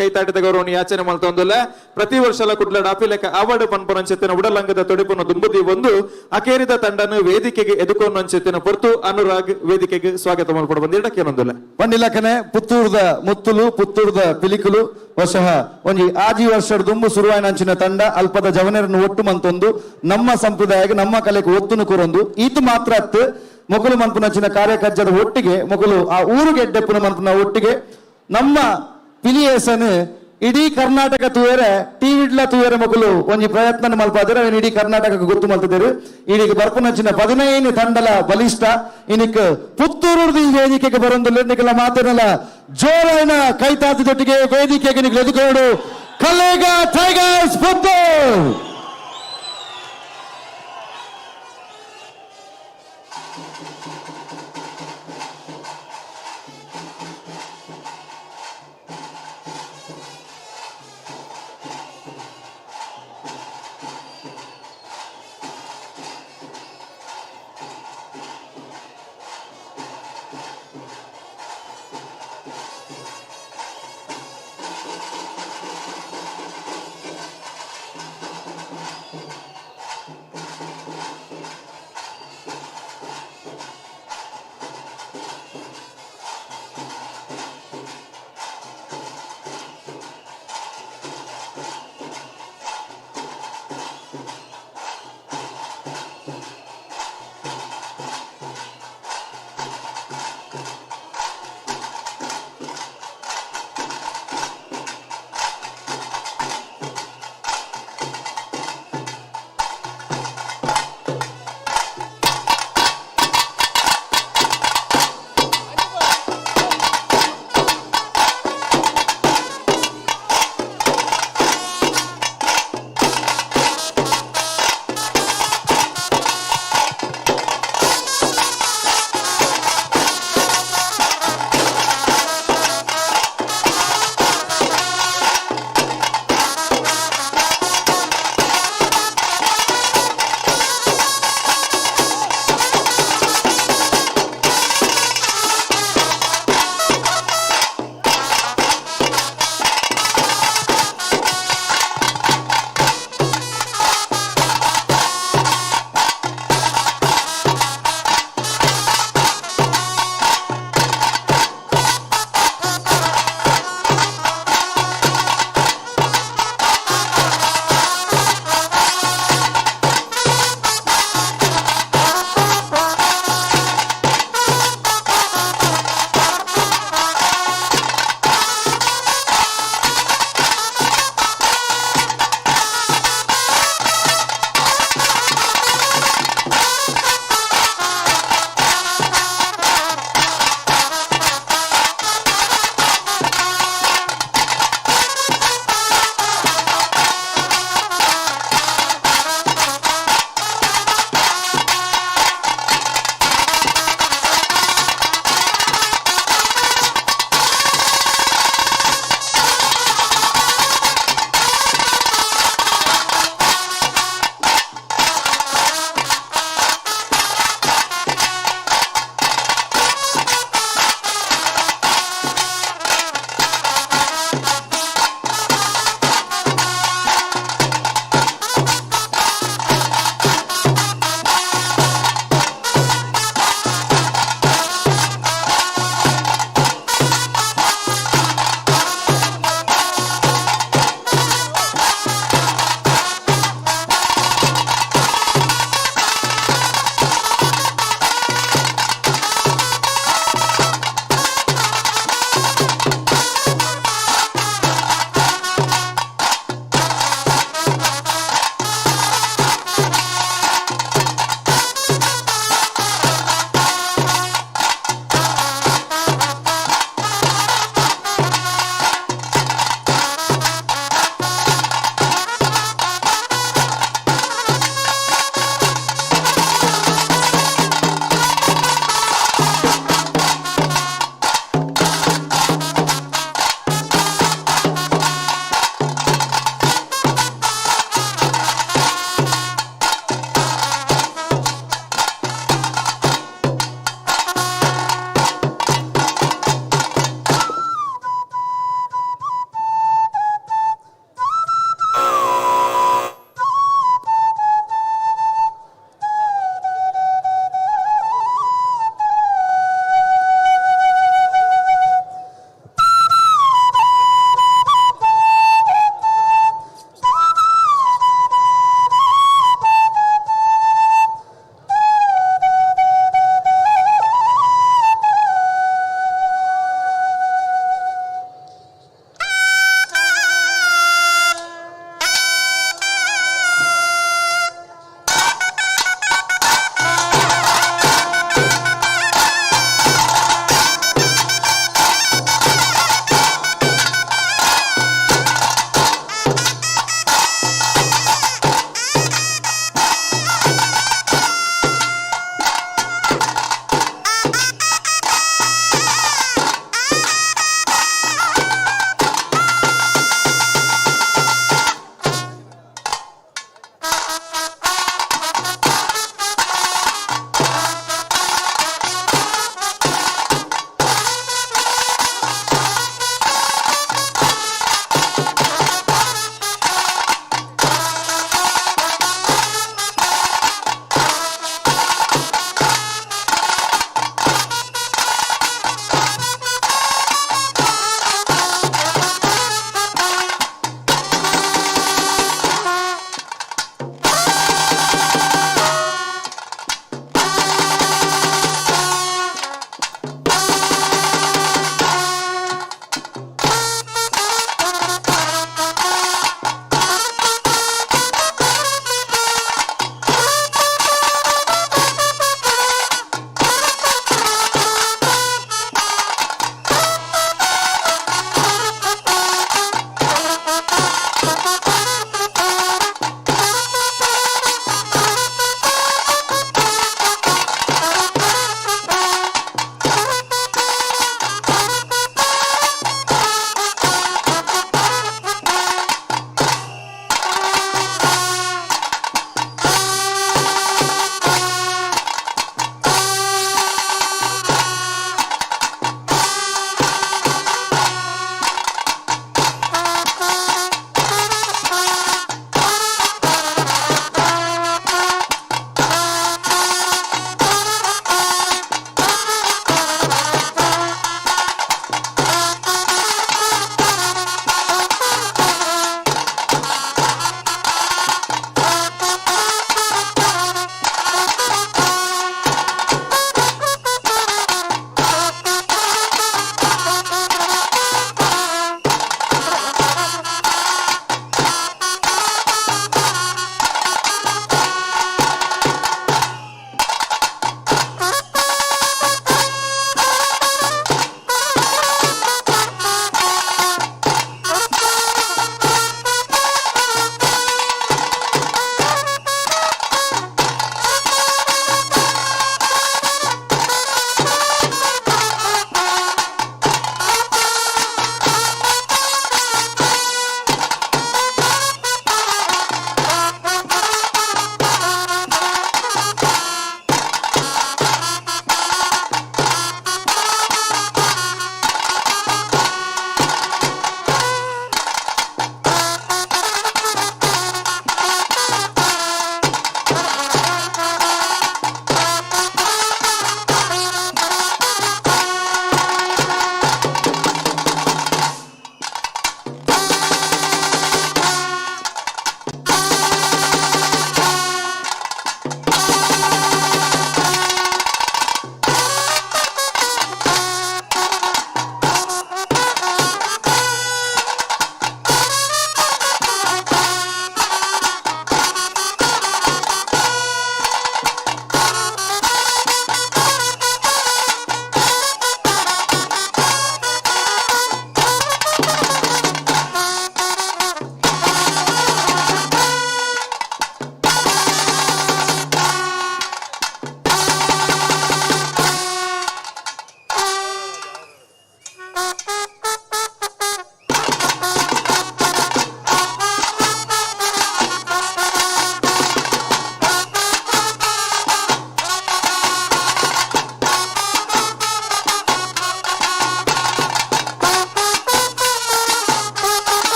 ಕೈತಾಟದ ಗೌರವವನ್ನು ಯಾಚನೆ ಮಲ್ತೊಂದುಲ್ಲ. ಪ್ರತಿ ವರ್ಷಲ ಕುಡ್ಲ ಡಾಪಿಲೆಕ್ಕ ಅವಾರ್ಡ್ ಪನ್ಪುನಂಚಿತ್ತಿನ ಉಡಲಂಗದ ತೊಡಿಪುನ ದುಂಬುದಿ ಒಂದು ಅಕೇರಿದ ತಂಡನು ವೇದಿಕೆಗೆ ಎದುಕೊನ್ನಂಚಿತ್ತಿನ ಪೊರ್ತು. ಅನುರಾಗ್ ವೇದಿಕೆಗೆ ಸ್ವಾಗತ ಮಲ್ಪೊಡು ಬಂದಿಡ ಕೇನೊಂದುಲ್ಲ. ಪಂಡಿಲಕನೆ ಪುತ್ತೂರ್ದ ಮುತ್ತುಲು, ಪುತ್ತೂರ್ದ ಪಿಲಿಕುಲು. ವಶಃ ಒಂಜಿ ಆಜಿ ವರ್ಷದ ದುಂಬು ಸುರುವಾಯಿನಂಚಿನ ತಂಡ. ಅಲ್ಪದ ಜವನೆರನ್ನು ಒಟ್ಟು ಮಂತೊಂದು ನಮ್ಮ ಸಂಪ್ರದಾಯಕ್ಕೆ, ನಮ್ಮ ಕಲೆಗೆ ಒತ್ತುನು ಕೊರೊಂದು, ಈತ್ ಮಾತ್ರ ಅತ್ತು, ಮೊಕಲು ಮನ್ಪುನಂಚಿನ ಕಾರ್ಯಕರ್ಜದ ಒಟ್ಟಿಗೆ ಮೊಕಲು ಆ ಊರುಗೆ ಎಡ್ಡೆಪ್ಪುನ ಮನ್ಪುನ ಒಟ್ಟಿಗೆ ನಮ್ಮ ಪಿಲಿಯೇಸನ್ ಇಡೀ ಕರ್ನಾಟಕ ತೂಯರೆ, ಟಿವಿಡ್ಲ ತೂಯರೆ ಮೊಕಲು ಒಂಜಿ ಪ್ರಯತ್ನ ಮಲ್ಪಾದ್ರೆ ಅವೆನ್ ಇಡೀ ಕರ್ನಾಟಕಕ್ಕೆ ಗೊತ್ತು ಮಲ್ತಿದ್ದೇರು. ಇಡೀ ಬರ್ಪುನಂಚಿನ 15 ತಂಡಲ ಬಲಿಷ್ಠ ಇನಿಕ್ ಪುತ್ತೂರು ಈ ವೇದಿಕೆಗೆ ಬರೊಂದು. ನಿಕಲ ಮಾತೆನಲ ಜೋರಾಯಿನ ಕೈತಾತಿದೊಟ್ಟಿಗೆ ವೇದಿಕೆಗೆ ನಿಕ್ಲೆ ಎದುಕೋಡು ಕಲೇಗ ಟೈಗರ್ಸ್, ಪುತ್ತೂರು.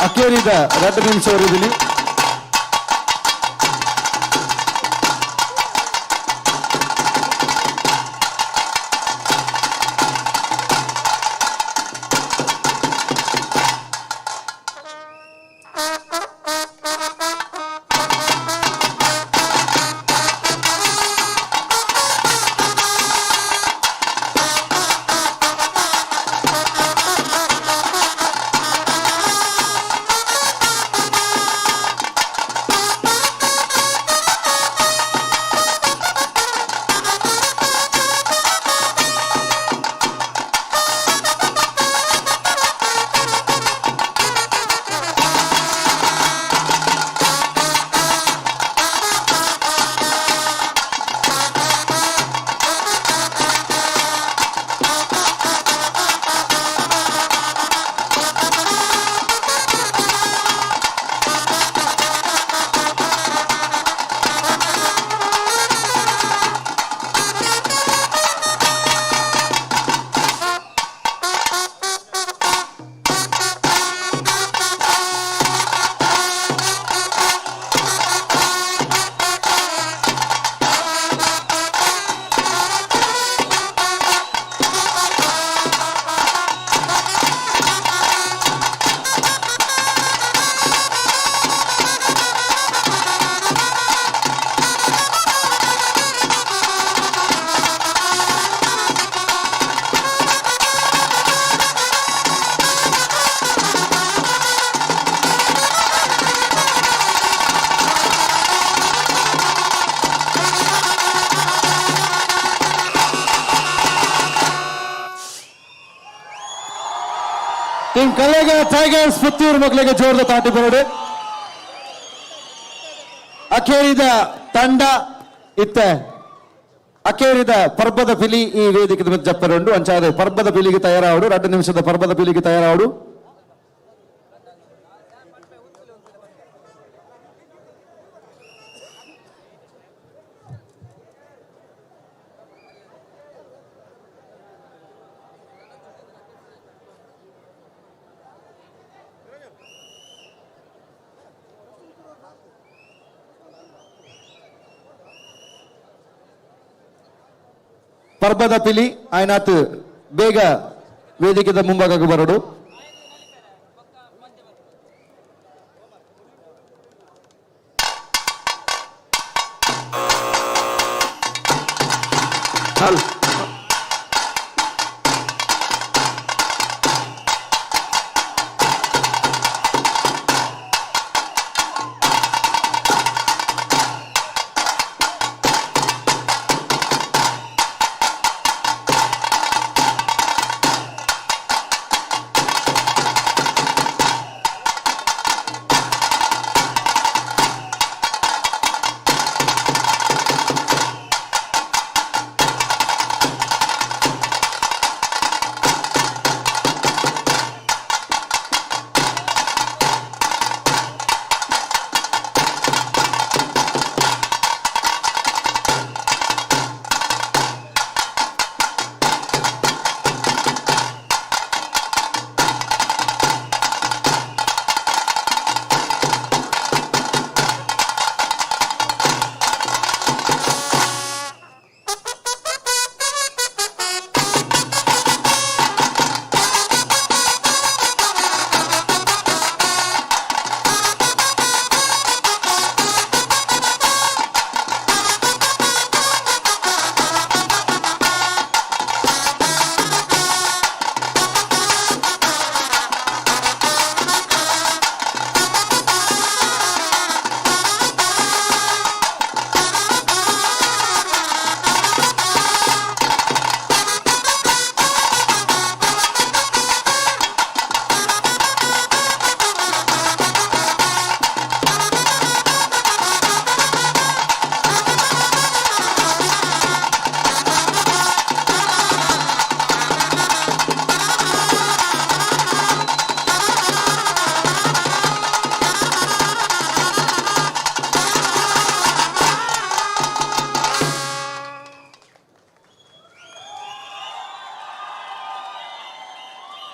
ಅಕೇರಿದ 2 ನಿಮಿಷ ಒರಿದಿನಿ. ಟೀಮ್ ಕಲ್ಲೇಗ ಟೈಗರ್ಸ್ ಪುತ್ತೂರು ಮಕ್ಕಳಿಗೆ ಜೋರದ ತಾಟಿ ಬರಡು. ಅಖೇರಿದ ತಂಡ ಇತ್ತ ಅಖೇರಿದ ಪರ್ಬದ ಪಿಲಿ ಈ ವೇದಿಕೆ ಜಪ್ಪರುಂಡು. ಅಂಚಾದ ಪರ್ಬದ ಪಿಲಿಗೆ ತಯಾರಾವಡು, 2 ನಿಮಿಷದ ಪರ್ಬದ ಪಿಲಿಗೆ ತಯಾರಾವಡು. ಪರ್ಬದ ಪಿಲಿ ಆಯ್ನಾತ್ ಬೇಗ ವೇದಿಕೆದ ಮುಂಭಾಗಕ್ಕೆ ಬರಡು.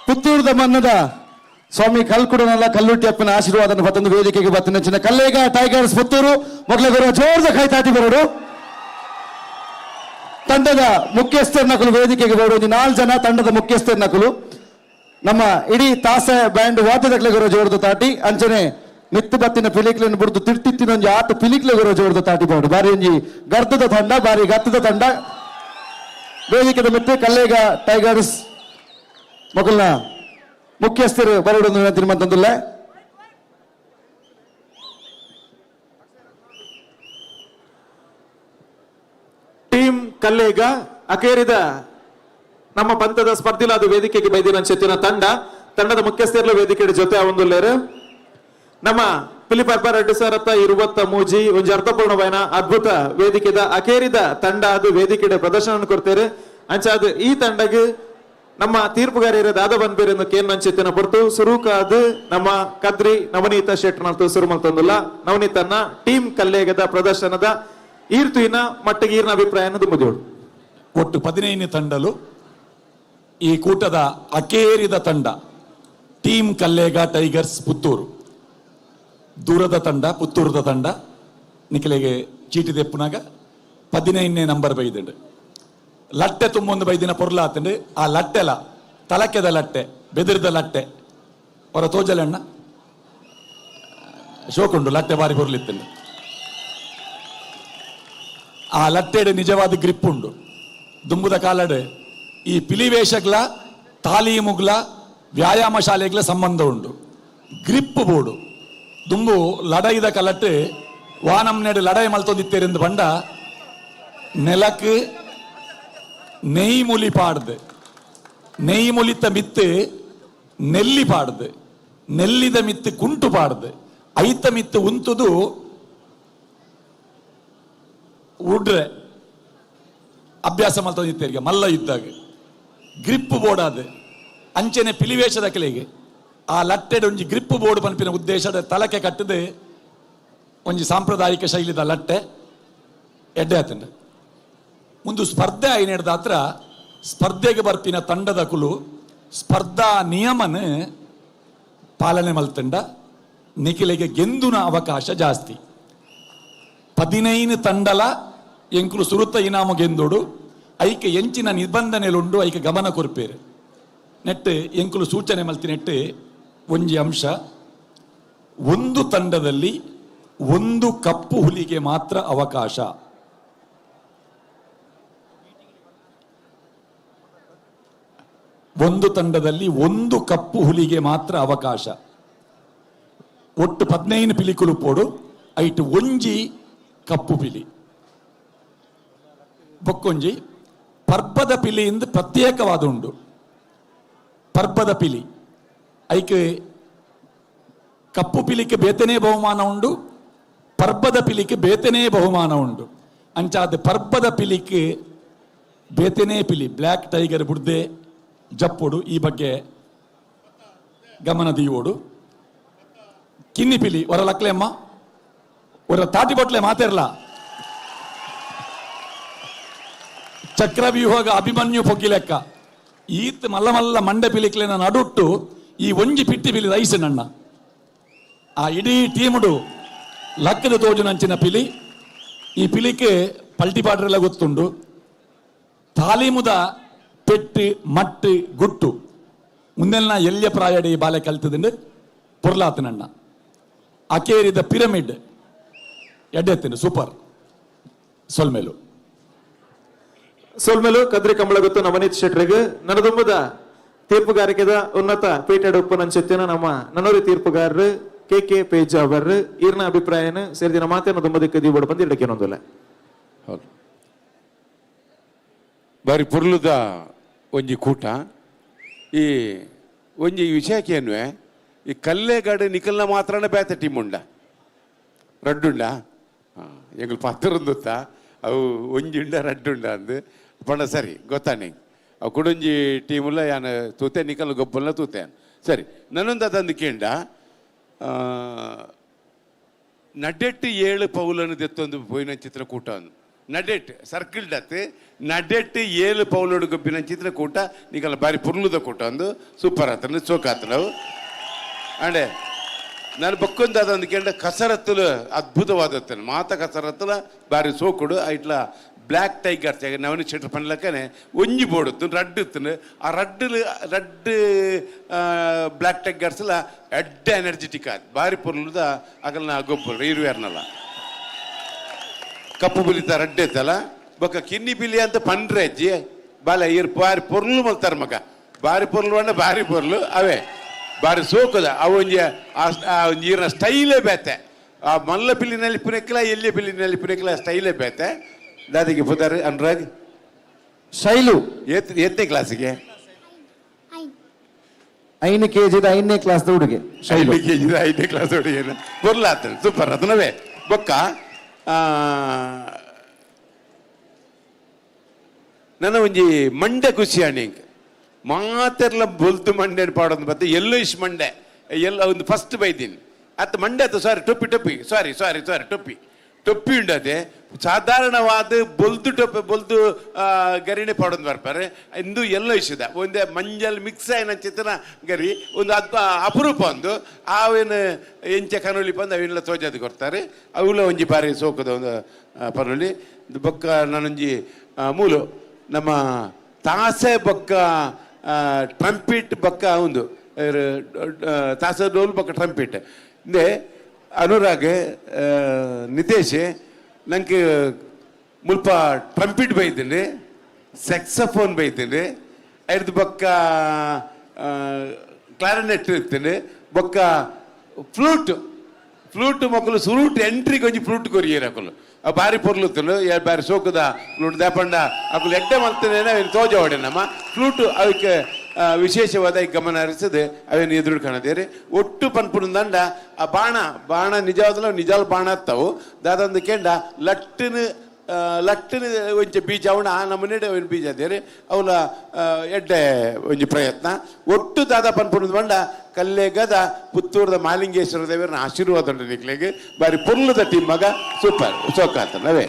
ಪುತ್ತೂರದ ಮನ್ನದ ಸ್ವಾಮಿ ಕಲ್ಕುಡನಲ್ಲ ಕಲ್ಲುಟ್ಟಿ ಅಪ್ಪನ ಆಶೀರ್ವಾದನ ಬತ್ತೊಂದು ವೇದಿಕೆಗೆ ಬತ್ತಿನ ಕಲ್ಲೇಗ ಟೈಗರ್ಸ್ ಪುತ್ತೂರು ಮೊದಲ ಬರುವ ಜೋರದ ಕೈ ತಾಟಿ ಬರೋಡು. ತಂಡದ ಮುಖ್ಯಸ್ಥರ ನಕಲು ವೇದಿಕೆಗೆ ಬರೋಡು. ಒಂದು 4 ಜನ ತಂಡದ ಮುಖ್ಯಸ್ಥರ ನಕಲು ನಮ್ಮ ಇಡೀ ತಾಸೆ ಬ್ಯಾಂಡ್ ವಾದ್ಯದಕ್ಲೆ ಗುರು ಜೋರದ ತಾಟಿ ಅಂಚನೆ ಮಿತ್ತು ಬತ್ತಿನ ಪಿಲಿಕ್ಲೆನ್ ಬುಡ್ದು ತಿರ್ತಿತ್ತಿನ ಒಂಜಿ ಆತ ಪಿಲಿಕ್ಲೆ ಗುರು ಜೋರದ ತಾಟಿ ಬೋಡು. ಬಾರಿ ಒಂಜಿ ಗರ್ದದ ತಂಡ, ಬಾರಿ ಗತ್ತದ ತಂಡ. ವೇದಿಕೆದ ಮಿತ್ತು ಕಲ್ಲೇಗ ಟೈಗರ್ಸ್ ಮೊಗಲ್ನ ಮುಖ್ಯಸ್ಥರು ಬರೋಡು ತಿರುಮಂತಂದುಲ್ಲ. ಟೀಮ್ ಕಲ್ಲೇಗ ಅಕೇರಿದ ನಮ್ಮ ಪಂಥದ ಸ್ಪರ್ಧಿಲಾದ ವೇದಿಕೆಗೆ ಬೈದಿನ ಚೆತ್ತಿನ ತಂಡ, ತಂಡದ ಮುಖ್ಯಸ್ಥರ ವೇದಿಕೆ ಜೊತೆ ಒಂದುಲ್ಲೇರು ನಮ್ಮ ಪಿಲಿಪ್ ಅರ್ಬ 2023 ಒಂಜಿ ಅರ್ಥಪೂರ್ಣವಾಯಿನ ಅದ್ಭುತ ವೇದಿಕೆದ ಅಕೇರಿದ ತಂಡ ಅದು ವೇದಿಕೆಡೆ ಪ್ರದರ್ಶನ ಕೊಡ್ತೇವೆ. ಅಂಚಾದ ಈ ತಂಡಗ್ ನಮ್ಮ ತೀರ್ಪುಗಾರಿಯರ ದಾದ ಬನ್ಬೇರೆಂದು ಕೇನ್ ನಂಚಿತ್ತಿನ ಪೊರ್ತು ಸುರುಕಾದ ನಮ್ಮ ಕದ್ರಿ ನವನೀತ ಶೆಟ್ಟರ್ನಂತೂ ಸುರು ಮಲ್ತೊಂದುಲ್ಲ. ನವನೀತನ್ನ ಟೀಮ್ ಕಲ್ಲೇಗದ ಪ್ರದರ್ಶನದ ಈರ್ತುವಿನ ಮಟ್ಟಿಗೆ ಈರ್ನ ಅಭಿಪ್ರಾಯ ದುಂಬುದಿಯೋಳು. ಒಟ್ಟು 15 ತಂಡಲು ಈ ಕೂಟದ ಅಕೇರಿದ ತಂಡ ಟೀಮ್ ಕಲ್ಲೇಗ ಟೈಗರ್ಸ್ ಪುತ್ತೂರು, ದೂರದ ತಂಡ ಪುತ್ತೂರದ ತಂಡ. ನಿಖಲೆಗೆ ಚೀಟಿ ದೆಪ್ಪುನಾಗ 15ನೇ ನಂಬರ್ ಬೈದುಂಡು. ಲಟ್ಟೆ ತುಂಬೊಂದು ಬೈದಿನ ಪೊರ್ಲಾತಂಡು. ಆ ಲಟ್ಟೆಲ ತಲಕೆದ ಲಟ್ಟೆ, ಬೆದರಿದ ಲಟ್ಟೆ ಹೊರ ತೋಜಲಣ್ಣ ಶೋಕುಂಡು ಲಟ್ಟೆ ಬಾರಿ ಪೊರ್ಲಿತ್ತಂಡು. ಆ ಲಟ್ಟೆಡ್ ನಿಜವಾದ ಗ್ರಿಪ್ ಉಂಡು. ದುಂಬುದ ಕಾಲಡ್ ಈ ಪಿಲಿವೇಶಗ್ಲ ತಾಲೀಮುಗ್ಲ ವ್ಯಾಯಾಮ ಶಾಲೆಗ್ಲ ಸಂಬಂಧ ಉಂಡು. ಗ್ರಿಪ್ ಬೋಡು ದುಂಬು ಲಡೈದ ಕಲಟ್ ವಾನಂನೆಡು ಲಡಾಯಿ ಮಲ್ತೊಂದಿತ್ತೇರೆಂದು ಬಂಡ ನೆಲಕ್ ನೆಯ್ ಮುಲಿ ಪಾಡ್ದು, ನೆಯ್ ಮುಲಿತ ಮಿತ್ತು ನೆಲ್ಲಿ ಪಾಡ್ದು, ನೆಲ್ಲಿದ ಮಿತ್ತು ಕುಂಟು ಪಾಡ್ದು, ಐತ ಮಿತ್ತು ಉಂತುದು ಉಡ್ರೆ ಅಭ್ಯಾಸ ಮಲ್ತೊಂದಿತ್ತೇರಿಗೆ ಮಲ್ಲ ಇದ್ದಾಗ ಗ್ರಿಪ್ ಬೋರ್ಡ್ ಆದ ಅಂಚನೆ ಪಿಲಿವೇಶದ ಕಲೆಗೆ ಆ ಲಟ್ಟೆಡ್ ಒಂಜಿ ಗ್ರಿಪ್ ಬೋರ್ಡ್ ಪನ್ಪಿನ ಉದ್ದೇಶದ ತಲಕೆ ಕಟ್ಟದೆ ಒಂಜಿ ಸಾಂಪ್ರದಾಯಿಕ ಶೈಲಿದ ಲಟ್ಟೆ ಎಡ್ಡೆ ಆತಂಡ. ಮುಂದು ಸ್ಪರ್ಧೆ ಐನೆಡ್ದಾತ್ರ ಸ್ಪರ್ಧೆಗೆ ಬರ್ಪಿನ ತಂಡದ ಕುಲು ಸ್ಪರ್ಧಾ ನಿಯಮನ ಪಾಲನೆ ಮಲ್ತಂಡ ನಿಖಿಲೆಗೆ ಗೆಂದುನ ಅವಕಾಶ ಜಾಸ್ತಿ. 15 ತಂಡಲ ಎಂಕುಲು ಸುರುತ ಇನಾಮು ಗೆಂದೋಡು. ಐಕೆ ಎಂಚಿನ ನಿಬಂಧನೆಲುಂಡು, ಐಕೆ ಗಮನ ಕೊರ್ಪೇರು. ನೆಟ್ಟು ಎಂಕುಲು ಸೂಚನೆ ಮಲ್ತಿ ನೆಟ್ಟು ಒಂಜಿ ಅಂಶ, ಒಂದು ತಂಡದಲ್ಲಿ ಒಂದು ಕಪ್ಪು ಹುಲಿಗೆ ಮಾತ್ರ ಅವಕಾಶ. ಒಂದು ತಂಡದಲ್ಲಿ ಒಂದು ಕಪ್ಪು ಹುಲಿಗೆ ಮಾತ್ರ ಅವಕಾಶ. ಒಟ್ಟು 15 ಪಿಲಿಕುಲು ಪೋಡು, ಐಟು ಒಂಜಿ ಕಪ್ಪು ಪಿಲಿ ಬೊಕ್ಕೊಂಜಿ ಪರ್ಬದ ಪಿಲಿ ಇಂದು ಪ್ರತ್ಯೇಕವಾದ ಉಂಡು. ಪರ್ಬದ ಪಿಲಿ ಐಕೆ ಕಪ್ಪು ಪಿಲಿಗೆ ಬೇತನೇ ಬಹುಮಾನ ಉಂಡು, ಪರ್ಬದ ಪಿಲಿಗೆ ಬೇತನೇ ಬಹುಮಾನ ಉಂಡು. ಅಂಚಾದ ಪರ್ಬದ ಪಿಲಿಗೆ ಬೇತನೇ ಪಿಲಿ ಬ್ಲ್ಯಾಕ್ ಟೈಗರ್ ಬುಡ್ದೆ ಜಪ್ಪೋಡು. ಈ ಬಗ್ಗೆ ಗಮನ ದೀವೋಡು. ಕಿನ್ನಿ ಪಿಲಿ ಹೊರ ಲಕ್ಲೆ ಅಮ್ಮ ಹೊರ ತಾಟಿ ಬೊಟ್ಲೆ ಮಾತಿರ್ಲ. ಚಕ್ರವ್ಯೂಹಗ ಅಭಿಮನ್ಯು ಪೊಗ್ಗಿ ಲೆಕ್ಕ ಈತ್ ಮಲ್ಲ ಮಲ್ಲ ಮಂಡೆ ಪಿಲಿಕ್ಲೆನ ನಡುಟ್ಟು ಈ ಒಂಜಿ ಪಿಟ್ಟಿ ಪಿಲಿ ರೈಸ್ ನಣ್ಣ ಆ ಇಡೀ ಟೀಮುಡು ಲಕ್ಕದ ತೋಜುನಂಚಿನ ಪಿಲಿ. ಈ ಪಿಲಿಕ್ಕೆ ಪಲ್ಟಿ ಪಾಡ್ರೆಲ್ಲ ಗೊತ್ತುಂಡು. ತಾಲೀಮುದ ಪೆಟ್ಟು ಮಟ್ಟು ಗುಟ್ಟು ಮುಂದೆಲ್ಲ ಎಲ್ಯ ಪ್ರಾಯಡಿ ಬಾಲೆ ಕಲ್ತದಂಡು ಪೊರ್ಲಾತನಣ್ಣ. ಅಕೇರಿದ ಪಿರಮಿಡ್ ಎಡ್ಡೆತ್ತಿನ ಸೂಪರ್ ಸೊಲ್ಮೇಲು. ಸೊಲ್ಮೆಲು ಕದ್ರಿ ಕಂಬಳಗುತ್ತು ನವನೀತ್ ಶೆಟ್ರಿಗೆ. ನನದುಂಬದ ತೀರ್ಪುಗಾರಿಕೆದ ಉನ್ನತ ಪೀಠದ ಉಪ್ಪುನಂಚೆತ್ತಿನ ನಮ್ಮ ನನೋರಿ ತೀರ್ಪುಗಾರರು ಕೆ ಕೆ ಪೇಜಾವರ್ ಈರ್ನ ಅಭಿಪ್ರಾಯನ ಸೇರಿದಿನ ಮಾತೇನ ದುಂಬದಿಕ್ಕೆ ದೀಬೋಡು ಬಂದು ಇಡಕ್ಕೇನೊಂದಿಲ್ಲ. ಹೌದು, ಬಾರಿ ಪುರ್ಲುದ ಒಂಜಿ ಕೂಟ. ಈ ಒಂಜಿ ವಿಷಯಕ್ಕೆ ಏನ್ವೆ, ಈ ಕಲ್ಲೆಗಾಡು ನಿಕಲ್ನ ಮಾತ್ರನೇ ಬೇತೆ ಟೀಮ್ ಉಂಡ ರಡ್ಡುಂಡ ಹಾಂ ಎಂಗ್ಲು ಪತ್ತರುಂದುತ್ತ ಅವು ಒಂಜಿ ಉಂಡ ರಡ್ಡುಂಡ ಅಂದು ಪಂಡ ಸರಿ ಗೊತ್ತಾನೆ. ಅವು ಕುಡೊಂಜಿ ಟೀಮುಲ ಯಾನ್ ತೂತೆ ನಿಕಲ್ ಗೊಬ್ಬಲ್ನ ತೂತೆ ಸರಿ. ನನ್ನೊಂದು ಅದಂದು ಕೇಂಡ ನಡೆಟ್ಟು 7 ಪೌಲನ್ನು ದೆತ್ತೊಂದು ಪೋಯಿನ ಚಿತ್ರಕೂಟ ನಡೆಟ್ ಸರ್ಕಿಲ್ ಡತ್ ನಡೆಟ್ಟು 7 ಪೌಲೋಡು ಗೊಬ್ಬಿನ ಚಿತ್ರಕೂಟ ನಿಕಲ ಬಾರಿ ಪುರ್ಲುದ ಕೂಟ ಒಂದು ಸೂಪರ್ ಆತನ ಚೋಕ್ ಆತನವು. ಅಂಡೆ ನಾನು ಬಕ್ಕೊಂದು ಅದೊಂದು ಕೇಂದ್ರ ಕಸರತ್ತಲು ಅದ್ಭುತವಾದತ್ತನು ಮಾತ ಕಸರತ್ತಲ ಬಾರಿ ಸೋಕುಡು. ಐಟ್ಲ ಬ್ಲ್ಯಾಕ್ ಟೈಗರ್ಸ್ ನವನಿ ಶೆಟ್ರ್ ಪನ್ಲಕ್ಕನೆ ಒಂಜಿ ಬೋಡುತ್ತು ರಡ್ಡು ಇತ್ತನು. ಆ ರಡ್ಡು ರಡ್ಡು ಬ್ಲ್ಯಾಕ್ ಟೈಗರ್ಸ್ಲ ಎಡ್ಡೆ ಎನರ್ಜೆಟಿಕ್ ಆದ್ ಬಾರಿ ಪೊರ್ಲುದ ಅಗಲ್ನ ಗೊಬ್ಬರು ಇರುವೇರ್ನಲ್ಲ ಕಪ್ಪು ಬುಲಿತ ರಡ್ಡೆ ಇತ್ತಲ್ಲ. ಬೊಕ್ಕ ಕಿನ್ನಿ ಬಿಲಿ ಅಂತ ಪಂಡ್ರೆ ಅಜ್ಜಿ ಬಾಲ ಇರ್ ಬಾರಿ ಪೊರ್ಲು ಮಲ್ತಾರ ಮಗ. ಬಾರಿ ಪೊರ್ಲು ಅಂಡ ಬಾರಿ ಪೊರ್ಲು ಅವೇ ಬಾರಿ ಸೋಕದ ಅವು ಒಂಜಿ ಆ ಒಂಜಿ ಈರ್ನ ಸ್ಟೈಲೇ ಬೇತೆ. ಆ ಮಲ್ಲ ಪಿಲಿ ನಲಿಪುನೆಕ್ಲ ಎಲ್ಲಿ ಪಿಲಿ ನಲಿಪುನೆಕ್ಲ ಸ್ಟೈಲೇ ಬೇತೆ. ದಾದಿಗೆ ಪುದಾರ್ ಅನುರಾಗ್. ಶೈಲು. ಏತ್ನೇ ಕ್ಲಾಸಿಗೆ? 5 ಕೆಜಿದ 5ನೇ ಕ್ಲಾಸ್ ಹುಡುಗಿ ಶೈಲು. 5 ಕೆಜಿದ 5ನೇ ಕ್ಲಾಸ್ ಹುಡುಗಿ ಪೊರ್ಲಾತ ಸೂಪರ್ ಅದನ್ನವೇ. ಬೊಕ್ಕ ನನ್ನ ಒಂಜಿ ಮಂಡೆ ಖುಷಿ ಅಣ್ಣ ಮಾತೆರ್ಲ ಬೊಲ್ತು ಮಂಡೆ ಪಾಡೊಂದು ಬತ್ತೆ ಎಲ್ಲೋ ಇಶ್ ಮಂಡೆ ಎಲ್ಲ ಒಂದು ಫಸ್ಟ್ ಬೈದೀನಿ ಅತ್ತ ಮಂಡೆ ಅತ್ತ ಸಾರಿ ಟೊಪ್ಪಿ ಟೊಪ್ಪಿ ಸಾರಿ ಸಾರಿ ಸಾರಿ ಟೊಪ್ಪಿ ಟೊಪ್ಪಿ ಉಂಡತೆ ಸಾಧಾರಣವಾದ ಬೊಲ್ದು ಟೊಪ್ಪಿ ಬೊಲ್ದು ಗರಿಣೆ ಪಾಡೊಂದು ಬರ್ತಾರೆ ಇಂದು ಎಲ್ಲೋ ಇಶದ ಒಂದೇ ಮಂಜಲ್ ಮಿಕ್ಸ್ ಆಯ್ನ ಚಿತ್ರನ ಗರಿ ಒಂದು ಅದ್ಭ ಅಪರೂಪ ಒಂದು ಆವೇನು ಎಂಚ ಕನೊಲಿ ಬಂದು ಅವೆಲ್ಲ ತೋಜಾದಿ ಕೊಡ್ತಾರೆ ಅವುಲ ಒಂಜಿ ಬಾರಿ ಸೋಕದ ಒಂದು ಪನೊಲಿ ಬೊಕ್ಕ ನಾನೊಂಜಿ ಮೂಲು ನಮ್ಮ ತಾಸೆ ಬೊಕ್ಕ ಟ್ರಂಪಿಟ್ ಬೊಕ್ಕ ಒಂದು ತಾಸೆ ಡೋಲ್ ಬೊಕ್ಕ ಟ್ರಂಪಿಟ್ ಇಂದೆ ಅನುರಾಗ್ ನಿತೇಶ್ ನಂಗೆ ಮುಲ್ಪ ಟ್ರಂಪಿಟ್ ಬೈತೀನಿ ಸೆಕ್ಸಫೋನ್ ಬೈತೀನಿ ಐದು ಬೊಕ್ಕ ಕ್ಲಾರಿನೆಟ್ ಇರ್ತೀನಿ ಬೊಕ್ಕ ಫ್ಲೂಟ್ ಫ್ಲೂಟ್ ಮಕ್ಕಳು ಸುರೂಟ್ ಎಂಟ್ರಿಗೆ ಒಂಜಿ ಫ್ಲೂಟ್ ಕೊರಿಯರ್ ಅಕುಲು ಆ ಬಾರಿ ಪೊರ್ಲುತ್ತಲು ಬಾರಿ ಸೋಕುದ ಫ್ಲೂಟ್ ದಾಪಂಡ ಅಕುಲು ಎಡ್ಡೆ ಮಲ್ತನೇನೆ ಅವೇನು ತೋಜ ನಮ್ಮ ಫ್ಲೂಟ್ ಅವಕ್ಕೆ ವಿಶೇಷವಾದ ಈ ಗಮನ ಹರಿಸದೆ ಅವೇನು ಎದುರು ಕಾಣದೇರಿ. ಒಟ್ಟು ಪನ್ಪುನ ದಂಡ ಆ ಬಾಣ ಬಾಣ ನಿಜವಾದಲ ನಿಜಾಲ್ ಬಾಣ ಅತ್ತವು ದಾದಂದು ಕೆಂಡ ಲಟ್ಟಿನ ಲಟ್ಟಿನ ಒಂಚ ಬೀಜ ಅವಣ ಆ ನಮೂನೆ ಅವೇನು ಬೀಜ ಅದೇರಿ ಅವಲ ಎಡ್ಡೆ ಒಂಜಿ ಪ್ರಯತ್ನ. ಒಟ್ಟು ದಾದ ಪನ್ಪುನ ಬಂಡ ಕಲ್ಲೆಗದ ಪುತ್ತೂರದ ಮಾಲಿಂಗೇಶ್ವರ ದೇವರನ್ನ ಆಶೀರ್ವಾದ ಉಂಟು ನಿಕ್ಲೆಗ್ ಬಾರಿ ಪೊರ್ಲುದ ಟೀಮ್ ಮಗ ಸೂಪರ್ ಸೋಕಾತನ ಅವೇ.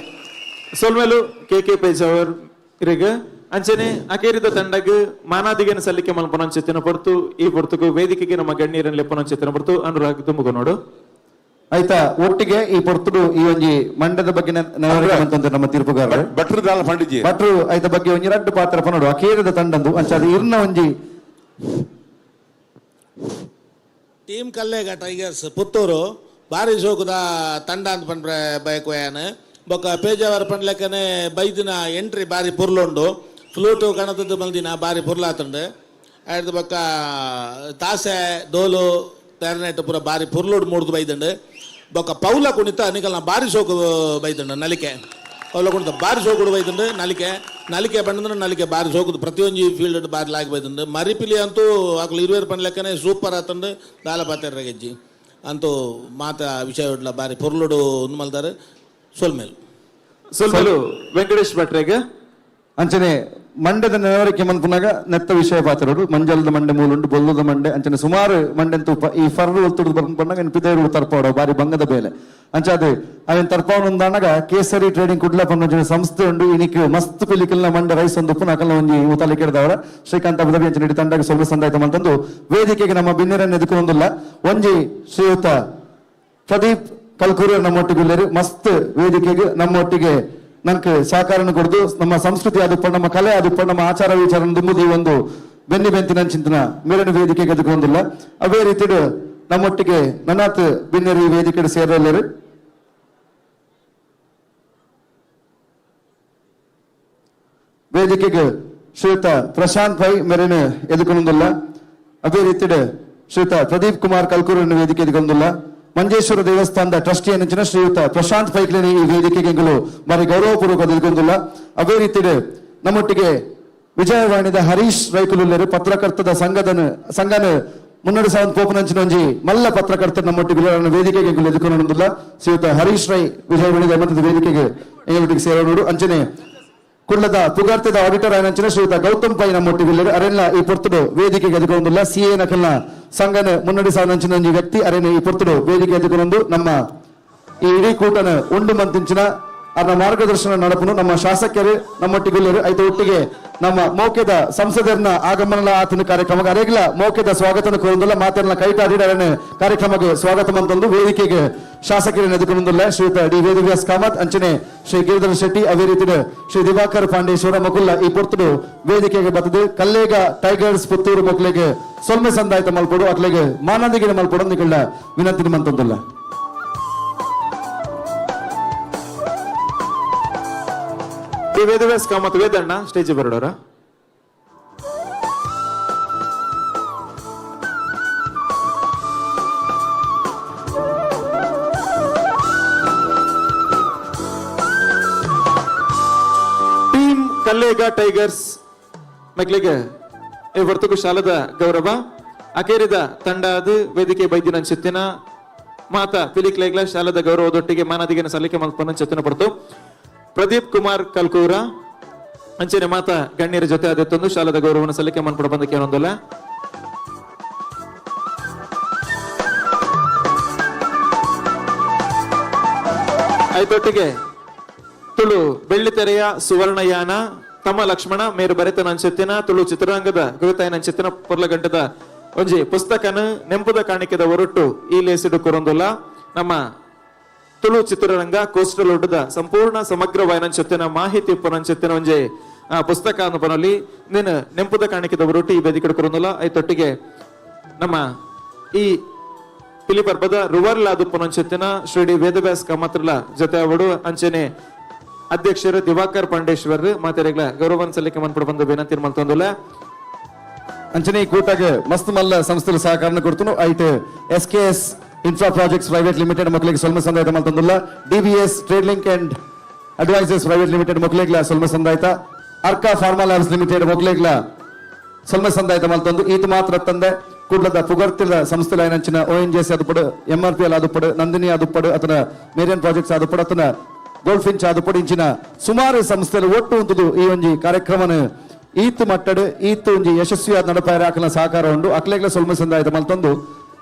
ಸೊಲ್ಮೆಲು ಕೆ ಕೆ ಪೇಜಾವರ್ ಇರೆಗ್ ಅಂಚನೆ ಅಕೇರಿದ ತಂಡಗ್ ಮಾನಾದಿಗೆನ ಸಲ್ಲಿಕೆ ಮಲ್ಪನಂಚೆತ್ತಿನ ಪೊರ್ತು ಈ ಪೊರ್ತುಗು ವೇದಿಕೆಗೆ ನಮ್ಮ ಗಣ್ಯರನ್ನು ಲೆಪ್ಪನಂಚೆತ್ತಿನ ಪೊರ್ತು ಅನುರಾಗ್ ತುಮುಗ ನೋಡು. ಆಯ್ತಾ ಒಟ್ಟಿಗೆ ಈ ಪೊರ್ತುಡು ಈ ಒಂಜಿ ಮಂಡ್ಯದ ಬಗ್ಗೆ ನೆನವರಿಕೆ ಮಂತಂದ್ರೆ ನಮ್ಮ ತೀರ್ಪುಗಾರರು ಭಟ್ರು ದಾಲ ಪಂಡಿಜಿ ಭಟ್ರು ಆಯ್ತ ಬಗ್ಗೆ ಒಂಜಿ ರಡ್ಡು ಪಾತ್ರ ಪನೋಡು ಅಕೇರಿದ ತಂಡಂದು ಅಂಚಾದ ಇರ್ನ ಒಂಜಿ ಟೀಮ್ ಕಲ್ಲೇಗ ಟೈಗರ್ಸ್ ಪುತ್ತೂರು ಬಾರಿ ಸೋಕುದ ತಂಡ ಅಂತ ಪನ್ಪ್ರೆ ಬಯಕುಯಾನ್ ಬೊಕ್ಕ ಪೇಜಾವರ ಪನ್ಲೆಕ್ಕನೆ ಬೈದಿನ ಎಂಟ್ರಿ ಬಾರಿ ಪುರ್ಲುಂಡು ಫ್ಲೂಟು ಕಣದದ್ದು ಮಲ್ದಿನ ಬಾರಿ ಪುರ್ಲಾತುಂಡು ಆಯ್ದು ಬೊಕ್ಕ ತಾಸೆ ಡೋಲು ಕ್ಲಾರಿನೆಟ್ ಪೂರ ಬಾರಿ ಪುರ್ಲುಡು ಮೂಡ್ದು ಬೈದುಂಡು ಬೊಕ್ಕ ಪೌಲ ಕುಣಿತ ನಿಕಲ್ನ ಬಾರಿ ಸೋಕು ಬೈದುಂಡು ನಲಿಕೆ ಪೌಲ ಕುಣಿತ ಬಾರಿ ಸೋಕುಡು ಬೈದುಂಡು ನಲಿಕೆ ನಲಿಕೆ ಬಂದ್ರೆ ನಲಿಕೆ ಬಾರಿ ಸೋಕುದು ಪ್ರತಿಯೊಂಜಿ ಫೀಲ್ಡ್ ಬಾರಿ ಲಾಗಿ ಬೈದುಂಡು ಮರಿಪಿಲಿ ಅಂತೂ ಅಕ್ಲು ಇರುವೇರು ಪನ್ಲೆಕ್ಕನೆ ಸೂಪರ್ ಆತಂಡು ದಾಲ ಪಾತೆರ ಗೆಜ್ಜಿ ಅಂತೂ ಮಾತ ವಿಷಯ ಬಾರಿ ಪೊರ್ಲುಡು ಉಂದು ಮಲ್ದಾರು ಸೊಲ್ಮೇಲು. ಸೊಲ್ಮೆಲು ವೆಂಕಟೇಶ್ ಭಟ್ರೆಗ್. ಅಂಚನೆ ಮಂಡ್ಯದ ನೆನವರಿಕೆ ಮನ್ಪುನಾಗ ನೆತ್ತ ವಿಷಯ ಪಾತ್ರರು ಮಂಜಲದ ಮಂಡೆ ಮೂಲುಂಡು ಬೊಲ್ಲದ ಮಂಡೆ ಅಂಚನೆ ಸುಮಾರು ಮಂಡೆ ತೂಪ ಈ ಫರ್ರು ಒತ್ತುಡು ಬರ್ಪುನಾಗ ಪಿದೇರು ತರ್ಪಾಡು ಬಾರಿ ಬಂಗದ ಬೇಲೆ ಅಂಚಾದ ಅವೇನ್ ತರ್ಪಾವನ ಕೇಸರಿ ಟ್ರೇಡಿಂಗ್ ಕುಡ್ಲ ಪನ್ನೊಂಜಿನ ಸಂಸ್ಥೆ ಉಂಡು ಇನಿಕ್ ಮಸ್ತ್ ಪಿಲಿಕಲ್ನ ಮಂಡೆ ರೈಸ್ ಒಂದು ಉಪ್ಪು ಅಕಲ್ನ ಒಂಜಿ ಊತಲಿ ಕೆಡ್ದವರ ಶ್ರೀಕಾಂತ್ ಅಬುದಾಬಿ ಅಂಚನೆ ಇಡೀ ತಂಡಕ್ಕೆ ಸ್ವಲ್ಪ ಸಂದಾಯ್ತ ಮಂತಂದು ವೇದಿಕೆಗೆ ನಮ್ಮ ಬಿನ್ನೆರನ್ನು ಎದುಕೊಂದಿಲ್ಲ ಒಂಜಿ ಶ್ರೀಯುತ ಪ್ರದೀಪ್ ಕಲ್ಕೂರಿ ನಮ್ಮೊಟ್ಟಿಗೆ ಮಸ್ತ್ ವೇದಿಕೆಗೆ ನಮ್ಮೊಟ್ಟಿಗೆ ನಂಗೆ ಸಹಕಾರನ ಕೊಡ್ದು ನಮ್ಮ ಸಂಸ್ಕೃತಿ ಆದುಪ್ಪ ನಮ್ಮ ಕಲೆ ಆದುಪ್ಪ ನಮ್ಮ ಆಚಾರ ವಿಚಾರ ದುಂಬುದು ಈ ಒಂದು ಬೆನ್ನಿ ಬೆಂತಿನ ಚಿಂತನ ಮೇಲಿನ ವೇದಿಕೆಗೆ ಎದುಕೊಂದಿಲ್ಲ. ಅದೇ ರೀತಿ ನಮ್ಮೊಟ್ಟಿಗೆ ನನ್ನಾತ್ ಬಿನ್ನೆರು ಈ ವೇದಿಕೆ ಸೇರಲ್ಲರು. ವೇದಿಕೆಗೆ ಶ್ರೀಯುತ ಪ್ರಶಾಂತ್ ಭಾಯ್ ಮೇರಿನ ಎದುಕೊಂದಿಲ್ಲ. ಅದೇ ರೀತಿ ಶ್ರೀಯುತ ಪ್ರದೀಪ್ ಕುಮಾರ್ ಕಲ್ಕೂರನ್ನು ವೇದಿಕೆ ಎದುಕೊಂದಿಲ್ಲ. ಮಂಜೇಶ್ವರ ದೇವಸ್ಥಾನದ ಟ್ರಸ್ಟಿ ಅಂಚಿನ ಶ್ರೀಯುತ ಪ್ರಶಾಂತ್ ಪೈಕ್ಲೇನಿ ಈ ವೇದಿಕೆಗೆ ಬಾರಿ ಗೌರವಪೂರ್ವಕ ಎದುಕೊಂದಿಲ್ಲ. ಅದೇ ರೀತಿ ನಮ್ಮೊಟ್ಟಿಗೆ ವಿಜಯವಾಣಿದ ಹರೀಶ್ ರೈಕುಲುಲ್ಲರು ಪತ್ರಕರ್ತದ ಸಂಘನ ಮುನ್ನಡೆಸಾವನ್ ಪೋಪನಂಚಿನ ಒಂಜಿ ಮಲ್ಲ ಪತ್ರಕರ್ತರು ನಮ್ಮೊಟ್ಟಿಗೆ ವೇದಿಕೆಗೆ ಎದುಕೊಂದಿಲ್ಲ. ಶ್ರೀಯುತ ಹರೀಶ್ ರೈ ವಿಜಯವಾಣಿದ ಮತ್ತದ ವೇದಿಕೆಗೆ ಎಂಗಳೊಟ್ಟಿಗೆ ಸೇರೋಡು. ಅಂಚನೆ ಕುಳ್ಳದ ಪುಗಾರ್ತೆದ ಆಡಿಟರ್ ಆಯನಂಚಿನ ಶ್ರೀಯುತ ಗೌತಮ್ ಪೈ ನಮ್ಮೊಟ್ಟಿಗೆ ಅರೆಲ್ಲ ಈ ಪೊರ್ತುಡು ವೇದಿಕೆಗೆ ಎದುಕೊಂದಿಲ್ಲ. ಸಿ ಎ ನಕಲ್ನ ಸಂಘನ ಮುನ್ನಡೆಸಾವನಂಚಿನ ಒಂಜಿ ವ್ಯಕ್ತಿ ಅರೆನ ಈ ಪೊರ್ತುಡು ವೇದಿಕೆ ಎದುಕೊಂಡು ನಮ್ಮ ಈ ಇಡೀ ಕೂಟನ ಉಂಡು ಮಂತಿಂಚಿನ ಅವರ ಮಾರ್ಗದರ್ಶನ ನಡಪನು ನಮ್ಮ ಶಾಸಕರು ನಮ್ಮೊಟ್ಟಿಗುಲ್ಲರು ಐತ ಒಟ್ಟಿಗೆ ನಮ್ಮ ಮೌಕ್ಯದ ಸಂಸದರನ್ನ ಆಗಮನ ಆತನ ಕಾರ್ಯಕ್ರಮಕ್ಕೆ ಅರೇಗ್ಲ ಮೌಕ್ಯದ ಸ್ವಾಗತನ ಕೋರಂದುಲ್ಲ ಮಾತನ್ನ ಕೈಟಾಡಿಡರನೆ ಕಾರ್ಯಕ್ರಮಕ್ಕೆ ಸ್ವಾಗತ ಅಂತಂದು ವೇದಿಕೆಗೆ ಶಾಸಕರ ಎದುಕೊಂದುಲ್ಲ ಶ್ರೀಯುತ ಡಿ ವೇದವ್ಯಾಸ್ ಕಾಮತ್, ಅಂಚನೆ ಶ್ರೀ ಗಿರಿಧರ ಶೆಟ್ಟಿ, ಅದೇ ರೀತಿ ಶ್ರೀ ದಿವಾಕರ್ ಪಾಂಡೇಶ್ವರ ಮಕುಲ್ಲ ಈ ಪೊರ್ತುಡು ವೇದಿಕೆಗೆ ಬತ್ತದು ಕಲ್ಲೇಗ ಟೈಗರ್ಸ್ ಪುತ್ತೂರು ಮಕ್ಕಳಿಗೆ ಸೊಲ್ಮೆ ಸಂದಾಯ್ತ ಮಲ್ಪಡು ಅಕ್ಲೆಗೆ ಮಾನಂದಿಗೆ ಮಲ್ಪಡು ನಿಕಳ್ಳ ವಿನಂತಿ ಮಂತಂದುಲ್ಲ. ಡಿ ವೇದವ್ಯಾಸ್ ಕಾಮತ್ ವೇದಣ್ಣ ಸ್ಟೇಜ್ ಬರೋಡೋರ. ಟೀಮ್ ಕಲ್ಲೇಗ ಟೈಗರ್ಸ್ ಮಕ್ಕಳಿಗೆ ಈ ವರ್ತಕು ಶಾಲದ ಗೌರವ ಅಕೇರಿದ ತಂಡ ಅದು ವೇದಿಕೆ ಬೈದಿನ ಚಿತ್ತಿನ ಮಾತಾ ಪಿಲಿಕ್ಲೇಗ್ಲ ಶಾಲದ ಗೌರವದೊಟ್ಟಿಗೆ ಮಾನದಿಗೆನ ಸಲ್ಲಿಕೆ ಮಲ್ಪನ ಚೆತ್ತಿನ ಪಡ್ತು ಪ್ರದೀಪ್ ಕುಮಾರ್ ಕಲ್ಕೂರ ಅಂಚನೆ ಮಾತಾ ಗಣ್ಯರ ಜೊತೆ ಅದೆತ್ತೊಂದು ಶಾಲದ ಗೌರವನ ಸಲ್ಲಿಕೆ ಮನ್ಪಡ ಬಂದಕ್ಕೆ ಏನೊಂದಲ್ಲ. ಐತೊಟ್ಟಿಗೆ ತುಳು ಬೆಳ್ಳಿತೆರೆಯ ಸುವರ್ಣಯಾನ ತಮ್ಮ ಲಕ್ಷ್ಮಣ ಮೇರು ಬರೆತನ ಅಂಚೆತ್ತಿನ ತುಳು ಚಿತ್ರರಂಗದ ಕವಿತಾಯನ ಅಂಚೆತ್ತಿನ ಪೊರ್ಲಗಂಟದ ಒಂಜಿ ಪುಸ್ತಕನ ನೆಂಪುದ ಕಾಣಿಕೆದ ಹೊರಟು ಈ ಲೇಸಿಡು ಕೊರೊಂದುಲ್ಲ. ನಮ್ಮ ತುಳು ಚಿತ್ರರಂಗ ಕೋಸ್ಟಲ್ ಒಡ್ಡದ ಸಂಪೂರ್ಣ ಸಮಗ್ರ ವಾಯನಂಚೆತ್ತಿನ ಮಾಹಿತಿ ಉಪ್ಪನಂಚೆತ್ತಿನ ಒಂಜಿ ಪುಸ್ತಕ ಅನುಪನಲ್ಲಿ ನೀನು ನೆಂಪುದ ಕಾಣಿಕೆದ ಹೊರಟು ಈ ವೇದಿಕೆ ಕೊರೊಂದುಲ್ಲ. ಐತೊಟ್ಟಿಗೆ ನಮ್ಮ ಈ ಪಿಲಿಪರ್ಬದ ರುವರ್ಲಾದು ಪುನಂಚೆತ್ತಿನ ಶ್ರೀ ಡಿ ವೇದವ್ಯಾಸ್ ಕಮತ್ರಲ ಜೊತೆ ಅವಡು ಅಂಚನೆ ಅಧ್ಯಕ್ಷರು ದಿವಾಕರ್ ಪಾಂಡೇಶ್ವರ್ ಮಾತೆರೆಗ್ಲ ಗೌರವನ್ ಸಲ್ಲಿಕೆ ಮನ್ಪಡ ಬಂದು ವಿನಂತಿ ಮಲ್ತೊಂದುಲ್ಲ. ಅಂಚನೆ ಈ ಕೂಟಗೆ ಮಸ್ತ್ ಮಲ್ಲ ಸಂಸ್ಥೆలు ಸಹಕಾರನ ಕೊಡ್ತನು ಐಟ್ S K S infra projects private limited ಮಕ್ಕಳಿಗೆ ಸೊಲ್ಮ ಸಂದಾಯ್ತ ಮಲ್ತೊಂದುಲ್ಲ. DBS trade link and advisors private limited ಮಕ್ಕಳಿಗೆ ಸೊಲ್ಮ ಸಂದಾಯ್ತ. ಅರ್ಕಾ ಫಾರ್ಮಾ ಲ್ಯಾಬ್ಸ್ ಲಿಮಿಟೆಡ್ ಮಕ್ಕಳಿಗೆ ಸೊಲ್ಮೆ ಸಂದಾಯ್ತ ಮಲ್ತೊಂದು. ಈತ ಮಾತ್ರ ತಂದೆ ಕುಡ್ಲದ ಪುಗರ್ತಿದ ಸಂಸ್ಥೆ ನಂಚಿನ ಓ ಎನ್ ಜೆ ಸಿ ಅದುಪಡು, ಎಂ ಆರ್ ಪಿ ಎಲ್ ಅದುಪಡು, ನಂದಿನಿ ಅದುಪಡು, ಅತನ ಮೇರಿಯನ್ ಪ್ರಾಜೆಕ್ಟ್ಸ್ ಅದುಪಡು, ಅತನ ಗೋಲ್ಡ್ ಫಿಂಚ್ ಅದುಪಡು, ಇಂಚಿನ ಸುಮಾರು ಸಂಸ್ಥೆలు ಒಟ್ಟು ಉಂಟುದು ಈ ಒಂಜಿ ಕಾರ್ಯಕ್ರಮನ ಈತ್ ಮಟ್ಟಡು ಈತ್ ಒಂಜಿ ಯಶಸ್ವಿಯಾದ ನಡಪಾಯರ ಅಕಲ್ನ ಸಹಕಾರ ಉಂಡು. ಅಕ್ಲೆಗ್ಲ ಸೊಲ್ಮೆ ಸಂದಾಯ್ತ ಮಲ್ತೊಂದು.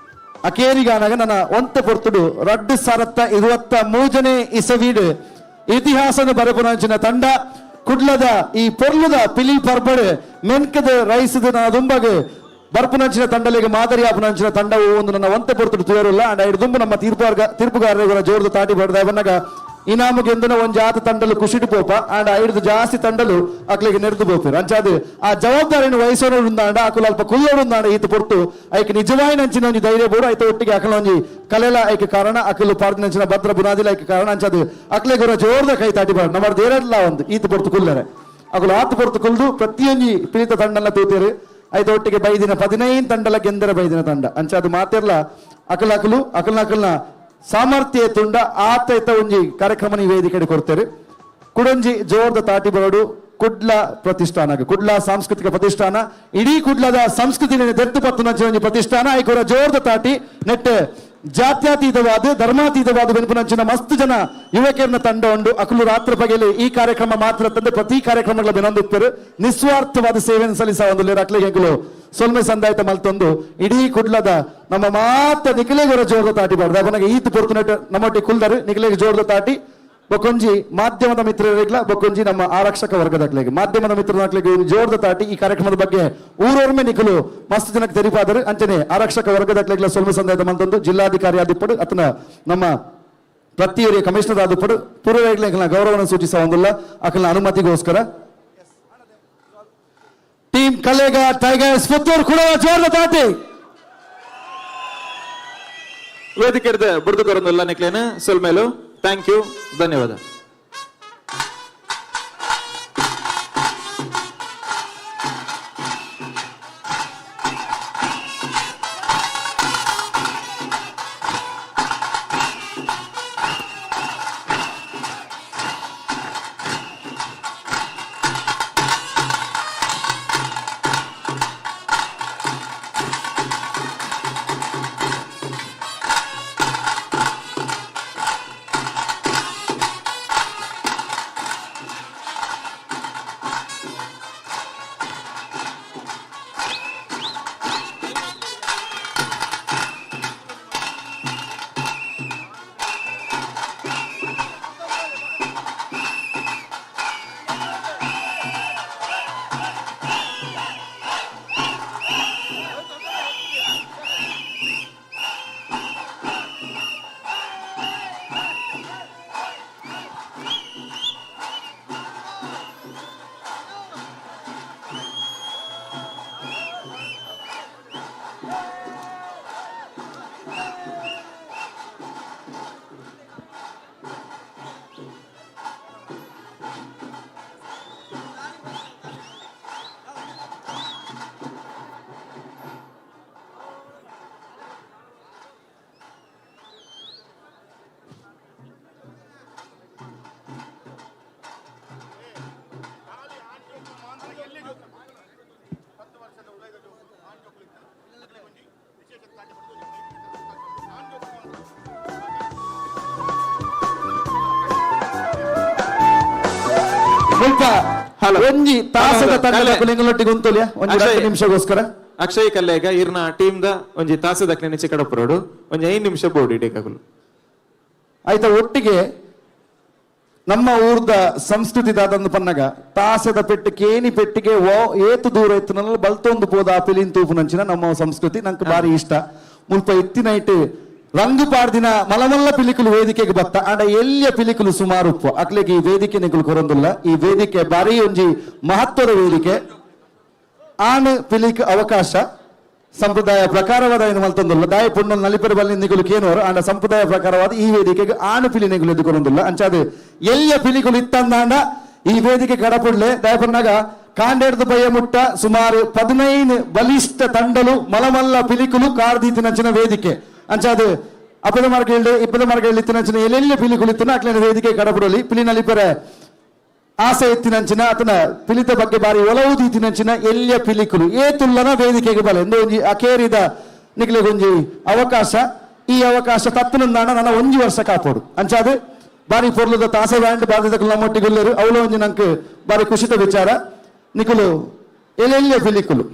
ಅಕೇರಿಗಾನಾಗ ನನ್ನ ಒಂತ ಪೊರ್ತುಡು 2023ನೇ ಇಸವೀಡು ಇತಿಹಾಸನ ಬರಪುನಂಚಿನ ತಂಡ ಕುಡ್ಲದ ಈ ಪೊರ್ಲುದ ಪಿಲಿ ಪರ್ಬಡ್ ಮೆನ್ಕದ ರೈಸದ ನನ್ನ ದುಂಬಗ್ ಬರ್ಪುನಂಚಿನ ತಂಡಲಿಗೆ ಮಾದರಿ ಆಪುನಂಚಿನ ತಂಡವು ಒಂದು ನನ್ನ ಒಂತೆ ಪೊರ್ತುಡು ತುಯರುಲ್ಲ. ಅಂಡ್ ಐದು ದುಂಬು ನಮ್ಮ ತೀರ್ಪುಗಾರರ ಜೋರ್ದು ತಾಟಿ ಬಡ್ದ ಬನ್ನಗ ಇನಾಮು ಗೆಂದನ ಒಂಜಿ ಆತ ತಂಡಲು ಖುಷಿಡು ಪೋಪ ಅಂಡ್ ಐದು ಜಾಸ್ತಿ ತಂಡಲು ಅಕ್ಲಿಗೆ ನೆರೆದು ಪೋಪೇರು. ಅಂಚಾದ ಆ ಜವಾಬ್ದಾರಿಯನ್ನು ವಹಿಸೋರು ಉಂದಾಂಡ ಅಕುಲು ಅಲ್ಪ ಕುಲ್ಲೋಡು ಉಂದಾಂಡ ಈತ ಪೊರ್ತು ಐಕ್ ನಿಜವಾಯಿನಂಚಿನ ಒಂಜಿ ಧೈರ್ಯ ಬೋಡು. ಐತ ಒಟ್ಟಿಗೆ ಅಕಲ ಒಂಜಿ ಕಲೆಲ ಐಕ್ ಕಾರಣ, ಅಕಲು ಪಾರ್ದಿನಂಚಿನ ಭದ್ರ ಬುನಾದಿಲ ಐಕ್ ಕಾರಣ. ಅಂಚಾದ ಅಕ್ಲೆಗುರ ಜೋರ್ದ ಕೈ ತಾಟಿ ಬಾಡ ನಮ್ಮ ದೇರಡ್ಲ ಒಂದು ಈತ ಪೊರ್ತು ಕುಲ್ಲರೆ ಅಕುಲು ಆತ ಪೊರ್ತು ಕುಲ್ದು ಪ್ರತಿಯೊಂಜಿ ಪೀಳಿತ ತಂಡಲ್ಲ ತೂತೇರು. ಐತ ಒಟ್ಟಿಗೆ ಬೈದಿನ 15 ತಂಡಲ ಗೆಂದರ ಬೈದಿನ ತಂಡ. ಅಂಚಾದ ಮಾತೆರ್ಲ ಅಕಲ ಅಕಲು ಅಕಲ್ನ ಅಕಲ್ನ ಸಾಮರ್ಥ್ಯ ತುಂಡ ಆತ ಇತ್ತ ಒಂಜಿ ಕಾರ್ಯಕ್ರಮ ನೀವು ವೇದಿಕೆ ಕೊಡ್ತೇವೆ. ಕುಡಂಜಿ ಜೋರ್ದ ತಾಟಿ ಬರಡು ಕುಡ್ಲ ಪ್ರತಿಷ್ಠಾನ, ಕುಡ್ಲ ಸಾಂಸ್ಕೃತಿಕ ಪ್ರತಿಷ್ಠಾನ, ಇಡೀ ಕುಡ್ಲದ ಸಂಸ್ಕೃತಿ ದೆತ್ತು ಪತ್ತು ಒಂಜಿ ಪ್ರತಿಷ್ಠಾನ. ಐಕುರ ಜೋರ್ದ ತಾಟಿ ನೆಟ್ ಜಾತ್ಯತೀತವಾದ ಧರ್ಮಾತೀತವಾದ ಬೆನ್ಪುನಂಚಿನ ಮಸ್ತ್ ಜನ ಯುವಕರನ್ನ ತಂಡ ಉಂಡು. ಅಕುಲು ರಾತ್ರಿ ಬಗೆಲಿ ಈ ಕಾರ್ಯಕ್ರಮ ಮಾತ್ರ ತಂದೆ ಪ್ರತಿ ಕಾರ್ಯಕ್ರಮಗಳ ಬೆನೊಂದಿಪ್ಪರು ನಿಸ್ವಾರ್ಥವಾದ ಸೇವೆಯನ್ನು ಸಲ್ಲಿಸ ಒಂದು ಅಕ್ಲಿಗೆ ಎಂಕುಲು ಸೊಲ್ಮೆ ಸಂದಾಯ್ತ ಮಲ್ತೊಂದು ಇಡೀ ಕುಡ್ಲದ ನಮ್ಮ ಮಾತ ನಿಖಿಲೇಗರ ಜೋರ್ದ ತಾಟಿ ಬಾರ್ದು. ಅವನಿಗೆ ಈತ್ ಪೊರ್ತು ನೆಟ್ ನಮ್ಮೊಟ್ಟಿಗೆ ಕುಲ್ದರು ನಿಖಿಲೇಗೆ ಜೋರ್ದ ತಾಟಿ. ಬೊಕೊಂಜಿ ಮಾಧ್ಯಮದ ಮಿತ್ರರಿಗ್ಲ, ಬೊಕೊಂಜಿ ನಮ್ಮ ಆರಕ್ಷಕ ವರ್ಗದಕ್ಲೆಗೆ, ಮಾಧ್ಯಮದ ಮಿತ್ರನಕ್ಲೆಗೆ ಜೋರ್ದ ತಾಟಿ. ಈ ಕಾರ್ಯಕ್ರಮದ ಬಗ್ಗೆ ಊರೊರ್ಮೆ ನಿಖಲು ಮಸ್ತ್ ಜನಕ್ಕೆ ತೆರಿಪಾದರು. ಅಂಚನೆ ಆರಕ್ಷಕ ವರ್ಗದಕ್ಲೆಗ್ಲ ಸೊಲ್ಮೆ ಸಂದಾಯ್ತ ಮಲ್ತೊಂದು ಜಿಲ್ಲಾಧಿಕಾರಿ ಆದಿಪ್ಪಡು ಅತನ ನಮ್ಮ ಪ್ರತಿಯೊರಿಯ ಕಮಿಷನರ್ ಆದಿಪ್ಪಡು ಪೂರ್ವಗಳ ಗೌರವವನ್ನು ಸೂಚಿಸ ಒಂದುಲ್ಲ ಅಕಲ್ನ ಅನುಮತಿಗೋಸ್ಕರ. ಟೀಮ್ ಕಲೆಗ ಟೈಗರ್ಸ್ ಪುತ್ತೂರು ಕೂಡ ಜೋರ್ದ ತಾಟಿ. ವೇದಿಕೆ ಬುಡ್ದು ಕೊರೊಂದುಲ್ಲ ನಿಕ್ಲೇನ ಸೊಲ್ಮೇಲು. Thank you, ಧನ್ಯವಾದ. ಮುಲ್ಪ ಹಲೋ. ಒಂಜಿ ತಾಸದ ಹಲೋ, ತಂಡದ ಕಲೆ. ಕುಲಿಂಗಲೊಟ್ಟಿಗೆ ಉಂತೊಲಿಯ ಒಂಜಿ ಅಕ್ಷಯ್. 2 ನಿಮಿಷಗೋಸ್ಕರ. ಅಕ್ಷಯ್ ಕಲ್ಲೇಗ ಇರ್ನ ಟೀಮ್ ದ ಒಂಜಿ ತಾಸದ ನಿಚೆ ಕಡಪುರೋಡು ಒಂಜಿ 5 ನಿಮಿಷ ಬೋರ್ಡ್ ಇಡೀಕಗುಲು. ಆಯ್ತಾ, ಒಟ್ಟಿಗೆ ನಮ್ಮ ಊರ್ದ ಸಂಸ್ಕೃತಿ ದಾದಂದು ಪನ್ನಗ ತಾಸದ ಪೆಟ್ಟು ಕೇನಿ ಪೆಟ್ಟಿಗೆ ಓ ಏತು ದೂರ ಇತ್ತು ಬಲ್ತೊಂದು ಪೋದ ಆ ಪಿಲಿನ್ ತೂಪುನಂಚಿನ ನಮ್ಮ ಸಂಸ್ಕೃತಿ ನಂಗೆ ಬಾರಿ ಇಷ್ಟ. ಮುಲ್ಪ ಇತ್ತಿನೈಟ್ ರಂಗು ಪಾಡ್ದಿನ ಮಲಮಲ್ಲ ಪಿಲಿಕುಲು ವೇದಿಕೆಗೆ ಬತ್ತ ಆಂಡ ಎಲ್ಲಿಯ ಪಿಲಿಕುಲು ಸುಮಾರು ಉಪ್ಪು ಅಕ್ಲೆಗೆ ಈ ವೇದಿಕೆ ನಿಕುಲು ಕೊರೊಂದುಲ್ಲ. ಈ ವೇದಿಕೆ ಬಾರಿ ಒಂಜಿ ಮಹತ್ವದ ವೇದಿಕೆ. ಆಣ್ ಪಿಲಿಕ್ ಅವಕಾಶ ಸಂಪ್ರದಾಯ ಪ್ರಕಾರವಾದ ಏನು ಮಲ್ತೊಂದುಲ್ಲ ದಾಯ ಪುಣ್ಣಲ್ ನಲಿಪೆರ ಬಲ್ಲಿ ನಿಗುಲು ಕೇನೋರು ಆಂಡ ಸಂಪ್ರದಾಯ ಪ್ರಕಾರವಾದ ಈ ವೇದಿಕೆಗೆ ಆಣು ಪಿಲಿ ನಿಗುಲು ಎದುಕೊರೊಂದುಲ್ಲ. ಅಂಚಾದ ಎಲ್ಲಿಯ ಪಿಲಿಕುಲು ಇತ್ತಂದಾಂಡ ಈ ವೇದಿಕೆ ಕಡಪುಡ್ಲೆ ದಾಯಪನ್ನಾಗ ಕಾಂಡೇಡ್ದ ಬಯ್ಯ ಮುಟ್ಟ ಸುಮಾರು 15 ಬಲಿಷ್ಠ ತಂಡಲು ಮಲಮಲ್ಲ ಪಿಲಿಕುಲು ಕಾರ್ದೀತಿನಂಚಿನ ವೇದಿಕೆ. ಅಂಚಾದ ಅಪ್ಪದ ಮಾರ್ಗ ಹೇಳಿ ಇಪ್ಪದ ಮಾರ್ಗ ಹೇಳಿ ಇತ್ತಿನಂಚಿನ ಎಲ್ಲೆಲ್ಲ ಪಿಲಿಕುಲು ಇತ್ತನ ಅಕ್ಲಿನ ವೇದಿಕೆ ಕಡಪುಡಲಿ ಪಿಲಿ ನಲಿಪೆರೆ ಆಸೆ ಎತ್ತಿನಂಚಿನ ಆತನ ಪಿಲಿತ ಬಗ್ಗೆ ಬಾರಿ ಒಲವು ದೀತಿನಂಚಿನ ಎಲ್ಲಿಯ ಪಿಲಿಕುಲು ಏತುಲ್ಲನ ವೇದಿಕೆಗೆ ಬಲೆ ಎಂದು ಒಂಜಿ ಅಕೇರಿದ ನಿಕ್ಲೆಗ್ ಒಂಜಿ ಅವಕಾಶ. ಈ ಅವಕಾಶ ತತ್ತನಂದಾಣ ನನ್ನ ಒಂಜಿ ವರ್ಷ ಕಾಪೋಡು. ಅಂಚಾದ ಬಾರಿ ಪೊರ್ಲುದ ತಾಸೆ ಬ್ಯಾಂಡ್ ಬಾಧಿತ ನಮ್ಮೊಟ್ಟಿಗುಲ್ಲೇರು ಅವಳು ಒಂಜಿ ನಂಕ್ ಬಾರಿ ಖುಷಿತ ವಿಚಾರ. ನಿಕುಲು ಎಲ್ಲೆಲ್ಲಿಯ ಪಿಲಿಕುಲು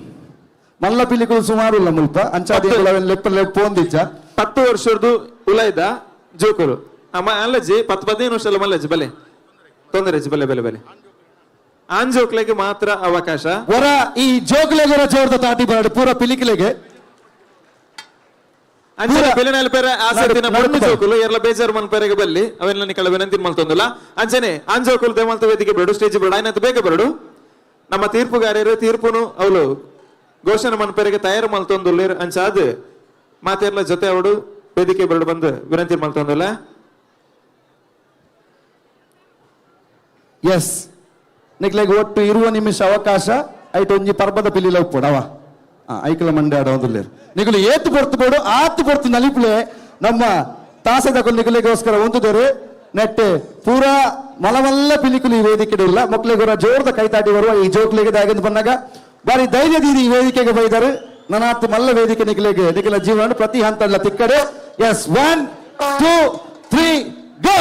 ಮಲ್ಲ ಪಿಲಿಕುಲು ಸುಮಾರು ಇಲ್ಲ ಮುಲ್ಪ ಅಂಚಾದ ಲೆಪ್ಪ ಲೆಪ್ಪೊಂದಿಜ್ಜ. 10 ವರ್ಷದ್ದು ಉಲೈದ ಜೋಕುಲು ಅಮ್ಮ ಅಲ್ಲಜ್ಜಿ 10 15 ವರ್ಷ ಅಲ್ಲ ಮಲ್ಲಜ್ಜಿ ಬಲೆ ತೊಂದರೆ ಅಜ್ಜಿ, ಬಲೆ ಬಲೆ ಬಲೆ ಆನ್ ಜೋಕ್ಲೆಗೆ ಮಾತ್ರ ಅವಕಾಶ. ಹೊರ ಈ ಜೋಕ್ಲೆಗೊರ ಜೋರ್ದ ತಾಟಿ ಬರಡು ಪೂರ ಪಿಲಿಕುಲೆಗೆ. ಅಂಚನೆ ಪೂರ ಬೆಲೆನಲ್ಲಿ ಪೇರೆ ಆಸಕ್ತಿನ ನಡು- ಪೊಣ್ಣು ನಡು ಜೋಕುಲು ಎರ್ಲ ಬೇಜಾರು ಮನ್ಪೆರೆಗೆ ಬಲ್ಲಿ ಅವೆಲ್ಲ ನಿಕಲ ವಿನಂತಿ ಮಲ್ತೊಂದುಲ್ಲ. ಅಂಚನೆ ಆನ್ ಜೋಕುಲು ದೇಮಲ್ತ ವೇದಿಕೆ ಬರಡು ಸ್ಟೇಜ್ ಬರಡು ಆಯ್ನಂತ ಬೇಗ ಬರಡು. ನಮ್ಮ ತೀರ್ಪುಗಾರರು ತೀರ್ಪುನು ಅವಳು ಘೋಷಣೆ ಮನ್ಪೆರೆಗೆ ತಯಾರು ಮಲ್ತೊಂದುಲ್ಲೇರು. ಅಂಚಾದ್ ಮಾತೆರ್ಲ ಜೊತೆ ಅವಳು ವೇದಿಕೆ ಬರಡು ಬಂದು ವಿನಂತಿ ಮಲ್ತೊಂದುಲ್ಲ. ಎಸ್, ನಿಕ್ಲೆಗ್ ಒಟ್ಟು 20 ನಿಮಿಷ ಅವಕಾಶ. ಐಟ್ ಒಂಜಿ ಪರ್ಬದ ಪಿಲಿಲ ಉಪ್ಪುಡವ ಐಕಲ ಮಂಡೆ ಆಡೋದುಲ್ಲೇರು ನಿಗುಲು ಏತು ಪೊರ್ತು ಬೋಡು ಆತು ಪೊರ್ತು ನಲಿಪುಲೆ ನಮ್ಮ ತಾಸದ ನಿಗುಲಿಗೋಸ್ಕರ ಒಂದುದರು ನೆಟ್ ಪೂರಾ ಮಲಮಲ್ಲ ಪಿಲಿಕುಲು ಈ ವೇದಿಕೆ ಇಲ್ಲ ಮಕ್ಳಿಗೊರ ಜೋರ್ದ ಕೈತಾಟಿ ಬರುವ ಈ ಜೋಕ್ಲಿಗೆ ದಾಗಂದು ಬಂದಾಗ ಬಾರಿ ಧೈರ್ಯ ದೀದಿ ಈ ವೇದಿಕೆಗೆ ಬೈದರು. ನನಾತ್ ಮಲ್ಲ ವೇದಿಕೆ ನಿಖಿಲೆಗೆ ನಿಖಿಲ ಜೀವನ ಪ್ರತಿ ಹಂತ ತಿಕ್ಕಡೆ. ಎಸ್, 1 2 3 ಗೋ.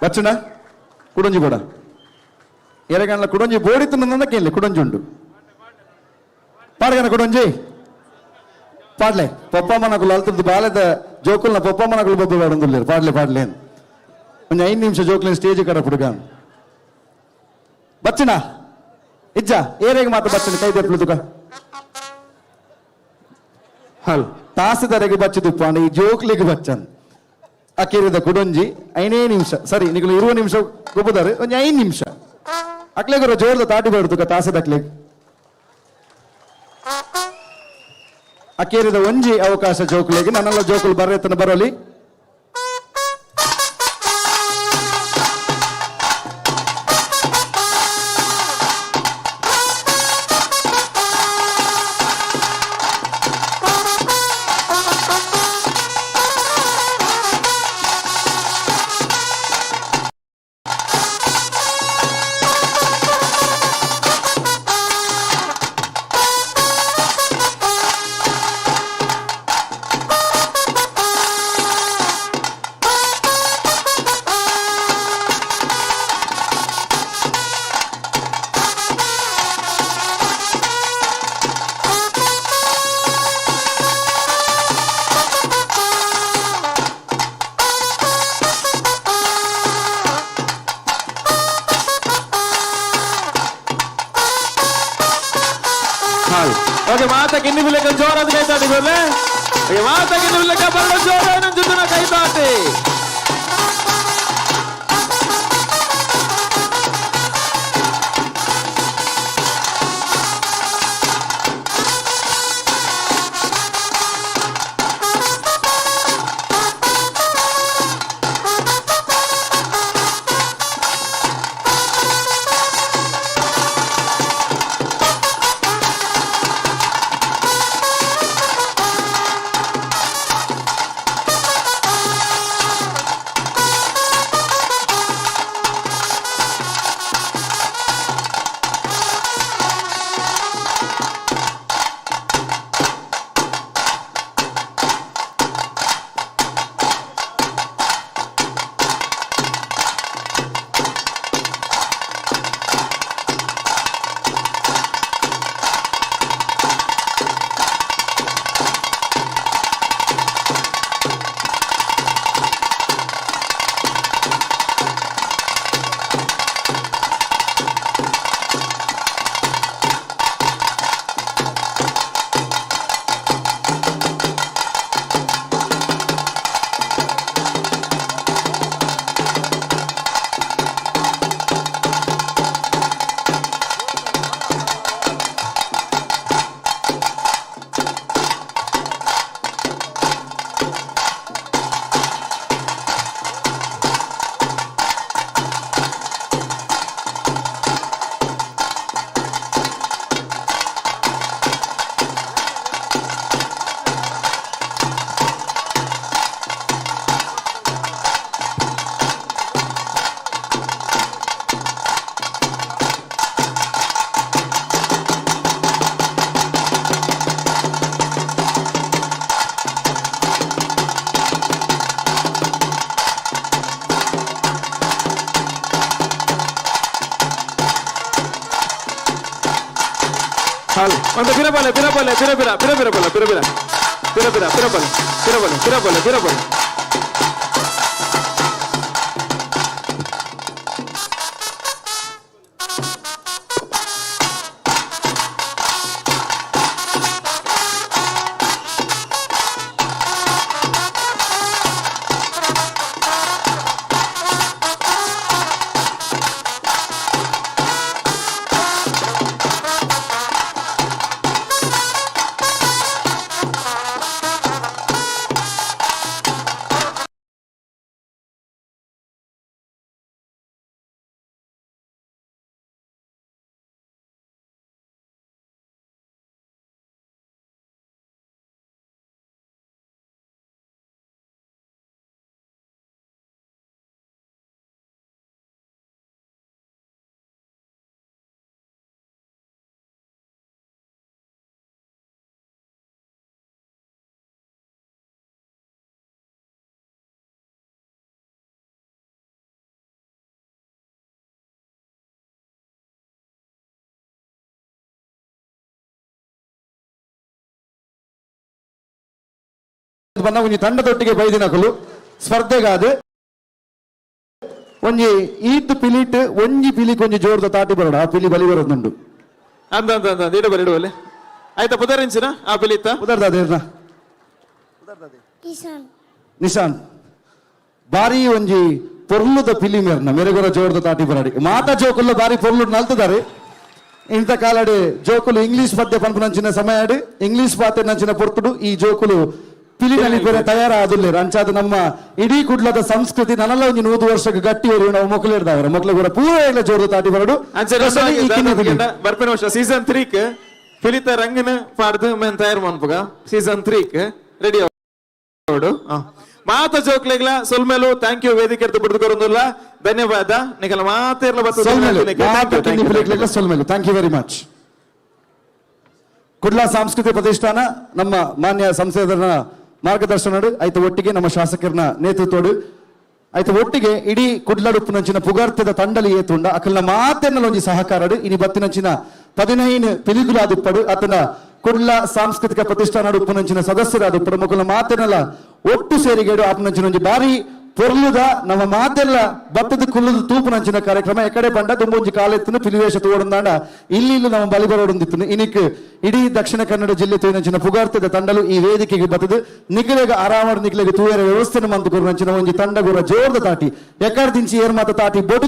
ಬಚ್ಚಣ ಕುಡೊಂಜಿ ಬೋಡ ಎರೆಗಣ್ಣ ಕುಡೊಂಜಿ ಬೋಡಿತ್ತು ಕೇಳಿ ಕುಡೊಂಜಿ ಉಂಡು. ಪಾಡ್ಗನ ಕುಡೊಂಜಿ ಪಾಡ್ಲೆ. ಪೊಪ್ಪ ಮನಕುಲು ಅಲ್ತದ್ದು ಬಾಲೆದ ಜೋಕುಲ್ನ ಪೊಪ್ಪ ಮನಕುಲು ಬೊಬ್ಬೆ ಬೇಡಂದುಲ್ಲೇರು. ಪಾಡ್ಲೆ ಪಾಡ್ಲೆ. ಒಂಜಿ 5 ನಿಮಿಷ ಜೋಕ್ಲಿನ ಸ್ಟೇಜ್ ಕಡ ಹುಡುಗ ಬಚ್ಚಣ ಇಜ್ಜ ಏರೆಗೆ ಮಾತ್ರ ಬಚ್ಚಣ ಕೈ ದೆಪ್ಲು ತುಕ. ಹಲ್. ತಾಸಿದರೆಗೆ ಬಚ್ಚುದುಪ್ಪ ಈ ಜೋಕ್ಲಿಗೆ ಬಚ್ಚನ್. ಅಕೇರಿದ ಕುಡೊಂಜಿ 5 ನಿಮಿಷ ಸರಿ ನಿಕಲು 20 ನಿಮಿಷ ಗೊಬ್ಬದಾರೆ, ಒಂಜಿ 5 ನಿಮಿಷ ಅಕ್ಲೆಗುರ ಜೋರ್ದ ತಾಟಿ ಬೇಡ್ದುಕ ತಾಸದ ಅಕ್ಲೆಗ್. ಅಕೇರಿದ ಒಂಜಿ ಅವಕಾಶ ಜೋಕುಲೆಗ್. ನನ್ನೆಲ್ಲ ಜೋಕುಲು ಬರ್ರೆತ್ತನ ಬರೋಲಿ. ಹಾಲ್. ಓಕೆ, ಮಾತ ಗಿನ್ನಿ ಬಿಲೆಕ ಜೋರಾದ ಕೈ ತಾಟಿ ಬರ್ಲೆ. ಓಕೆ, ಮಾತ ಗಿನ್ನಿ ಬಿಲೆಕ ಬರಡ ಜೋರಾದ ಜುತ್ತನ ಕೈ ತಾಟಿ. ಹಾಲ್. ಒಂದು ಬಿರಬಲೆ ಬಿರಬಲೆ ಬಿರ ಬಿರ ಬಿರ ಬಿರಬಲ ಬಿರ ಬಿರ ಬಿರ ಬಿರ ಬಿರಬಲೆ ಬಿರಬಲೆ ಬಿರಬಲೆ ಬಿರಬಲೆ. ಬಂದ ಒಂಜಿ ತಂಡದೊಟ್ಟಿಗೆ ಬೈದಿನಕುಲು ಸ್ಪರ್ಧೆಗಾದ ಒಂಜಿ ಈತ್ ಪಿಲಿಟ್ ಒಂಜಿ ಪಿಲಿಕ್ ಒಂಜಿ ಜೋರ್ದ ತಾಟಿ ಬರೋಡ ಆ ಪಿಲಿ ಬಲಿ ಬರೋದುಂಡು. ಅಂದ ಅಂದ ಅಂದ ಇಡು ಬರಿ ಇಡುವಲ್ಲಿ ಆಯ್ತಾ ಪುದರಿಂಚಿನ ಆ ಪಿಲಿತ್ತ? ಉದರ್ದಾದೇರ್ನ? ಕಿಶನ್. ನಿಶಾನ್. ಬಾರಿ ಒಂಜಿ ಪೊರ್ಲುದ ಪಿಲಿ ಮೇರ್ನ ಮೆರೆಗೊರ ಜೋರ್ದ ತಾಟಿ ಬರಾಡಿ. ಮಾತಾ ಜೋಕುಲ್ಲ ಬಾರಿ ಪೊರ್ಲು ನಲ್ತದಾರೆ. ಇಂಥ ಕಾಲಡೆ ಜೋಕುಲು ಇಂಗ್ಲಿಷ್ ಪದ್ಯ ಪನ್ಪುನಂಚಿನ ಸಮಯ ಆಡ್ ಇಂಗ್ಲಿಷ್ ಪಾತೆ ನಂಚಿನ ಪೊರ್ತುಡು ಈ ಜೋಕುಲು ಪಿಲಿ ನಲಿಪೆರೆ ತಯಾರಾದುಲ್ಲೇರು. ಅಂಚಾದ ನಮ್ಮ ಇಡೀ ಕುಡ್ಲದ ಸಂಸ್ಕೃತಿ ನನಲ್ಲ ಒಂಜಿ 100 ವರ್ಷಕ್ಕೆ ಗಟ್ಟಿ ಒರಿಯುವ ನಾವು ಮೊಕ್ಕಲಿರ್ದಾವ್ರ ಮೊಕ್ಕಲು ಕೂಡ ಪೂರ ಎಲ್ಲ ಜೋರ್ದ ತಾಟಿ ಬರಡು. ಅಂಚೆ ಈ ಕಿನ್ನ ಪಿಲಿ. ಬರ್ಪಿನ ವರ್ಷ ಸೀಸನ್ 3ಕ್ ಪಿಲಿತ ರಂಗನ ಪಾಡ್ದು ಮೇನ್ ತಯಾರು ಮನ್ಪುಗ. Season 3ಕ್ ready ಅವಡು. ಮಾತ ಜೋಕ್ಲೆಗ್ಲ ಸೊಲ್ಮೆಲು thank you. ವೇದಿಕೆ ಬಿಡ್ದು ಧನ್ಯವಾದ. ನಿಕಲ ಮಾತೇರ್ಲ. ಸೊಲ್ಮೆಲು ಮಾತ ಕಿನ್ನಿ ಪಿಲಿಕ್ಲೆಗ್ಲ ಸೊಲ್ಮೆಲು. Thank you very much. Kudla ಸಾಂಸ್ಕೃತಿಕ ಪ್ರತಿಷ್ಠಾನ ನಮ್ಮ ಮಾನ್ಯ ಸಂಸದರ ಮಾರ್ಗದರ್ಶನಡು ಆಯ್ತು ಒಟ್ಟಿಗೆ ನಮ್ಮ ಶಾಸಕರನ್ನ ನೇತೃತ್ವಡು ಆಯ್ತು ಒಟ್ಟಿಗೆ ಇಡೀ ಕುಡ್ಲಡುಪ್ಪುನಂಚಿನ ಪುಗರ್ತದ ತಂಡಲಿ ಏತುಂಡ ಅಕಲ್ನ ಮಾತೆನ್ನಲ ಒಂಜಿ ಸಹಕಾರಡು ಇನಿ ಬತ್ತಿನಂಚಿನ 15 ಪಿಲಿಗುಲಾದುಪ್ಪಡು ಅತನ ಕುಡ್ಲ ಸಾಂಸ್ಕೃತಿಕ ಪ್ರತಿಷ್ಠಾನ ಉಪ್ಪುನಂಚಿನ ಸದಸ್ಯರಾದುಪ್ಪಡು ಮೊಕಲ್ನ ಮಾತೆನ್ನಲ ಒಟ್ಟು ಸೇರಿಗೇಡು ಆಪನಂಚಿನ ಒಂಜಿ ಬಾರಿ ಪೊರ್ಲುದ ನಮ್ಮ ಮಾತೆಲ್ಲ ಬತ್ತದ ಕುಲ್ಲದ ತೂಪುನಂಚಿನ ಕಾರ್ಯಕ್ರಮ. ಎಕಡೆ ಪಂಡ ದುಂಬೊಂಜಿ ಕಾಲೆತ್ತುನು ಪಿಲಿವೇಶ ತೋಡುಂದಾಂಡ ಇಲ್ಲಿ ಇಲ್ಲಿ ನಮ್ಮ ಬಲಿ ಬರೋಡುಂದಿತ್ತುನು. ಇನಿಕ್ ಇಡೀ ದಕ್ಷಿಣ ಕನ್ನಡ ಜಿಲ್ಲೆ ತೂಯಿನಂಚಿನ ಪುಗಾರ್ತದ ತಂಡಲು ಈ ವೇದಿಕೆಗೆ ಬತ್ತದು ನಿಖಲೆಗ ಆರಾಮಡ್ ನಿಖಲೆಗೆ ತೂಯರ ವ್ಯವಸ್ಥೆನ ಮಂತು ಕೊರುನಂಚಿನ ಒಂಜಿ ತಂಡ ಗುರ ಜೋರ್ದ ತಾಟಿ ಎಕಡ್ ದಿಂಚಿ ಏರ್ ಮಾತ ತಾಟಿ ಬೊಡು.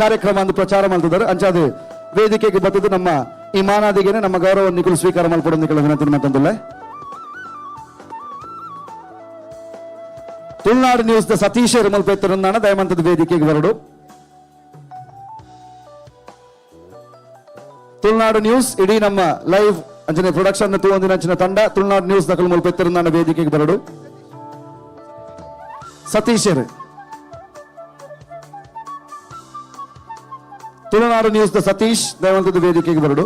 ಕಾರ್ಯಕ್ರಮ ಅಂದು ಪ್ರಚಾರ ಮಾಡ್ತಿದ್ದಾರೆ. ಅಂಚಾದ ವೇದಿಕೆಗೆ ಬತ್ತದು ನಮ್ಮ ಈ ಮಾನಾದಿಗೆನೆ ನಮ್ಮ ಗೌರವ ನಿಕುಲು ಸ್ವೀಕಾರ ಮಲ್ಪೊಡು ನಿಕುಲು ವಿನಂತಿ ಮತ್ತೊಂದುಲ್ಲೆ. ತುಳುನಾಡು ನ್ಯೂಸ್ the Satish ಮಲ್ಪೆತ್ತರಂದಾಣ ದಯಮಂತದ ವೇದಿಕೆಗೆ ಬರಡು. ತುಳುನಾಡು ನ್ಯೂಸ್ ಇಡೀ ನಮ್ಮ ಲೈವ್ ಅಂಚನೆ ಪ್ರೊಡಕ್ಷನ್ ತೂವೊಂದಿನ ಅಂಚಿನ ತಂಡ ತುಳುನಾಡು ನ್ಯೂಸ್ ದಕಲು ಮುಲ್ಪೆತ್ತರಂದಾಣ ವೇದಿಕೆಗೆ ಬರಡು. ಸತೀಶರು ತುಳುನಾಡು ನ್ಯೂಸ್ the Satish ದಯವಂತದ ವೇದಿಕೆಗೆ ಬರಡು.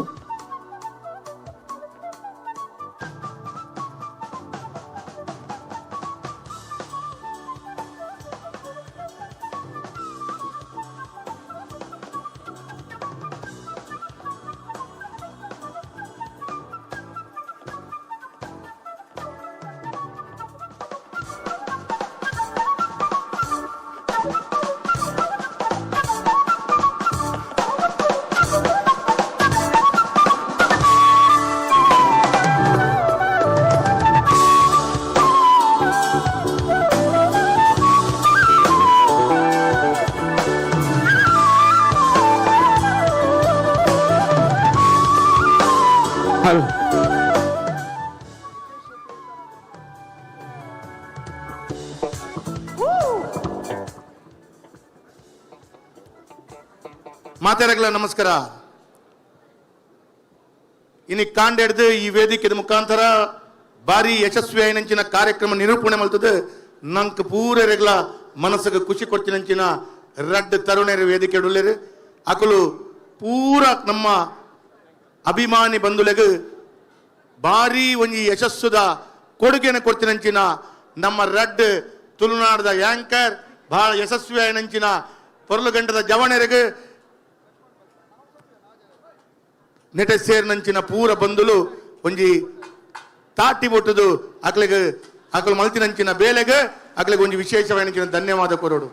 ಮಾತಾಡಗಲ ನಮಸ್ಕಾರ. ಇನಿ ಕಾಂಡೆಡ್ದು ಈ ವೇದಿಕೆದ ಮುಖಾಂತರ ಭಾರಿ ಯಶಸ್ವಿ ಆಯಿನಂಚಿನ ಕಾರ್ಯಕ್ರಮ ನಿರೂಪಣೆ ಮಲ್ತದೆ. ನಂಕ್ ಪೂರೆರೆಗ್ಲ ಮನಸ್ಸಿಗೆ ಖುಷಿ ಕೊಡ್ತಿನಂಚಿನ ರಡ್ಡ್ ತರುಣೆರ್ ವೇದಿಕೆ ಉಲ್ಲೆರ್. ಅಕುಲು ಪೂರ ನಮ್ಮ ಅಭಿಮಾನಿ ಬಂಧುಲೆಗ್ ಭಾರಿ ಒಂಜಿ ಯಶಸ್ಸುದ ಕೊಡುಗೆನ ಕೊಡ್ತಿನಂಚಿನ ನಮ್ಮ ರಡ್ಡ್ ತುಳುನಾಡದ ಯಾಂಕರ್ ಬಹಳ ಯಶಸ್ವಿ ಆಯಿನಂಚಿನ ಪೊರ್ಲುಗಂಟದ ಜವಣೆರೆಗ್ ನೆಟೆ ಸೇರಿನಂಚಿನ ಪೂರ ಬಂಧುಲು ಒಂಜಿ ತಾಟಿ ಬೊಟ್ಟುದು ಅಕ್ಲೆಗ್ ಅಕಲು ಮಲ್ತಿನಂಚಿನ ಬೇಲೆಗ್ ಅಕ್ಲೆಗ್ ಒಂಜಿ ವಿಶೇಷವಾಯಿನಂಚಿನ ಧನ್ಯವಾದ ಕೊರಡು.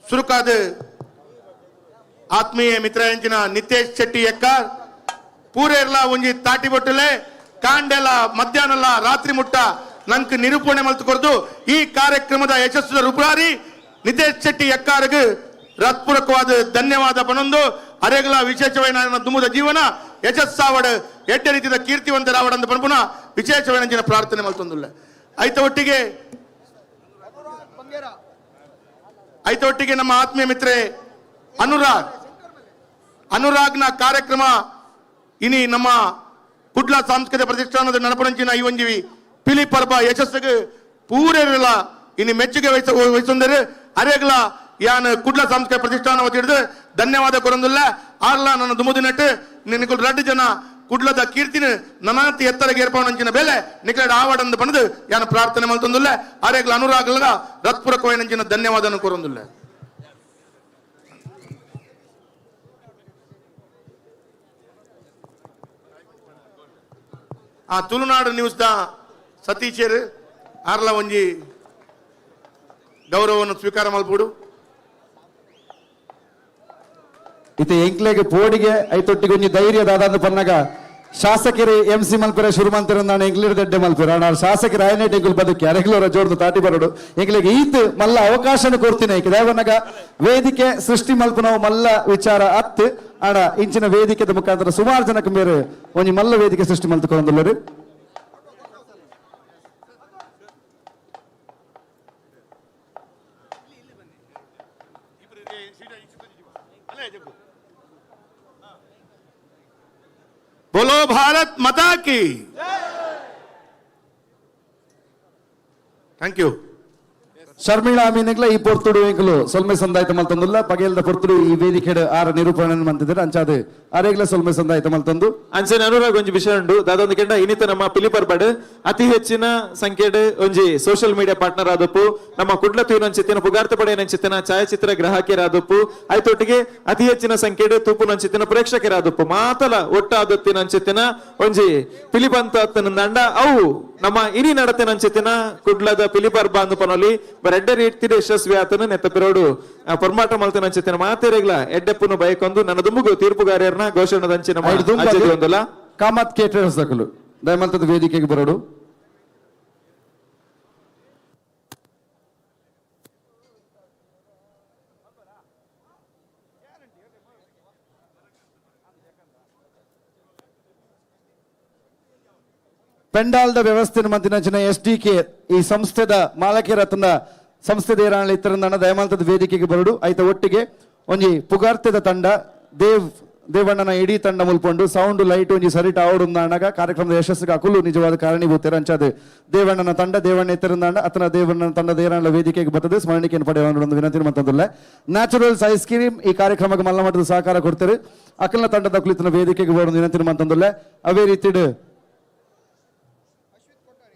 ಸುರುಕಾದ ಆತ್ಮೀಯ ಮಿತ್ರ ನಿತೇಶ್ ಶೆಟ್ಟಿ ಎಕ್ಕಾರ್ ಪೂರೆರ್ಲ ಒಂಜಿ ತಾಟಿ ಬೊಟ್ಟುಲೆ ಕಾಂಡೆಲ ಮಧ್ಯಾಹ್ನಲ ರಾತ್ರಿ ಮುಟ್ಟ ನಂಕ್ ನಿರೂಪಣೆ ಮಲ್ತು ಕೊರ್ದು ಈ ಕಾರ್ಯಕ್ರಮದ ಯಶಸ್ಸು ರೂಪುರಾರಿ ನಿತೇಶ್ ಶೆಟ್ಟಿ ಎಕ್ಕಾರ್ಗ್ ಹೃತ್ಪೂರ್ವಕವಾದ ಧನ್ಯವಾದ ಪನೊಂದು ಅರೆಗಲ ವಿಶೇಷವಾದ ದುಮುದ ಜೀವನ ಯಶಸ್ಸಾವಡ್ ಎಡ್ಡೆ ರೀತಿಯ ಕೀರ್ತಿವಂತರಾವಡ್ ಅಂತ ಪನ್ಪುನ ವಿಶೇಷವಾದ ಪ್ರಾರ್ಥನೆ ಮಲ್ತೊಂದುಲ್ಲ. ಐತ ಒಟ್ಟಿಗೆ ನಮ್ಮ ಆತ್ಮೀಯ ಮಿತ್ರೆ ಅನುರಾಗ್ನ ಕಾರ್ಯಕ್ರಮ ಇನಿ ನಮ್ಮ ಕುಡ್ಲ ಸಾಂಸ್ಕೃತಿಕ ಪ್ರತಿಷ್ಠಾನದ ನಡಪನಂಚಿನ ಈ ಒಂಜಿ ಪಿಲಿ ಪರ್ಬ ಯಶಸ್ಸಿಗೆ ಪೂರೆಲ್ಲ ಇನಿ ಮೆಚ್ಚುಗೆ ವಹಿಸೊಂದರೆ ಅರೆಗ್ಲ ಯಾನ್ ಕುಡ್ಲ ಸಾಂಸ್ಕೃತಿಕ ಪ್ರತಿಷ್ಠಾನ ಹಿಡಿದು ಧನ್ಯವಾದ ಕೊರೊಂದುಲ್ಲ. ಆರ್ಲ ನನ್ನ ದುಮುದಿನಟ್ಟು ನಿನಕುಲ್ ರಡ್ಡು ಜನ ಕುಡ್ಲದ ಕೀರ್ತಿನ ನನಾತಿ ಎತ್ತರಗೆ ಏರ್ಪವನಂಚಿನ ಬೆಲೆ ನಿಕಲಡ ಆವಡಂದು ಪಣದು ಯಾನ್ ಪ್ರಾರ್ಥನೆ ಮಲ್ತೊಂದುಲ್ಲ. ಅರೆಗ್ಲ ಅನುರಾಗ್ಲ ಹೃತ್ಪೂರ್ವಕವಾಯಿನಂಚಿನ ಧನ್ಯವಾದನ ಕೊರೊಂದುಲ್ಲ. ಆ ತುಳುನಾಡು ನ್ಯೂಸ್ the ಸತೀಶರು ಆರ್ಲ ಒಂಜಿ ಗೌರವವನ್ನು ಸ್ವೀಕಾರ ಮಲ್ಪುಡು. ಇತ್ತೆ ಎಂಕ್ಲೆಗ್ ಪೋಡಿಗೆ ಐತೊಟ್ಟಿಗೆ ಒಂಜಿ ಧೈರ್ಯ ದಾದಾಂದು ಪನ್ನಗ ಶಾಸಕರು ಎಂ ಸಿ ಮಲ್ಪೆರೆ ಶುರು ಮಂತಿರ ನಾನು ಎಂಕ್ಲಿರ್ ದಡ್ಡೆ ಮಲ್ಪೆರ ನಾನು ಶಾಸಕರು ಆಯನೇಟ್ ಎಂಕುಲು ಬದುಕಿ ಅರೆಗ್ಲೋರ ಜೋರ್ದು ತಾಟಿ ಬರೋಡು ಎಂಕ್ಲೆಗ್ ಈತ್ ಮಲ್ಲ ಅವಕಾಶನ ಕೊಡ್ತೀನಿ. ದೇವನಗ ವೇದಿಕೆ ಸೃಷ್ಟಿ ಮಲ್ಪುನವು ಮಲ್ಲ ವಿಚಾರ ಅತ್ ಆಡ ಇಂಚಿನ ವೇದಿಕೆದ ಮುಖಾಂತರ ಸುಮಾರು ಜನಕ್ಕೆ ಮೇರೆ ಒಂಜಿ ಮಲ್ಲ ವೇದಿಕೆ ಸೃಷ್ಟಿ ಮಲ್ತುಕೊಂದುಲ್ಲರು. बोलो भारत माता की. Thank you. Sharmila ಅಮೀನ್ಗ್ಲ ಈ ಪೊರ್ತುಡು ಎಂಕುಲು ಸೊಲ್ಮೆ ಸಂದಾಯ್ತ ಮಲ್ತೊಂದುಲ್ಲ. ಪಗೇಲ್ದ ಪೊರ್ತುಡು ಈ ವೇದಿಕೆಡ್ ಆರ ನಿರೂಪಣೆ ಮಂತಿದ್ದಾರೆ ಅಂಚಾದ ಅರೆಗ್ಲ ಸೊಲ್ಮೆ ಸಂದಾಯ್ತ ಮಲ್ತೊಂದು. ಅಂಚನೆ ಅನುರಾಗ್ ಒಂಜಿ ವಿಷಯ ಉಂಡು ದಾದೊಂದು ಕೆಂಡ ಇನ್ನಿತ ನಮ್ಮ ಪಿಲಿಪರ್ಬಡ್ ಅತಿ ಹೆಚ್ಚಿನ ಸಂಖ್ಯೆಡ್ ಒಂಜಿ social media partner ಆದಪ್ಪು ನಮ್ಮ ಕುಡ್ಲ ತೂನಂಚಿತ್ತಿನ ಪುಗಾರ್ತೆ ಪಡೆಯನಂಚಿತ್ತಿನ ಛಾಯಾಚಿತ್ರ ಗ್ರಾಹಕಿಯರಾದಪ್ಪು ಆಯ್ತೊಟ್ಟಿಗೆ ಅತಿ ಹೆಚ್ಚಿನ ಸಂಖ್ಯೆಡ್ ತೂಪುನಂಚಿತ್ತಿನ ಪ್ರೇಕ್ಷಕರಾದಪ್ಪು ಮಾತಲ ಒಟ್ಟಾದತ್ತಿನಂಚಿತ್ತಿನ ಒಂಜಿ ಪಿಲಿಪಂತ ದಂಡ ಅವು ನಮ್ಮ ಇನಿ ನಡತಿನಂಚಿತ್ತಿನ ಕುಡ್ಲದ ಪಿಲಿಪರ್ಬ ಅಂದು ಪನೊಲಿ ಎಡ್ಡೆ ರೀತಿಯ ಯಶಸ್ವಿ ಆತನು ನೆತ್ತ ಪಿರೋಡು ಪೊರ್ಮಾಟ ಮಲ್ತಿನಂಚಿತ್ತಿನ ಮಾತೆರೆಗ್ಲ ಎಡ್ಡೆಪ್ಪುನು ಬಯಕೊಂದು ನನ್ನ ದುಂಬುಗು ತೀರ್ಪುಗಾರ್ಯರ್ನ ಘೋಷಣದಂಚಿನ ಕಾಮತ್ ಕೇಟರರ್ಸ್ ದಕುಲು ದಯಮಲ್ತದ ವೇದಿಕೆಗೆ ಬರೋಡು. ಪೆಂಡಾಲ್ದ ವ್ಯವಸ್ಥೆ ಮಂತಿನಂಚಿನ ಎಸ್ ಡಿ ಕೆ ಈ ಸಂಸ್ಥೆದ ಮಾಲಕರತ್ನ ಸಂಸ್ಥೆದ ಏರಾಣಿ ಇತ್ತರಂದಣ ದಯಮಾಲ್ತದ ವೇದಿಕೆಗೆ ಬರಡು. ಐತ ಒಟ್ಟಿಗೆ ಒಂಜಿ ಪುಗಾರ್ತೆದ ತಂಡ ದೇವ್ ದೇವಣ್ಣನ ಇಡೀ ತಂಡ ಮುಲ್ಪೊಂಡು ಸೌಂಡ್ ಲೈಟ್ ಒಂಜಿ ಸರಿಟ್ ಆವಡುಂದಾಣಗ ಕಾರ್ಯಕ್ರಮದ ಯಶಸ್ಸಿಗೆ ಅಕುಲು ನಿಜವಾದ ಕಾರಣೀಭೂತೆರ್. ಅಂಚಾದ್ ದೇವಣ್ಣನ ತಂಡ ದೇವಣ್ಣ ಇತ್ತರಂದಾಂಡ ಅತನ ದೇವಣ್ಣನ ತಂಡ ದೇರಾಣ ವೇದಿಕೆಗೆ ಬರ್ತದೆ ಸ್ಮರಣಿಕೆಯನ್ನು ಪಡೆಯುವ ಒಂದು ವಿನಂತಿ ಮಂತಂದುಲ್ಲ. ನ್ಯಾಚುರಲ್ಸ್ ಐಸ್ ಕ್ರೀಮ್ ಈ ಕಾರ್ಯಕ್ರಮಕ್ಕೆ ಮಲ್ಲ ಮಟ್ಟದ ಸಹಕಾರ ಕೊಡ್ತಾರೆ. ಅಕಲ್ನ ತಂಡದ ಕುಳಿತನ ವೇದಿಕೆಗೆ ಬರೋದು ವಿನಂತಿ ಮಂತಂದುಲ್ಲ. ಅವೇ ರೀತಿಡ್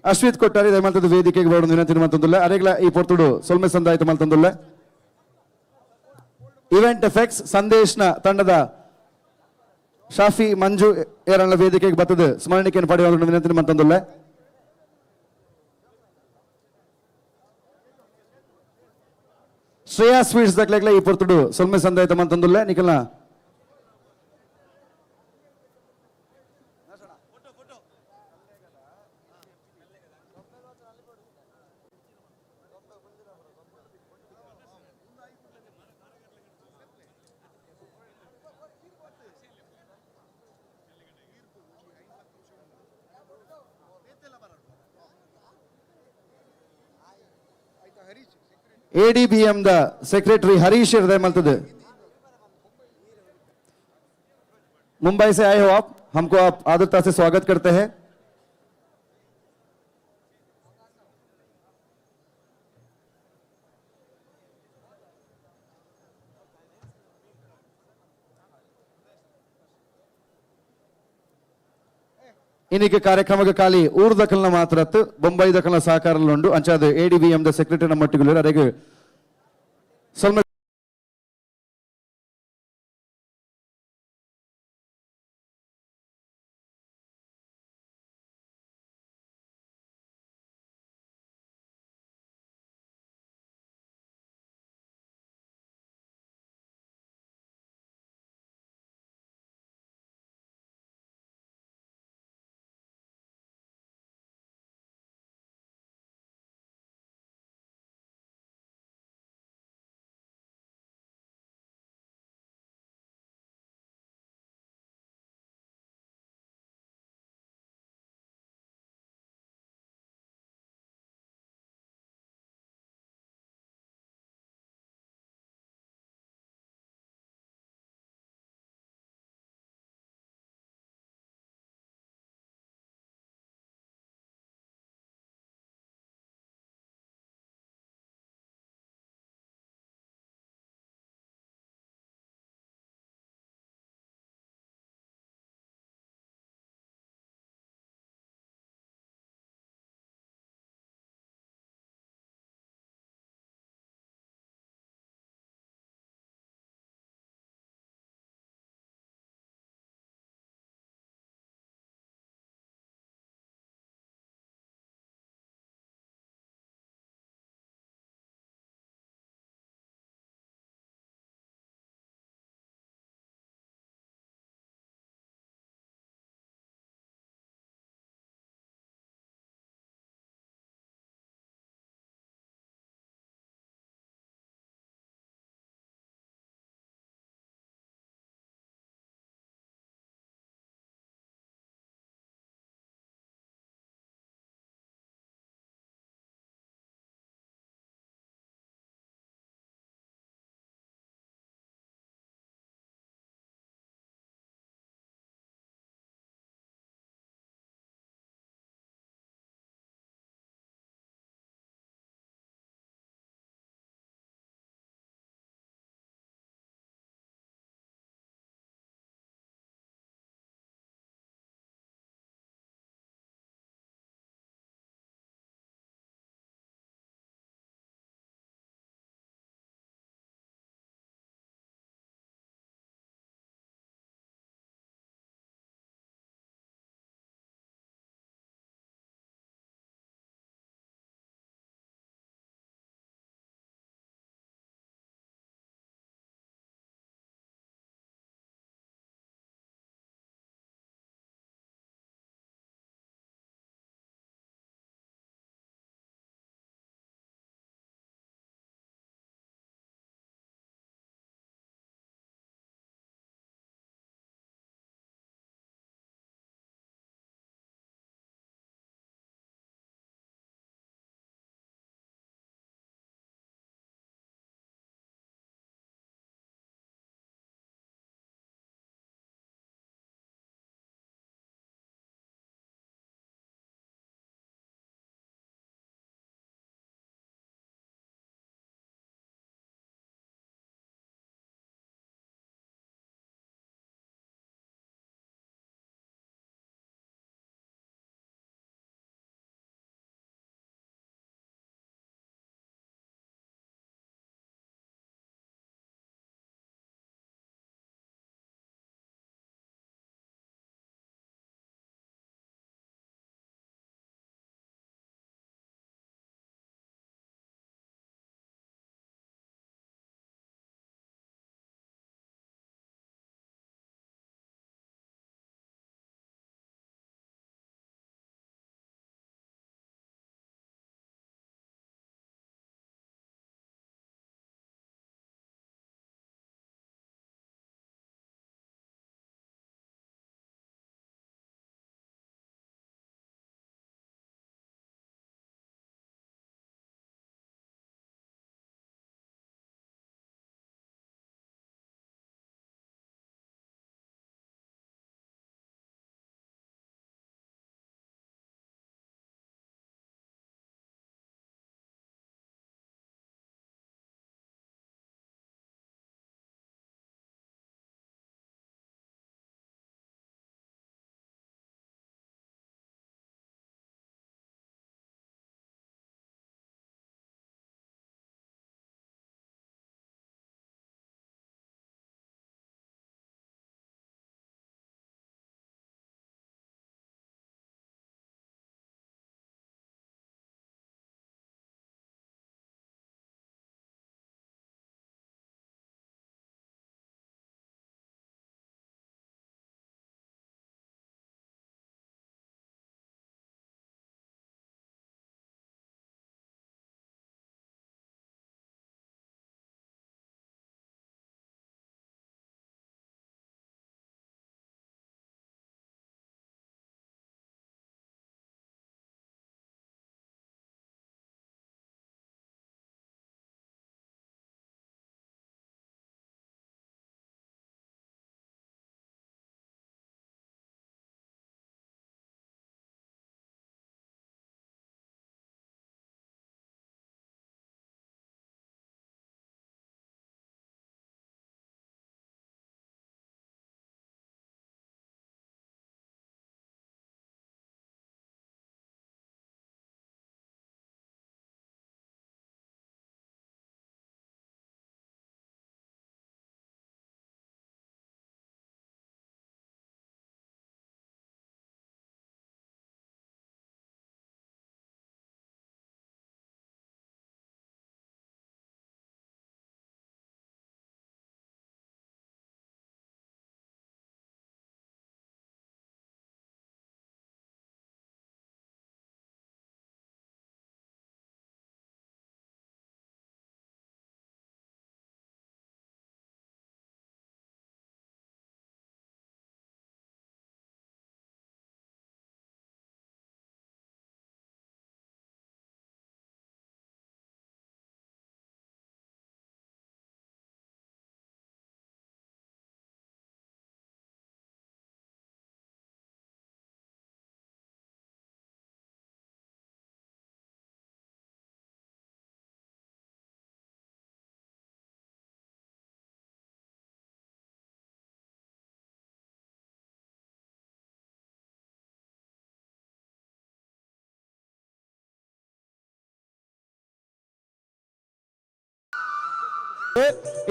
ಅಶ್ವಿತ್ ಕೊಟ್ಟಾರಿ ದಯಮಾಲ್ತದ ವೇದಿಕೆಗೆ ಬರೋದು ವಿನಂತಿ ಮಂತಂದುಲ್ಲ. ಅರೆಗ್ಲ ಈ ಪೊರ್ತುಡು ಸೊಲ್ಮೆ ಸಂದಾಯ್ತು ಮಲ್ತಂದುಲ್ಲ. ಇವೆಂಟ್ ಎಫೆಕ್ಟ್ಸ್ ಸಂದೇಶ್ನ ತಂಡದ ಶಾಫಿ ಮಂಜು ಏರಣ್ಣ ವೇದಿಕೆಗೆ ಬರ್ತದೆ ಸ್ಮರಣಿಕೆಯನ್ನು ಪಡೆಯುವ ವಿನಂತಿ ಮಂತಂದುಲ್ಲ. ಶ್ರೇಯಾ ಸ್ವೀಟ್ಸ್ ದಕ್ಲೆಗ್ಲ ಈ ಪೊರ್ತುಡು ಸೊಲ್ಮೆ ಸಂದಾಯ್ತು ಮಂತಂದುಲ್ಲ. ನಿಖಲ್ನ ಎಡಿಬಿಎಂ the secretary Harish हृदय मलतद। मुंबई से आए हो आप, हमको आप आदरता से स्वागत करते हैं। ಇನ್ನೀಗ ಕಾರ್ಯಕ್ರಮಕ್ಕೆ ಖಾಲಿ ಊರು ದಖಲ್ನ ಮಾತ್ರ ಬೊಂಬೈ ದಖಲ್ನ ಸಹಕಾರ ಉಂಡು. ಅಂಚಾದ ಎಡಿಬಿಎಂ the secretary ನಮ್ಮೊಟ್ಟಿಗೆ ಅರೆಗೆ ಸ್ವಲ್ಪ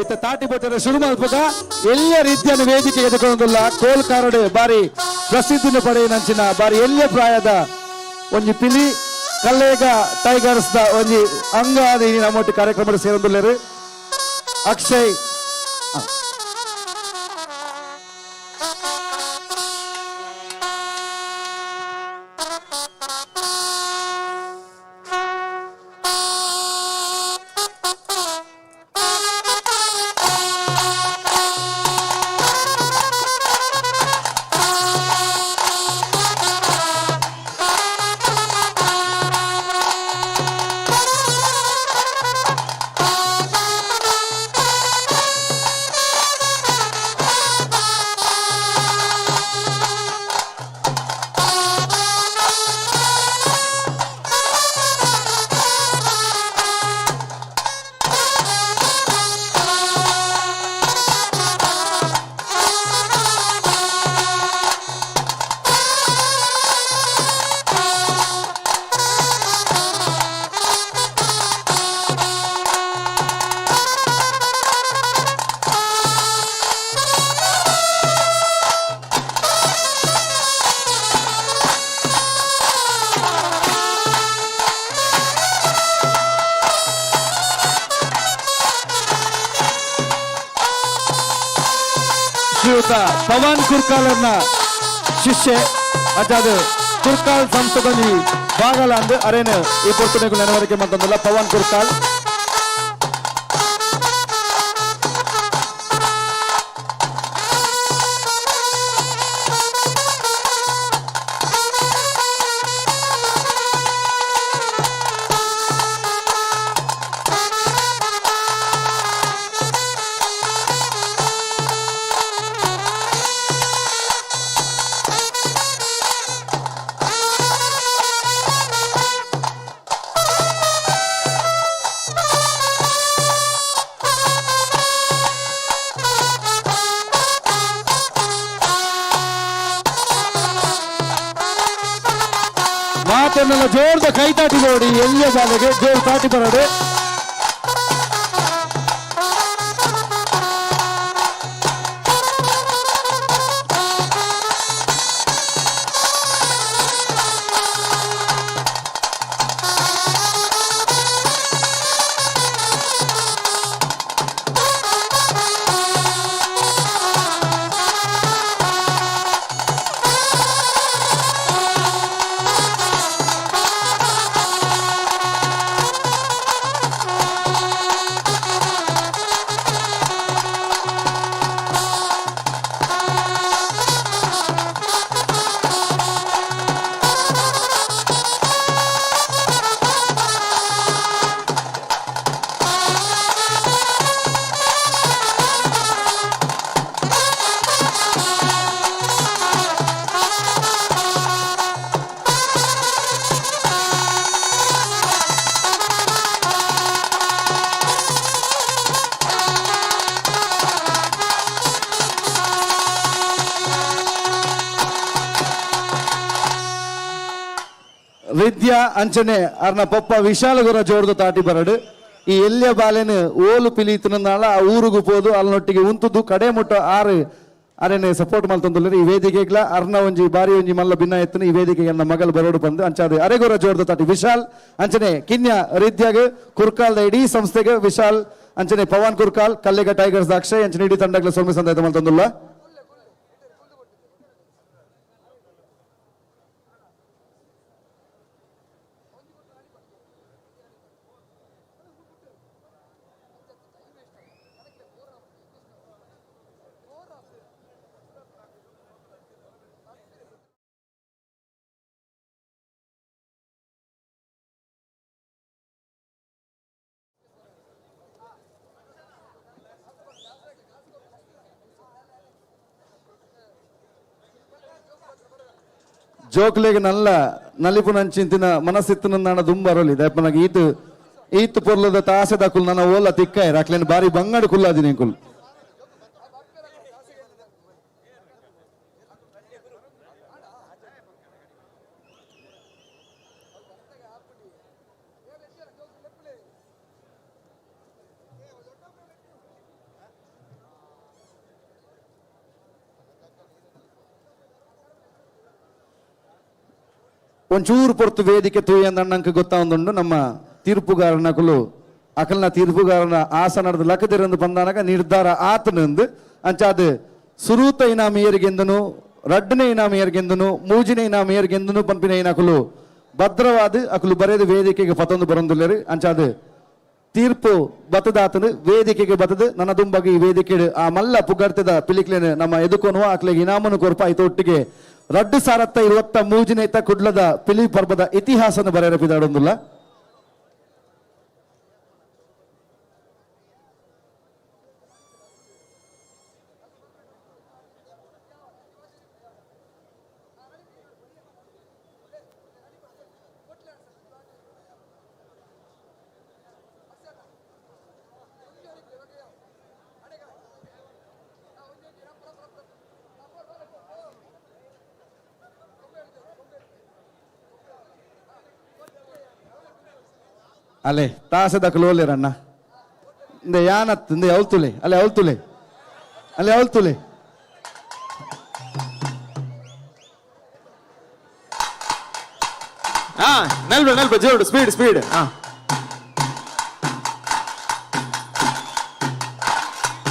ಇತ್ತ ತಾಟಿ ಬೊಟ್ಟದ ಶುರು ಮಲ್ಪುಗ ಎಲ್ಲ ರೀತಿಯ ವೇದಿಕೆ ಎದುಕೊಂದುಲ್ಲ ಕೋಲ್ಕಾರಡು ಬಾರಿ ಪ್ರಸಿದ್ಧಿನ ಪಡೆಯಿನಂಚಿನ ಬಾರಿ ಎಲ್ಯ ಪ್ರಾಯದ ಒಂಜಿ ಪಿಲಿ ಕಲ್ಲೇಗ ಟೈಗರ್ಸ್ ದ ಒಂಜಿ ಅಂಗ ನಮ್ಮೊಟ್ಟು ಕಾರ್ಯಕ್ರಮದ ಸೇರೊಂದುಲ್ಲೆರ್ ಅಕ್ಷಯ್. ಶ್ರೀಯುತ ಪವನ್ ಕುರ್ಕಾಲರ್ನ ಶಿಷ್ಯೆ ಅಜಾದ್ ಕುರ್ಕಾಲ್ ಸಂಸ್ಥೆದಲ್ಲಿ ಬಾಗಲ ಅಂದ್ ಅರೇನು ಈ ಪೊರ್ತುನೆಗೂ ನೆನವರಿಕೆ ಮಂತಂದಲ್ಲ ಪವನ್ ಕುರ್ಕಾಲ್. ಮಾತನ್ನೆಲ್ಲ ಜೋರ್ದ ಕೈ ತಾಟಿ ನೋಡಿ ಎಲ್ಲಿಯ ಜಾಲೆಗೆ ಜೋರು ತಾಟಿ ಬರೋದು. ವಿದ್ಯಾ ಅಂಚನೆ ಅರ್ನ ಪಪ್ಪ ವಿಶಾಲ ಗುರ ಜೋಡ್ದು ತಾಟಿ ಬರಡು. ಈ ಎಲ್ಲಿಯ ಬಾಲೆನ ಓಲು ಪಿಲೀತನಾಳ ಆ ಊರುಗು ಪೋದು ಅಲ್ನೊಟ್ಟಿಗೆ ಉಂತುದು ಕಡೆ ಮುಟ್ಟ ಆರು ಅರೆನೆ ಸಪೋರ್ಟ್ ಮಲ್ತೊಂದುಲ್ಲೆರ್. ಈ ವೇದಿಕೆಗ್ಲ ಅರ್ನ ಒಂಜಿ ಬಾರಿ ಒಂಜಿ ಮಲ್ಲ ಭಿನ್ನ ಎತ್ತನ ಈ ವೇದಿಕೆಗೆ ಎನ್ನ ಮಗಲ್ ಬರೋಡು ಬಂದು ಅಂಚಾದ ಅರೆಗುರ ಜೋಡ್ದು ತಾಟಿ ವಿಶಾಲ್ ಅಂಚನೆ ಕಿನ್ಯ ರೀತಿಯಾಗ ಕುರ್ಕಾಲ್ದ ಇಡೀ ಸಂಸ್ಥೆಗೆ ವಿಶಾಲ್ ಅಂಚನೆ ಪವನ್ ಕುರ್ಕಾಲ್ ಕಲ್ಲೆಗ ಟೈಗರ್ಸ್ ಅಕ್ಷಯ್ ಅಂಚನೆ ಇಡೀ ತಂಡಗ್ಲ ಸೊಲ್ಮೆ ಸಂದಾಯತ ಮಲ್ತೊಂದುಲ್ಲ. ಜೋಕ್ಲೆಗ್ ನಲ್ಲ ನಲಿಪು ನಂಚಿಂತಿನ ಮನಸ್ಸಿತ್ತು ನನ್ನ ದುಂಬರಲಿ ದಯಪನಾಗ ಈತು ಈತು ಪೊರ್ಲದ ತಾಸೆದ ಕುಲ್ ನನ್ನ ಓಲ ತಿಕ್ಕಾಯರ್ ಅಕ್ಲೇನ್ ಬಾರಿ ಬಂಗಡು ಕುಲ್ಲಾದಿನಿ ಕುಲ್. ಒಂಚೂರು ಪೊರ್ತು ವೇದಿಕೆ ತೂಯಂದಣ್ಣಂಕ ಗೊತ್ತಾವೊಂದುಂಡು. ನಮ್ಮ ತೀರ್ಪುಗಾರನಕುಲು ಅಕಲ್ನ ತೀರ್ಪುಗಾರನ ಆಸನದ ಲಕದಿರಂದು ಬಂದಾನಗ ನಿರ್ಧಾರ ಆತನಂದು. ಅಂಚಾದ ಸುರೂತ ಇನಾಮ ಏರಿಗೆಂದನು, ರಡ್ಡನೇ ಇನಾಮ ಏರಿಗೆಂದನು, ಮೂಜಿನೇ ಇನಾಮ ಏರಿಗೆಂದನು ಪನ್ಪಿನ ಇನಕುಲು ಭದ್ರವಾದ ಅಕುಲು ಬರೆದ ವೇದಿಕೆಗೆ ಪತೊಂದು ಬರೊಂದುಲ್ಲೆರ್. ಅಂಚಾದ ತೀರ್ಪು ಬತ್ತದಾತನು ವೇದಿಕೆಗೆ ಬತ್ತದು ನನ್ನ ದುಂಬಾಗಿ ಈ ವೇದಿಕೆ ಆ ಮಲ್ಲ ಪುಗರ್ತೆದ ಪಿಲಿಕ್ಲೇನು ನಮ್ಮ ಎದುಕೊನುವ ಅಕ್ಲೆಗ್ ಇನಾಮನು ಕೊರ್ಪ. ಐತ ಒಟ್ಟಿಗೆ 2023ನೇತ ಕುಡ್ಲದ ಪಿಲಿ ಪರ್ಬದ ಇತಿಹಾಸನ ಬರೆಯರ ಪಿದಾಡೊಂದುಲ್ಲ. ಅಲೆ ತಾಸದ ಕ್ಲೋಲೆರಣ್ಣ ಇಂದೆ ಯಾನತ್ ಇಂದೆ ಅವಲ್ತುಲೆ ಅಲೆ ಅವಲ್ತುಲೆ ಅಲೆ ಅವಲ್ತುಲೆ. ಹಾ, ನೆಲ್ಪ ನೆಲ್ಪ, ಜೋಡು, ಸ್ಪೀಡ್ ಸ್ಪೀಡ್. ಹಾ.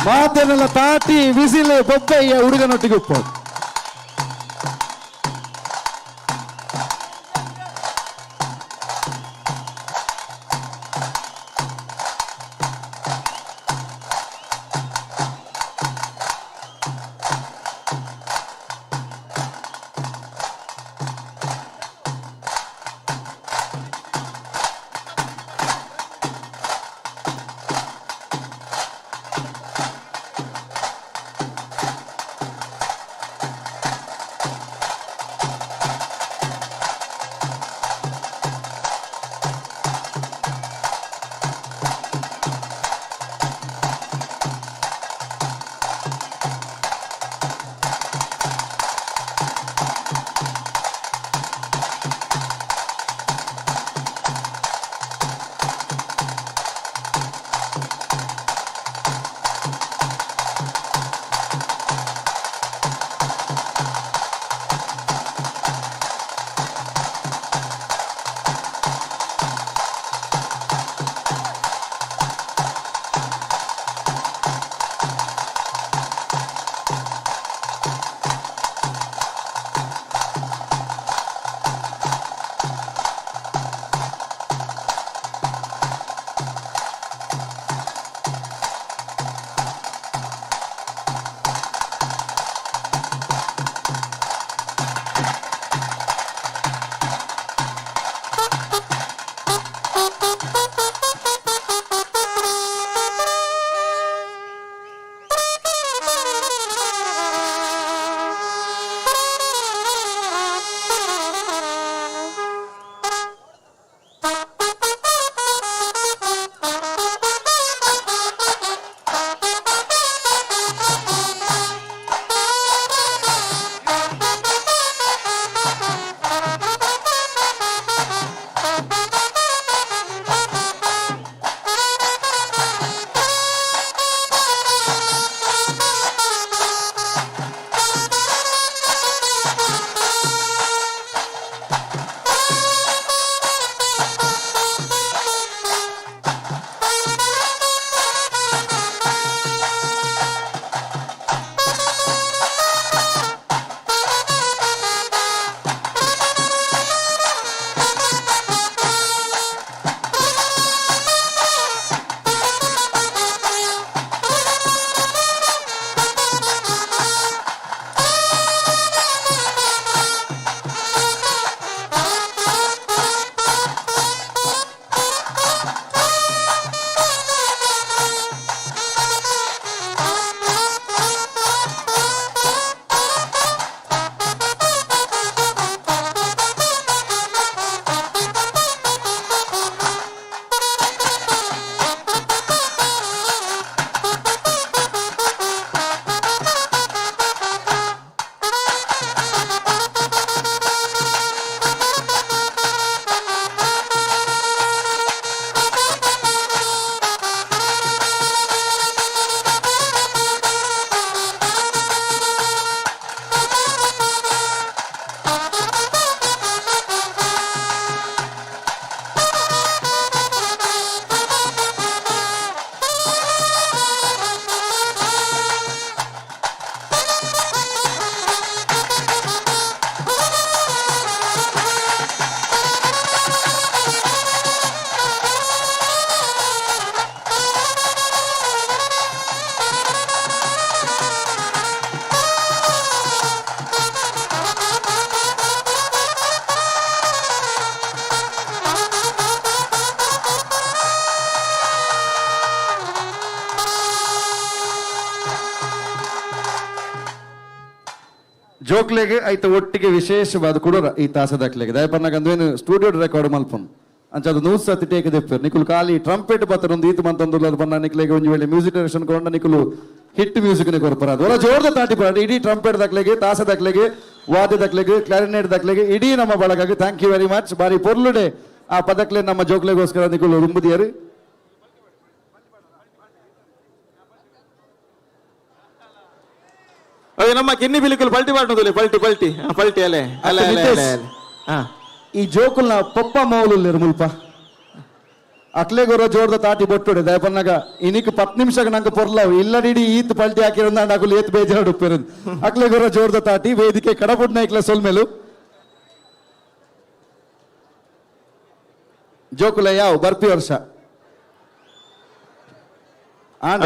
ಮಾತೇನೆಲ್ಲ ತಾಟಿ ವಿಸಿಲು ಬೊಬ್ಬೆಯ ಹುಡುಗನೊಟ್ಟಿಗೆ ಉಪ್ಪು. ಜೋಕ್ಲೆಗ್ ಐತ ಒಟ್ಟಿಗೆ ವಿಶೇಷವಾದ ಕುಡೋರ ಈ ತಾಸದಕ್ಲೆಗ್ ದಯಪನ್ನಗ ಸ್ಟುಡಿಯೋ ರೆಕಾರ್ಡ್ ಮಲ್ಪುನು. ಅಂಚ ಅದು ನೂಸ್ ಸತಿ ಟೇಕ್ ದೆಪ್ಪೆರ್. ನಿಕುಲು ಖಾಲಿ ಟ್ರಂಪೆಟ್ ಬತ್ತರೊಂದು ಈತ್ ಮಂತೊಂದು ಪನ್ನ ನಿಕ್ಲೆಗ್ ಒಂಜಿ ವೇಳೆ ಮ್ಯೂಸಿಕ್ ಡೈರೆಕ್ಷನ್ ಕೊಂಡ ನಿಕುಲು ಹಿಟ್ ಮ್ಯೂಸಿಕ್ ನೆ ಕೊರ್ಪರ. ಅದು ಒರ ಜೋರ್ದ ತಾಟಿ ಪರ ಇಡೀ ಟ್ರಂಪೆಟ್ ದಕ್ಲೆಗ್, ತಾಸ ದಕ್ಲೆಗ್, ವಾದ್ಯ ದಕ್ಲೆಗ್, ಕ್ಲಾರಿನೆಟ್ ದಕ್ಲೆಗ್, ಇಡೀ ನಮ್ಮ ಬಳಗಗ್. Thank you very much. ಬಾರಿ ಪೊರ್ಲುಡೆ ಆ ಪದಕ್ಲೆ ನಮ್ಮ ಜೋಕ್ಲೆಗೋಸ್ಕರ ನಿಕುಲು ರುಂಬುದಿಯರು. ಓಕೆ, ನಮ್ಮ ಕಿನ್ನಿ ಬಿಲಿಕುಲ್ ಪಲ್ಟಿ ಮಾಡೋದಿಲ್ಲ. ಪಲ್ಟಿ ಪಲ್ಟಿ, ಪಲ್ಟಿ. ಅಲೆ ಅಲೆ ಅಲೆ ಅಲೆ ಅಲೆ. ಈ ಜೋಕುಲ್ನ ಪೊಪ್ಪ ಮೌಲುಲ್ಲೇರು ಮುಲ್ಪ. ಅಕ್ಲೆಗೊರ ಜೋರ್ದ ತಾಟಿ ಬೊಟ್ಟುಡೆ. ದಯಪನ್ನಗ ಇನಿಕ್ 10 ನಿಮಿಷಕ್ಕೆ ನಂಗೆ ಪೊರ್ಲವು ಇಲ್ಲಡಿಡಿ ಈತ್ ಪಲ್ಟಿ ಹಾಕಿರಂದ ಅಕುಲು ಏತ್ ಬೇಜಾರು ಉಪ್ಪೆರು. ಅಕ್ಲೆಗೊರ ಜೋರ್ದ ತಾಟಿ. ವೇದಿಕೆ ಕಡಪುಡ್ನ ಇಕ್ಲ ಸೊಲ್ಮೆಲು. ಜೋಕುಲ ಯಾವ ಬರ್ಪಿ ವರ್ಷ.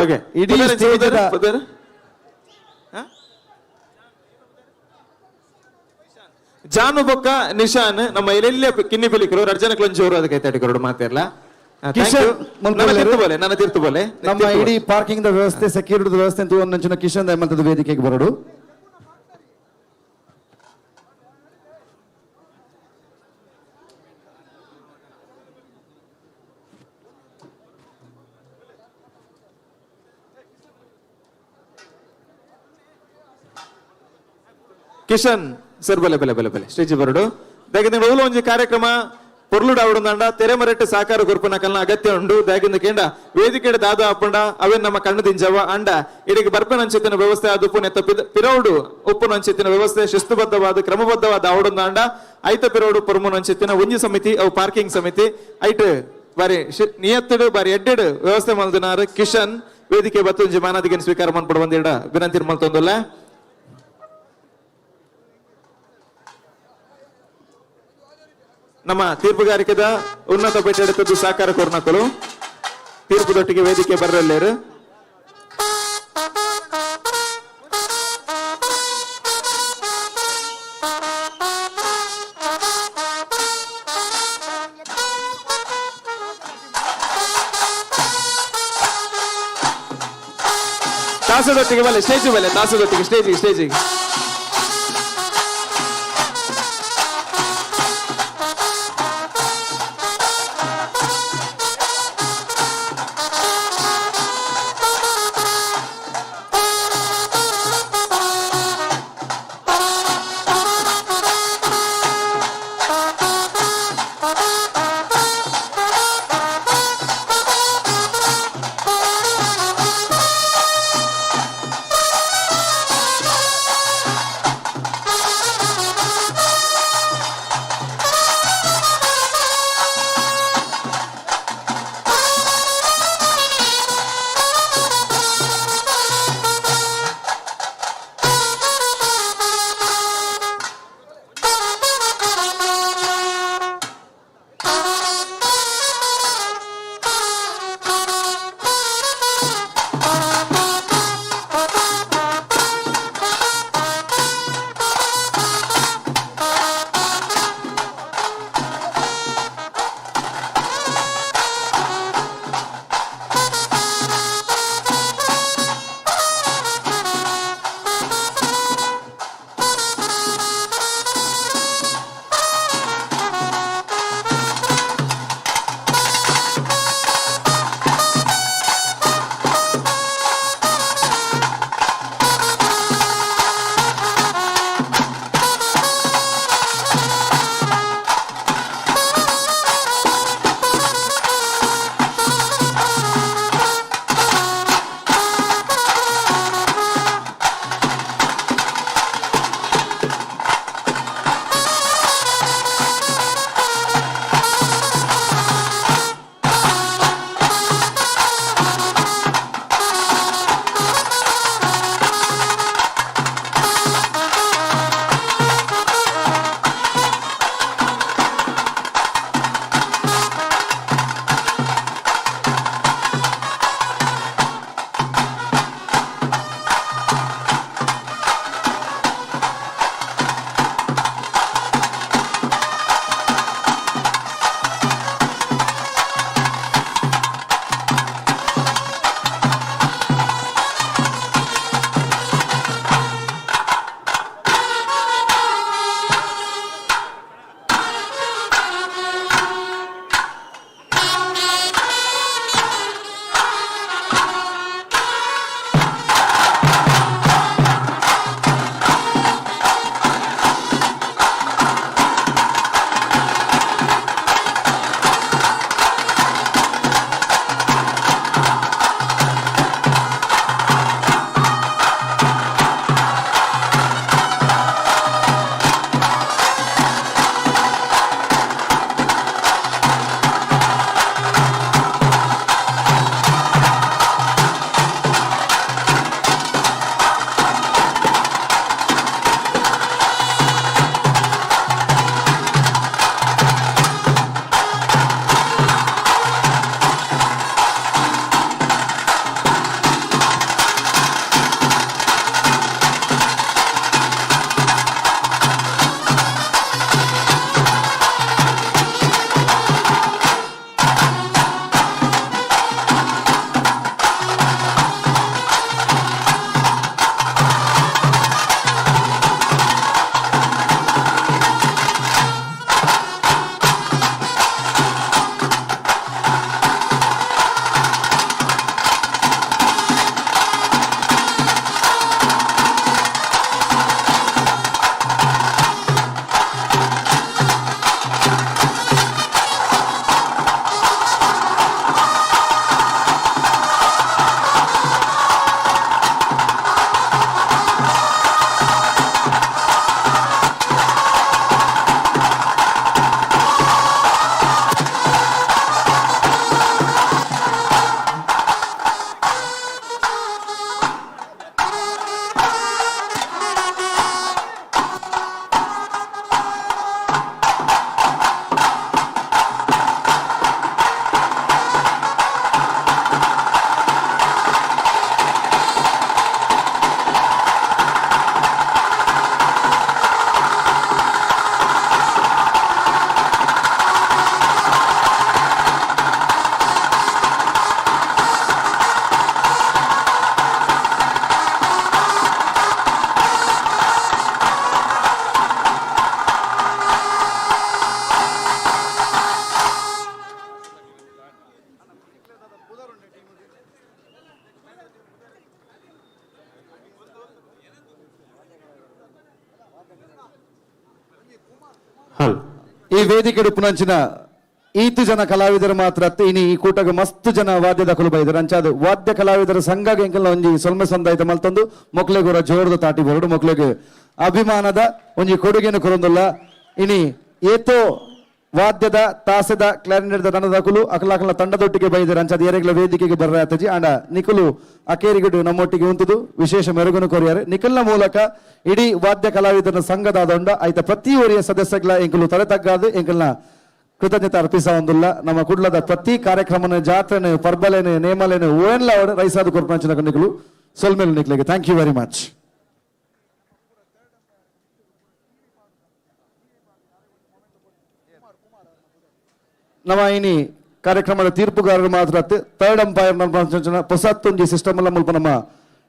ಓಕೆ. ಇಡೀ ಸ್ಟೇಜ್ ಪುದರ್? ಜಾನು ಬೊಕ್ಕ ನಿಶಾನ್ ನಮ್ಮ ಎಲ್ಲೆಲ್ಲ ಕಿನ್ನಿ ಪಿಲಿಕರು ರರ್ಜನ ಕ್ಲಂಜೋರು ಅದಕ್ಕೆ ತಡಿ ಮಾತಿರ್ಲ. ಕಿಶನ್ ನನ್ನ ತೀರ್ತು ಬೋಲೆ, ನನ್ನ ತೀರ್ತು ಬೋಲೆ. ನಮ್ಮ ಇಡೀ ಪಾರ್ಕಿಂಗ್ the ವ್ಯವಸ್ಥೆ, ಸೆಕ್ಯೂರಿಟಿ ವ್ಯವಸ್ಥೆ ಅಂತ ಒಂದಂಚಿನ ಕಿಶನ್ ದಯಮಂತದ ವೇದಿಕೆಗೆ ಬರಡು. ಕಿಶನ್ ಸರ್, ಬಲೆ ಬಲೆ ಬಲೆ ಬಲೆ ಸ್ಟೇಜ್ ಬರಡು. ದಾಗಿಂದ ಓಲು ಒಂಜಿ ಕಾರ್ಯಕ್ರಮ ಪೊರ್ಲುಡು ಆವಡುಂದಾಂಡ ತೆರೆಮರೆಟ್ಟು ಸಾಕಾರ ಕೊರ್ಪುನ ಕಲ್ನ ಅಗತ್ಯ ಉಂಡು. ದಾಗಿಂದ ಕೇಂಡ ವೇದಿಕೆ ದಾದ ಅಪ್ಪಂಡ ಅವೇನ್ ನಮ್ಮ ಕಣ್ಣು ದಿಂಜವ ಅಂಡ ಇಡೀ ಬರ್ಪನಂಚಿತ್ತಿನ ವ್ಯವಸ್ಥೆ ಆದುಪ್ಪು ನೆತ್ತ ಪಿರೌಡು ಉಪ್ಪುನಂಚಿತ್ತಿನ ವ್ಯವಸ್ಥೆ ಶಿಸ್ತುಬದ್ಧವಾದ ಕ್ರಮಬದ್ಧವಾದ ಆವಡುಂದಾಂಡ ಐತ ಪಿರೌಡು ಪೊರ್ಮುನಂಚಿತ್ತಿನ ಒಂಜಿ ಸಮಿತಿ ಅವು ಪಾರ್ಕಿಂಗ್ ಸಮಿತಿ ಐಟ್ ಬಾರಿ ನಿಯತ್ತಡು ಬಾರಿ ಎಡ್ಡೆಡು ವ್ಯವಸ್ಥೆ ಮಲ್ದಿನಾರು. ಕಿಶನ್ ವೇದಿಕೆ ಬತ್ತೊಂಜಿ ಮಾನಾದಿಗೆನ್ ಸ್ವೀಕಾರ ಮನ್ಪಡು ಬಂದಿಡ ವಿನಂತಿ ಮಲ್ತೊಂದುಲ್ಲ. ನಮ್ಮ ತೀರ್ಪುಗಾರಿಕೆದ ಉನ್ನತ ಪೇಟೆ ಎಡುತ್ತದ್ದು ಸಹಕಾರ ಕೊರ್ನಕಲು ತೀರ್ಪುದೊಟ್ಟಿಗೆ ವೇದಿಕೆ ಬರಲೇರು. ತಾಸದೊಟ್ಟಿಗೆ ಬಲೆ ಸ್ಟೇಜ್ ಬಲೆ, ತಾಸದೊಟ್ಟಿಗೆ ಸ್ಟೇಜಿಗೆ ಸ್ಟೇಜಿಗೆ. ಈ ವೇದಿಕೆ ಉಪ್ಪುನಂಚಿನ ಈತು ಜನ ಕಲಾವಿದರು ಮಾತ್ರ ಅತ್ತೆ ಇನಿ ಈ ಕೂಟಗ ಮಸ್ತ್ ಜನ ವಾದ್ಯದ ಕುಲು ಬೈದರು. ಅಂಚಾದ ವಾದ್ಯ ಕಲಾವಿದರ ಸಂಘ ಎಂಕಲ್ನ ಒಂಜಿ ಸೊಲ್ಮೆ ಸಂದಾಯ್ತ ಮಲ್ತೊಂದು ಮೊಕ್ಲೆಗುರ ಜೋರದ ತಾಟಿ ಬರಡು ಮೊಕ್ಲೆಗ್ ಅಭಿಮಾನದ ಒಂಜಿ ಕೊಡುಗೆನು ಕೊರೊಂದುಲ್ಲ. ಇನಿ ಏತೋ ವಾದ್ಯದ ತಾಸೆದ ಕ್ಲಾರಿನೆಟ್ ತಂಡದ ಕುಲು ಅಕಲ ತಂಡದೊಟ್ಟಿಗೆ ಬೈದರು. ಅಂಚಾದ ಏರೆಗ್ಲ ವೇದಿಕೆಗೆ ಬರ್ರ ಆತಜಿ ಆಂಡ ನಿಕುಲು ಅಕೇರಿಗುಡು ನಮ್ಮೊಟ್ಟಿಗೆ ಉಂತುದು ವಿಶೇಷ ಮೆರುಗುನು ಕೊರಿಯಾರೆ. ನಿಕಲ್ನ ಮೂಲಕ ಇಡೀ ವಾದ್ಯ ಕಲಾವಿದರ ಸಂಘದಾದೊಂಡ ಆಯ್ತ ಪ್ರತಿ ಒರಿಯ ಸದಸ್ಯಗಳ ಎಂಕುಲು ತಲೆ ತಗ್ಗಾದು ಎಂಕಲ್ನ ಕೃತಜ್ಞತೆ ಅರ್ಪಿಸ ಒಂದುಲ್ಲ. ನಮ್ಮ ಕುಡ್ಲದ ಪ್ರತಿ ಕಾರ್ಯಕ್ರಮನ ಜಾತ್ರೆನು ಪರ್ಬಲೇನು ನೇಮಲೇನು ಓನ್ಲ ರೈಸಾದ ಕೊರ್ಪಂಚಿನ ನಿಕುಲು ಸೊಲ್ಮೇಲು ನಿಕ್ಲೆಗೆ thank you very much. ನಮ್ಮ ಇನಿ ಕಾರ್ಯಕ್ರಮದ ತೀರ್ಪುಗಾರರು ಮಾತ್ರ ಥರ್ಡ್ ಅಂಪೈರ್ ಹೊಸತ್ತೊಂಜಿ ಸಿಸ್ಟಮ್ ಎಲ್ಲ ಮುಲ್ಪ ನಮ್ಮ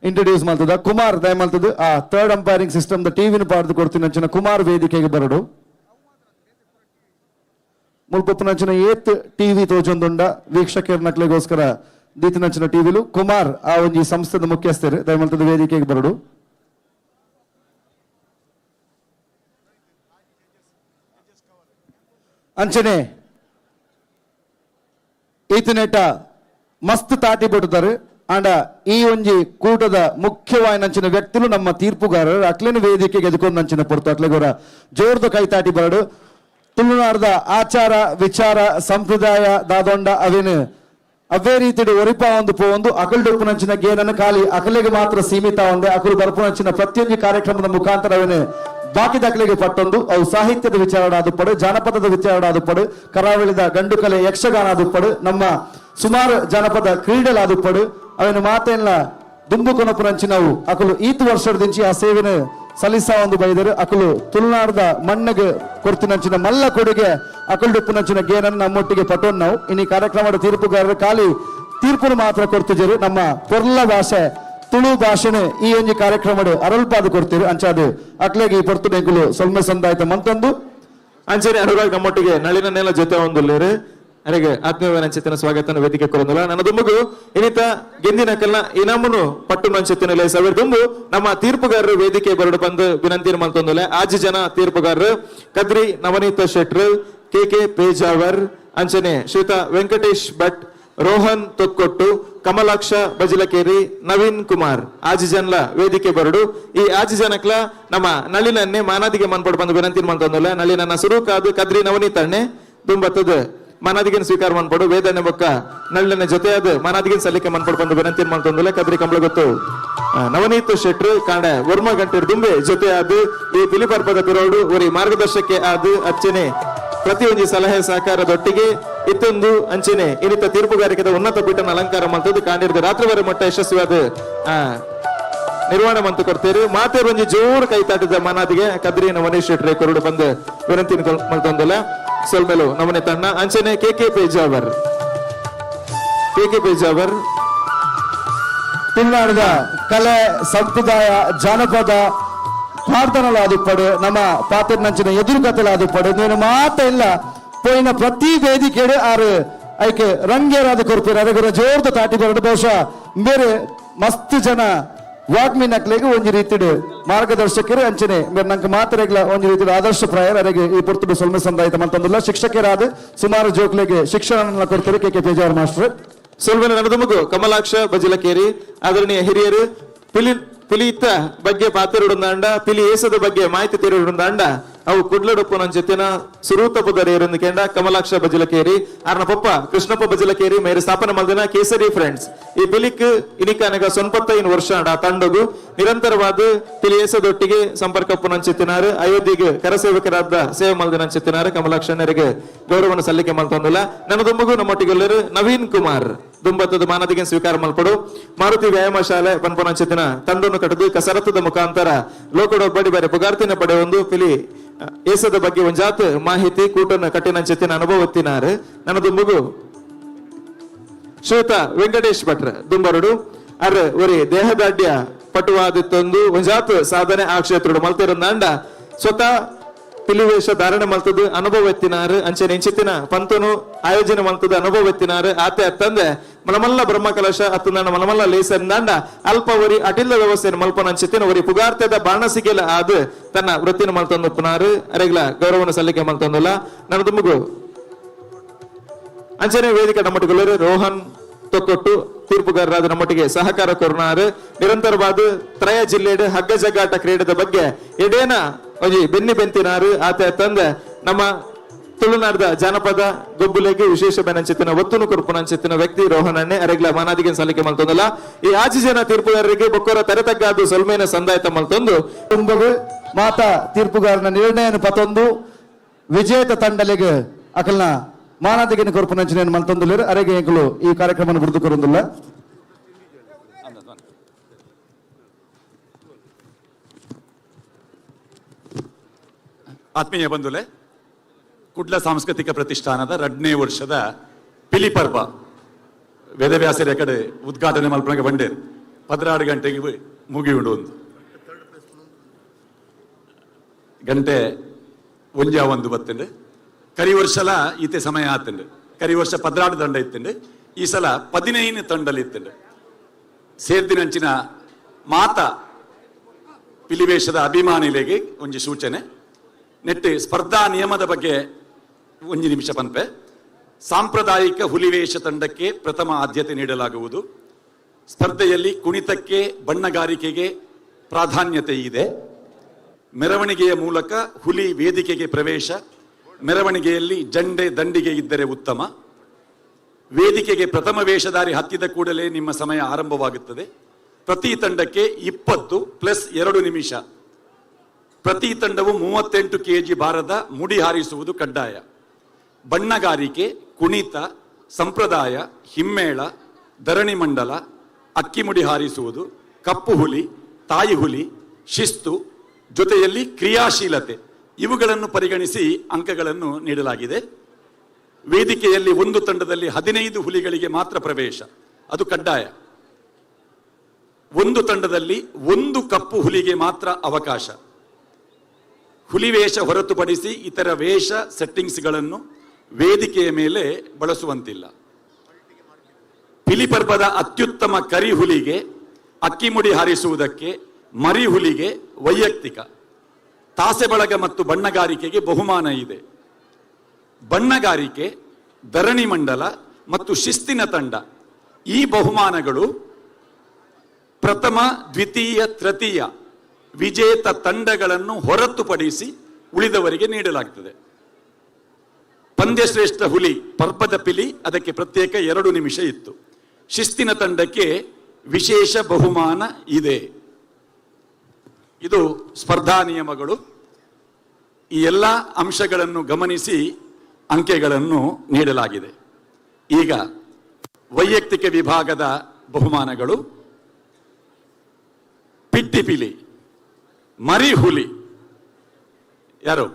ಇಂಟ್ರೊಡ್ಯೂಸ್ ಮಾಡ್ತದ ಕುಮಾರ್ ದಯ ಮಾಡ್ತದೆ. ಆ third umpiring system ಟಿವಿನ ಪಾಡ್ದು ಕೊಡ್ತೀನಿ ಅಂಚಿನ ಕುಮಾರ್ ವೇದಿಕೆಗೆ ಬರಡು. ಮುಲ್ಪಪ್ಪನಂಚಿನ ಏತ್ ಟಿವಿ ತೋಜೊಂದುಂಡ ವೀಕ್ಷಕರ ನಕ್ಲೆಗೋಸ್ಕರ ದೀತಿನಂಚಿನ ಟಿವಿಲು ಕುಮಾರ್ ಆ ಒಂಜಿ ಸಂಸ್ಥೆದ ಮುಖ್ಯಸ್ಥರು ದಯಮಲ್ತದ ವೇದಿಕೆಗೆ ಬರಡು. ಅಂಚನೆ ಈತನೇಟ ಮಸ್ತ್ ತಾಟಿ ಬಿಡುತ್ತಾರೆ. ಆಂಡ ಈ ಒಂಜಿ ಕೂಟದ ಮುಖ್ಯವಾಯಿನಂಚಿನ ವ್ಯಕ್ತಿಲು ನಮ್ಮ ತೀರ್ಪುಗಾರರು ಅಕ್ಲೆನ ವೇದಿಕೆಗೆ ಎದುಕೊಂದಂಚಿನ ಪೊರ್ತು ಅಕ್ಲೆಗೋರ ಜೋರ್ದ ಕೈ ತಾಟಿ ಬರಡು. ತುಳುನಾಡ್ದ ಆಚಾರ ವಿಚಾರ ಸಂಪ್ರದಾಯ ದಾದೊಂಡ ಅವೇನು ಅವೇ ರೀತಿಡು ಒರಿಪ ಒಂದು ಪೋವೊಂದು ಅಕಲ್ ಡೊಪ್ಪುನಂಚಿನ ಗೇನನ್ನು ಖಾಲಿ ಅಕಲೆಗೆ ಮಾತ್ರ ಸೀಮಿತ ಒಂದೇ ಅಕಲು ಬರ್ಪುನಂಚಿನ ಪ್ರತಿಯೊಂದು ಕಾರ್ಯಕ್ರಮದ ಮುಖಾಂತರ ಅವೇನು ಬಾಕಿ ಪಟ್ಟೊಂದು ಅವು ಸಾಹಿತ್ಯದ ವಿಚಾರ ಆದುಪ್ಪಡು, ಜಾನಪದದ ವಿಚಾರ ಆದುಪ್ಪಡು, ಕರಾವಳಿದ ಗಂಡುಕಲೆ ಯಕ್ಷಗಾನ ಆದುಪ್ಪಡು, ನಮ್ಮ ಸುಮಾರು ಜಾನಪದ ಕ್ರೀಡೆಲಾದುಪ್ಪಡು ಅವೇನು ಮಾತೆಲ್ಲ ದುಂಬು ಕೊನಪುನಂಚಿನವು ಅಕಲು ಈತ್ ವರ್ಷದಿಂಚಿ ಆ ಸೇವೆನ ಸಲ್ಲಿಸ ಒಂದು ಬೈದರು. ಅಕಲು ತುಳುನಾಡದ ಮಣ್ಣಿಗೆ ಕೊಡ್ತಿನಂಚಿನ ಮಲ್ಲ ಕೊಡುಗೆ ಅಕಲ್ಡುಪ್ಪುನಂಚಿನ ಗೇನನ್ನು ನಮ್ಮೊಟ್ಟಿಗೆ ಪಟ್ಟೋನ್ ನಾವು. ಇನ್ನು ಕಾರ್ಯಕ್ರಮದ ತೀರ್ಪುಗಾರರು ಖಾಲಿ ತೀರ್ಪುನು ಮಾತ್ರ ಕೊಡ್ತಿದ್ದರು. ನಮ್ಮ ಪೊರ್ಲ ಭಾಷೆ ತುಳು ಭಾಷೆನೆ ಈ ಒಂಜಿ ಕಾರ್ಯಕ್ರಮಡು ಅರಲ್ಪಾದ ಕೊಡ್ತೀರಿ. ಅಂಚಾದು ಅಕ್ಲೆಗೆ ಈ ಪೊರ್ತು ಬೆಂಕುಲು ಸೊಲ್ಮೆ ಸಂದಾಯ್ತ ಮಂತೊಂದು. ಅಂಚನೆ ಅನುರಾಗ್ ನಮ್ಮೊಟ್ಟಿಗೆ ನಳಿನನ್ನೆಲ್ಲ ಜೊತೆ ಒಂದುಲ್ಲೇರು ಅರೆಗೆ ಆತ್ಮೀಯವಾದ ಸ್ವಾಗತ ವೇದಿಕೆ ಕೊರೊಂದುಲ್ಲ. ನನ್ನ ದುಂಬುಗು ಇನ್ನಿತ ಗೆಂದಿನ ಕಲ್ನ ಇನಾಮುನು ಪಟ್ಟು ನಂಚೆತ್ತಿನ ಸಾವಿರ ದುಂಬು ನಮ್ಮ ತೀರ್ಪುಗಾರರು ವೇದಿಕೆ ಬರಡು ಬಂದು ವಿನಂತಿ ಮಲ್ತೊಂದುಲ್ಲ. ಆಜಿ ಜನ ತೀರ್ಪುಗಾರರು ಕದ್ರಿ ನವನೀತ ಶೆಟ್ರು, ಕೆ ಕೆ ಪೇಜಾವರ್, ಅಂಚನೆ ಶ್ರೀತ ವೆಂಕಟೇಶ್ ಭಟ್, ರೋಹನ್ ತೊಕ್ಕೊಟ್ಟು, ಕಮಲಾಕ್ಷ ಬಜಿಲಕೇರಿ, ನವೀನ್ ಕುಮಾರ್ ಆಜಿ ಜನಲ ವೇದಿಕೆ ಬರಡು. ಈ ಆಜಿ ಜನಕ್ಲ ನಮ್ಮ ನಳಿನನ್ನೇ ಮಾನಾದಿಗೆ ಮನ್ಪಡು ಬಂದು ವಿನಂತಿ ಮಲ್ತೊಂದುಲ್ಲ. ನಳಿನನ್ನ ಸುರುಕಾದು ಕದ್ರಿ ನವನೀತಣ್ಣೆ ದುಂಬತ್ತದ ಮಾನಾದಿಗೆನ್ ಸ್ವೀಕಾರ ಮನ್ಪಡು. ವೇದನೆ ಬೊಕ್ಕ ನಳ್ಳಿನ ಜೊತೆಯಾದ ಮಾನಾದಿಗೆನ್ ಸಲ್ಲಿಕೆ ಮನ್ಪಡು ಬಂದು ವಿನಂತಿ ಮಲ್ತೊಂದುಲ್ಲ. ಕದ್ರಿ ಕಂಬಳಗೊತ್ತು ನವನೀತ್ ಶೆಟ್ರು ಕಾಂಡ ವರ್ಮ ಗಂಟೆ ದುಂಬೆ ಜೊತೆಯಾದ ಈ ಪಿಲಿಪರ್ಪದ ಪಿರೋಡು ಒರಿ ಮಾರ್ಗದರ್ಶಕ್ಕೆ ಆದ ಅಚ್ಚನೆ ಪ್ರತಿಯೊಂದು ಸಲಹೆ ಸಹಕಾರದೊಟ್ಟಿಗೆ ಇತ್ತೊಂದು ಅಂಚನೆ ಇನ್ನಿತ ತೀರ್ಪುಗಾರಿಕೆದ ಉನ್ನತ ಪೀಠನ ಅಲಂಕಾರ ಮಂತದ್ದು ಕಾಂಡಿರದ ರಾತ್ರಿವರೆ ಮಟ್ಟ ಯಶಸ್ವಿಯಾದ ನಿರ್ವಹಣೆ ಮಂತು ಕೊಡ್ತೀರಿ. ಮಾತೆ ಒಂಜಿ ಜೋರು ಕೈ ತಾಟಿದ ಮನಾದಿಗೆ ಕದ್ರಿ ನವನೀಶ್ ಶೆಟ್ರೆ ಕೊರಡು ಬಂದು ವಿನಂತಿ ಮಲ್ತೊಂದಲ್ಲ. ಸೊಲ್ಮೆಲು ನವನೆ ತಣ್ಣ. ಅಂಚನೆ K K Pejawar, K K Pejawar ತುಳುನಾಡಿದ ಕಲೆ ಸಂಪ್ರದಾಯ ಜಾನಪದ ಪ್ರಾರ್ಥನೆಲ ಆದುಪ್ಪಡು, ನಮ್ಮ ಪಾತ್ರನಂಚಿನ ಎದುರು ಕಥೆಲ ಆದುಪ್ಪಡು. ನೀನು ಮಾತ ಇಲ್ಲ ಪೋಯಿನ ಪ್ರತಿ ವೇದಿಕೆಡು ಆರು ಐಕೆ ರಂಗೇರಾದ ಕೊರ್ಪೇರು. ಅರೆಗುರ ಜೋರ್ದ ತಾಟಿ ಬರಡು. ಬಹುಶಃ ಬೇರೆ ಮಸ್ತ್ ಜನ ವಾಗ್ಮಿ ನಕ್ಲೆಗ್ ಒಂಜಿ ರೀತಿಡ್ ಮಾರ್ಗದರ್ಶಕರು ಅಂಚನೆ ಮೇರ್ ನಂಗೆ ಮಾತ್ರೆಗ್ಲ ಒಂಜಿ ರೀತಿಡ್ ಆದರ್ಶ ಪ್ರಾಯರ್. ಅರೆಗೆ ಈ ಪೊರ್ತುಡು ಸೊಲ್ಮೆ ಸಂದಾಯಿತ ಮಲ್ತೊಂದುಲ್ಲ. ಶಿಕ್ಷಕರಾದ ಸುಮಾರು ಜೋಕ್ಲೆಗೆ ಶಿಕ್ಷಣ ಕೊಡ್ತಾರೆ K K Pejawar master. ಸೊಲ್ಮೆಲು ನಡೆದುಮಗು ಕಮಲಾಕ್ಷ ಬಜಿಲಕೇರಿ ಆದರಣೀಯ ಹಿರಿಯರು ಪಿಲಿ ಪಿಲಿತ ಬಗ್ಗೆ ಪಾತಿರುಡುಂದಾಂಡ ಪಿಲಿ ಏಸದ ಬಗ್ಗೆ ಮಾಹಿತಿ ತೀರುಡುಂದಾಂಡ ಅವು ಕುಡ್ಲಡೊಪ್ಪು ನನ್ನ ಜೊತೆನ ಸುರೂತ ಪುದರ್ ಕೆಂಡ ಕಮಲಾಕ್ಷ ಬಜಿಲಕೇರಿ ಆರ್ನ ಪಪ್ಪ ಕೃಷ್ಣಪ್ಪ ಬಜಿಲಕೇರಿ ಮೇರೆ ಸ್ಥಾಪನೆ ಮಲ್ದಿನ ಕೇಸರಿ ಫ್ರೆಂಡ್ಸ್. ಈ ಪಿಲಿಕ್ ಇನಿಕಾನಗ ಸೊನ್ಪತ್ತೈದು ವರ್ಷ ಆ ತಂಡಗು ನಿರಂತರವಾದ ಪಿಲಿ ಏಸದೊಟ್ಟಿಗೆ ಸಂಪರ್ಕ ನಂಚೆತ್ತಿನಾರು ಅಯೋಧ್ಯೆಗೆ ಕರಸೇವಕರಾದ ಸೇವೆ ಮಲ್ದಿನ ನಂಚೆತ್ತಿನಾರು ಕಮಲಾಕ್ಷಣ್ಣರಿಗೆ ಗೌರವವನ್ನು ಸಲ್ಲಿಕೆ ಮಲ್ತೊಂದಿಲ್ಲ. ನನ್ನ ದುಂಬಗು ನಮ್ಮೊಟ್ಟಿಗೆಲ್ಲರು ನವೀನ್ ಕುಮಾರ್ ದುಂಬತ್ತದ ಮಾನದಿಗೆ ಸ್ವೀಕಾರ ಮಲ್ಪಡು. ಮಾರುತಿ ವ್ಯಾಯಾಮ ಶಾಲೆ ಪನ್ಪುನಂಚೆತ್ತಿನ ತಂಡನ್ನು ಕಟ್ಟದು ಕಸರತ್ತದ ಮುಖಾಂತರ ಲೋಕಡೊಬ್ಬಡಿ ಬೇರೆ ಪುಗಾರ್ತಿನ ಪಡೆಯೊಂದು ಪಿಲಿ ಏಸದ ಬಗ್ಗೆ ಒಂಜಾತ್ ಮಾಹಿತಿ ಕೂಟನ್ನು ಕಟ್ಟಿನಂಚೆತ್ತಿನ ಅನುಭವತ್ತಿನಾರು. ನನ್ನ ದುಂಬುಗು ಶ್ವೇತ ವೆಂಕಟೇಶ್ ಭಟ್ರ ದುಂಬರುಡು ಅರ್ ಒರಿ ದೇಹದಾಢ್ಯ ಪಟುವಾದಿತ್ತೊಂದು ಒಂಜಾತ್ ಸಾಧನೆ ಆ ಕ್ಷೇತ್ರಡು ಮಲ್ತಿರಂದಾಂಡ ಸ್ವತಃ ಪಿಲಿವೇಶ ಧಾರಣೆ ಮಲ್ತದ್ದು ಅನುಭವ ಎತ್ತಿನಾರು. ಅಂಚನೆ ಇಂಚಿತ್ತಿನ ಪಂತನು ಆಯೋಜನೆ ಮಲ್ತದ್ದು ಅನುಭವ ಎತ್ತಿನಾರು. ಆತೆ ಅತ್ತಂದೆ ಮಲಮಲ್ಲ ಬ್ರಹ್ಮ ಕಲಶ ಅತ್ತಂದಾಂಡ ಮಲಮಲ್ಲ ಲೇಸಂದಾಂಡ ಅಲ್ಪ ಒರಿ ಅಟಿಲ್ಲ ವ್ಯವಸ್ಥೆಯನ್ನು ಮಲ್ಪನ ಅಂಚಿತ್ತಿನ ಒರಿ ಪುಗಾರ್ತೆದ ಬಾಣಸಿಗೆಲ ಆದ್ ತನ್ನ ವೃತ್ತಿನ ಮಲ್ತೊಂದು ಪುನಾರು. ಅರೆಗ್ಲ ಗೌರವನ ಸಲ್ಲಿಕೆ ಮಲ್ತೊಂದುಲ್ಲ ನನ್ನ ತುಮುಗು. ಅಂಚನೆ ವೇದಿಕೆ ನಮ್ಮೊಟ್ಟಿಗೆ ರೋಹನ್ ತೊಕ್ಕೊಟ್ಟು ತೀರ್ಪುಗಾರರಾದ ನಮ್ಮೊಟ್ಟಿಗೆ ಸಹಕಾರ ಕೊರ್ನಾರು. ನಿರಂತರವಾದ ತ್ರಯ ಜಿಲ್ಲೆಡ್ ಹಗ್ಗ ಜಗ್ಗಾಟ ಕ್ರೀಡೆದ ಬಗ್ಗೆ ಎಡೇನ ಒಂಜಿ ಬೆನ್ನಿ ಬೆಂತಿನಾರು. ಆತ ತಂದೆ ನಮ್ಮ ತುಳುನಾಡದ ಜಾನಪದ ಗೊಬ್ಬುಲೆಗೆ ವಿಶೇಷ ಬೆನಂಚಿತ್ತಿನ ಒತ್ತುನು ಕೊರ್ಪುನಂಚಿತ್ತಿನ ವ್ಯಕ್ತಿ ರೋಹನ್ ಅಣ್ಣೆ. ಅರೆಗ್ಲ ಮಾನಾದಿಗೆ ಸಲ್ಲಿಕೆ ಮಲ್ತೊಂದಲ್ಲ. ಈ ಆಜಿ ಜನ ತೀರ್ಪುಗಾರರಿಗೆ ಬೊಕ್ಕೊರ ತೆರೆತಗ್ಗಾದು ಸೊಲ್ಮೇನ ಸಂದಾಯತ ಮಲ್ತೊಂದು ತುಂಬಗು ಮಾತಾ ತೀರ್ಪುಗಾರನ ನಿರ್ಣಯನ ಪತೊಂದು ವಿಜೇತ ತಂಡಲಿಗೆ ಅಕಲ್ನ ಮಾನಾದಿಗೆನ ಕೊರ್ಪುನಂಚಿನ ಮಲ್ತೊಂದುಲ್ಲೆರ್. ಅರೆಗೆ ಎಂಕುಲು ಈ ಕಾರ್ಯಕ್ರಮ ಬಿಡುದು ಕೊರೊಂದುಲ್ಲ. ಆತ್ಮೀಯ ಬಂಧುಲೆ, ಕುಡ್ಲ ಸಾಂಸ್ಕೃತಿಕ ಪ್ರತಿಷ್ಠಾನದ 2ನೇ ವರ್ಷದ ಪಿಲಿಪರ್ಬ ವೇದವ್ಯಾಸರ ಕಡೆ ಉದ್ಘಾಟನೆ ಮಲ್ಪನಗ ಬಂಡೇರು 16 ಗಂಟೆಗೆ ಮುಗಿಯುಂಡು. ಒಂದು ಗಂಟೆ ಒಂಜಾ ಒಂದು ಬತ್ತಂಡು. ಕರಿ ವರ್ಷಲ ಈತೆ ಸಮಯ ಆತಂಡು. ಕರಿ ವರ್ಷ 16 ತಂಡ ಇತ್ತಂಡು, ಈ ಸಲ 15 ತಂಡಲಿ ಇತ್ತಂಡು. ಸೇರ್ದಿನಂಚಿನ ಮಾತ ಪಿಲಿವೇಶದ ಅಭಿಮಾನಿಲೆಗೆ ಒಂಜಿ ಸೂಚನೆ. ನೆಟ್ಟು ಸ್ಪರ್ಧಾ ನಿಯಮದ ಬಗ್ಗೆ ಒಂಜಿ ನಿಮಿಷ ಪನ್ಪೆ. ಸಾಂಪ್ರದಾಯಿಕ ಹುಲಿವೇಷ ತಂಡಕ್ಕೆ ಪ್ರಥಮ ಆದ್ಯತೆ ನೀಡಲಾಗುವುದು. ಸ್ಪರ್ಧೆಯಲ್ಲಿ ಕುಣಿತಕ್ಕೆ, ಬಣ್ಣಗಾರಿಕೆಗೆ ಪ್ರಾಧಾನ್ಯತೆ ಇದೆ. ಮೆರವಣಿಗೆಯ ಮೂಲಕ ಹುಲಿ ವೇದಿಕೆಗೆ ಪ್ರವೇಶ. ಮೆರವಣಿಗೆಯಲ್ಲಿ ಜಂಡೆ ದಂಡಿಗೆ ಇದ್ದರೆ ಉತ್ತಮ. ವೇದಿಕೆಗೆ ಪ್ರಥಮ ವೇಷಧಾರಿ ಹತ್ತಿದ ಕೂಡಲೇ ನಿಮ್ಮ ಸಮಯ ಆರಂಭವಾಗುತ್ತದೆ. ಪ್ರತಿ ತಂಡಕ್ಕೆ 20 ಪ್ಲಸ್ 2 ನಿಮಿಷ. ಪ್ರತಿ ತಂಡವು 38 ಕೆಜಿ ಭಾರದ ಮುಡಿ ಹಾರಿಸುವುದು ಕಡ್ಡಾಯ. ಬಣ್ಣಗಾರಿಕೆ, ಕುಣಿತ, ಸಂಪ್ರದಾಯ, ಹಿಮ್ಮೇಳ, ಧರಣಿ ಮಂಡಲ, ಅಕ್ಕಿಮುಡಿ ಹಾರಿಸುವುದು, ಕಪ್ಪು ಹುಲಿ, ತಾಯಿ ಹುಲಿ, ಶಿಸ್ತು ಜೊತೆಯಲ್ಲಿ ಕ್ರಿಯಾಶೀಲತೆ ಇವುಗಳನ್ನು ಪರಿಗಣಿಸಿ ಅಂಕಗಳನ್ನು ನೀಡಲಾಗಿದೆ. ವೇದಿಕೆಯಲ್ಲಿ ಒಂದು ತಂಡದಲ್ಲಿ 15 ಹುಲಿಗಳಿಗೆ ಮಾತ್ರ ಪ್ರವೇಶ, ಅದು ಕಡ್ಡಾಯ. ಒಂದು ತಂಡದಲ್ಲಿ ಒಂದು ಕಪ್ಪು ಹುಲಿಗೆ ಮಾತ್ರ ಅವಕಾಶ. ಹುಲಿವೇಷ ಹೊರತುಪಡಿಸಿ ಇತರ ವೇಷ ಸೆಟ್ಟಿಂಗ್ಸ್ಗಳನ್ನು ವೇದಿಕೆಯ ಮೇಲೆ ಬಳಸುವಂತಿಲ್ಲ. ಪಿಲಿಪರ್ಬದ ಅತ್ಯುತ್ತಮ ಕರಿ ಹುಲಿಗೆ, ಅಕ್ಕಿಮುಡಿ ಹಾರಿಸುವುದಕ್ಕೆ, ಮರಿ ಹುಲಿಗೆ ವೈಯಕ್ತಿಕ, ತಾಸೆ ಬಳಗ ಮತ್ತು ಬಣ್ಣಗಾರಿಕೆಗೆ ಬಹುಮಾನ ಇದೆ. ಬಣ್ಣಗಾರಿಕೆ, ಧರಣಿ ಮಂಡಲ ಮತ್ತು ಶಿಸ್ತಿನ ತಂಡ ಈ ಬಹುಮಾನಗಳು ಪ್ರಥಮ, ದ್ವಿತೀಯ, ತೃತೀಯ ವಿಜೇತ ತಂಡಗಳನ್ನು ಹೊರತುಪಡಿಸಿ ಉಳಿದವರಿಗೆ ನೀಡಲಾಗ್ತದೆ. ಪಂದ್ಯಶ್ರೇಷ್ಠ ಹುಲಿ ಪರ್ಬದ ಪಿಲಿ, ಅದಕ್ಕೆ ಪ್ರತ್ಯೇಕ 2 ನಿಮಿಷ ಇತ್ತು. ಶಿಸ್ತಿನ ತಂಡಕ್ಕೆ ವಿಶೇಷ ಬಹುಮಾನ ಇದೆ. ಇದು ಸ್ಪರ್ಧಾ ನಿಯಮಗಳು. ಈ ಎಲ್ಲ ಅಂಶಗಳನ್ನು ಗಮನಿಸಿ ಅಂಕೆಗಳನ್ನು ನೀಡಲಾಗಿದೆ. ಈಗ ವೈಯಕ್ತಿಕ ವಿಭಾಗದ ಬಹುಮಾನಗಳು. ಪಿಟ್ಟಿಪಿಲಿ ಮರಿ ಹುಲಿ ಯಾರು?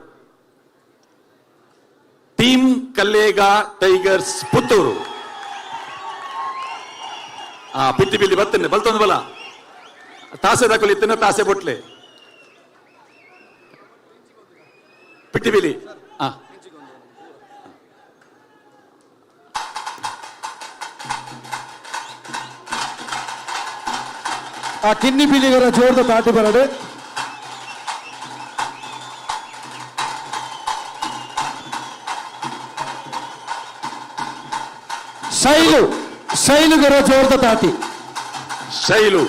Team Kallega tigers Puttur. ಆ ಪಿಟ್ಟಿಪಿಲಿ ಬರ್ತೇನೆ ಬಲ್ತೊಂದು ಬಲ ತಾಸೆ ದಾಖಲಿತ್ತೇನೆ ತಾಸೆ ಬೊಟ್ಲೆ ಪಿಟ್ಟಿಪಿಲಿ. ಆ ಆ ಕಿನ್ನಿ ಪಿಲಿಗರ ಜೋರ್ದ ತಾಟಿ ಬರಡು. ಶೈಲು, ಶೈಲುಗರ ಜೋರ್ದ ತಾಟಿ. ಶೈಲು.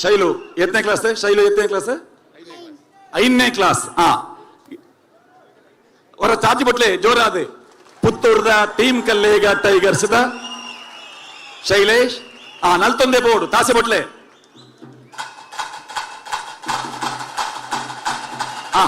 ಶೈಲು ಎತ್ತನೇ ಕ್ಲಾಸ್? ಶೈಲು ಎತ್ತನೇ ಕ್ಲಾಸ್? 5ನೇ ಕ್ಲಾಸ್. ಆ ಅವರ ಚಾಚಿ ಬಟ್ಲೆ ಜೋರಾದ ಪುತ್ತೂರ್ದ team Kallega tigers the Shailesh. ಆ ನಲ್ತೊಂದೇ ಬೋರ್ಡು ತಾಸೆ ಬಟ್ಲೆ. ಆ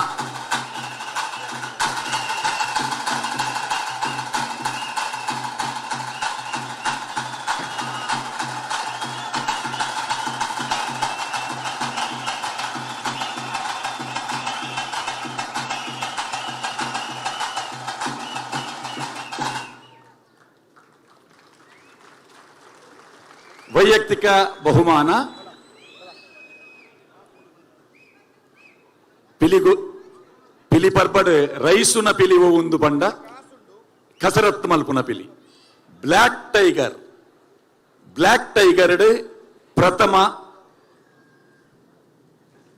ವೈಯಕ್ತಿಕ ಬಹುಮಾನ ಪಿಲಿಗು ಪಿಲಿ ಪರ್ಬಡ್ ರೈಸುನ ಪಿಲಿ ಒಂದು ಬಂಡ ಕಸರತ್ತು ಮಲ್ಪುನ ಪಿಲಿ. ಬ್ಲ್ಯಾಕ್ ಟೈಗರ್, ಬ್ಲ್ಯಾಕ್ ಟೈಗರ್ ಪ್ರಥಮ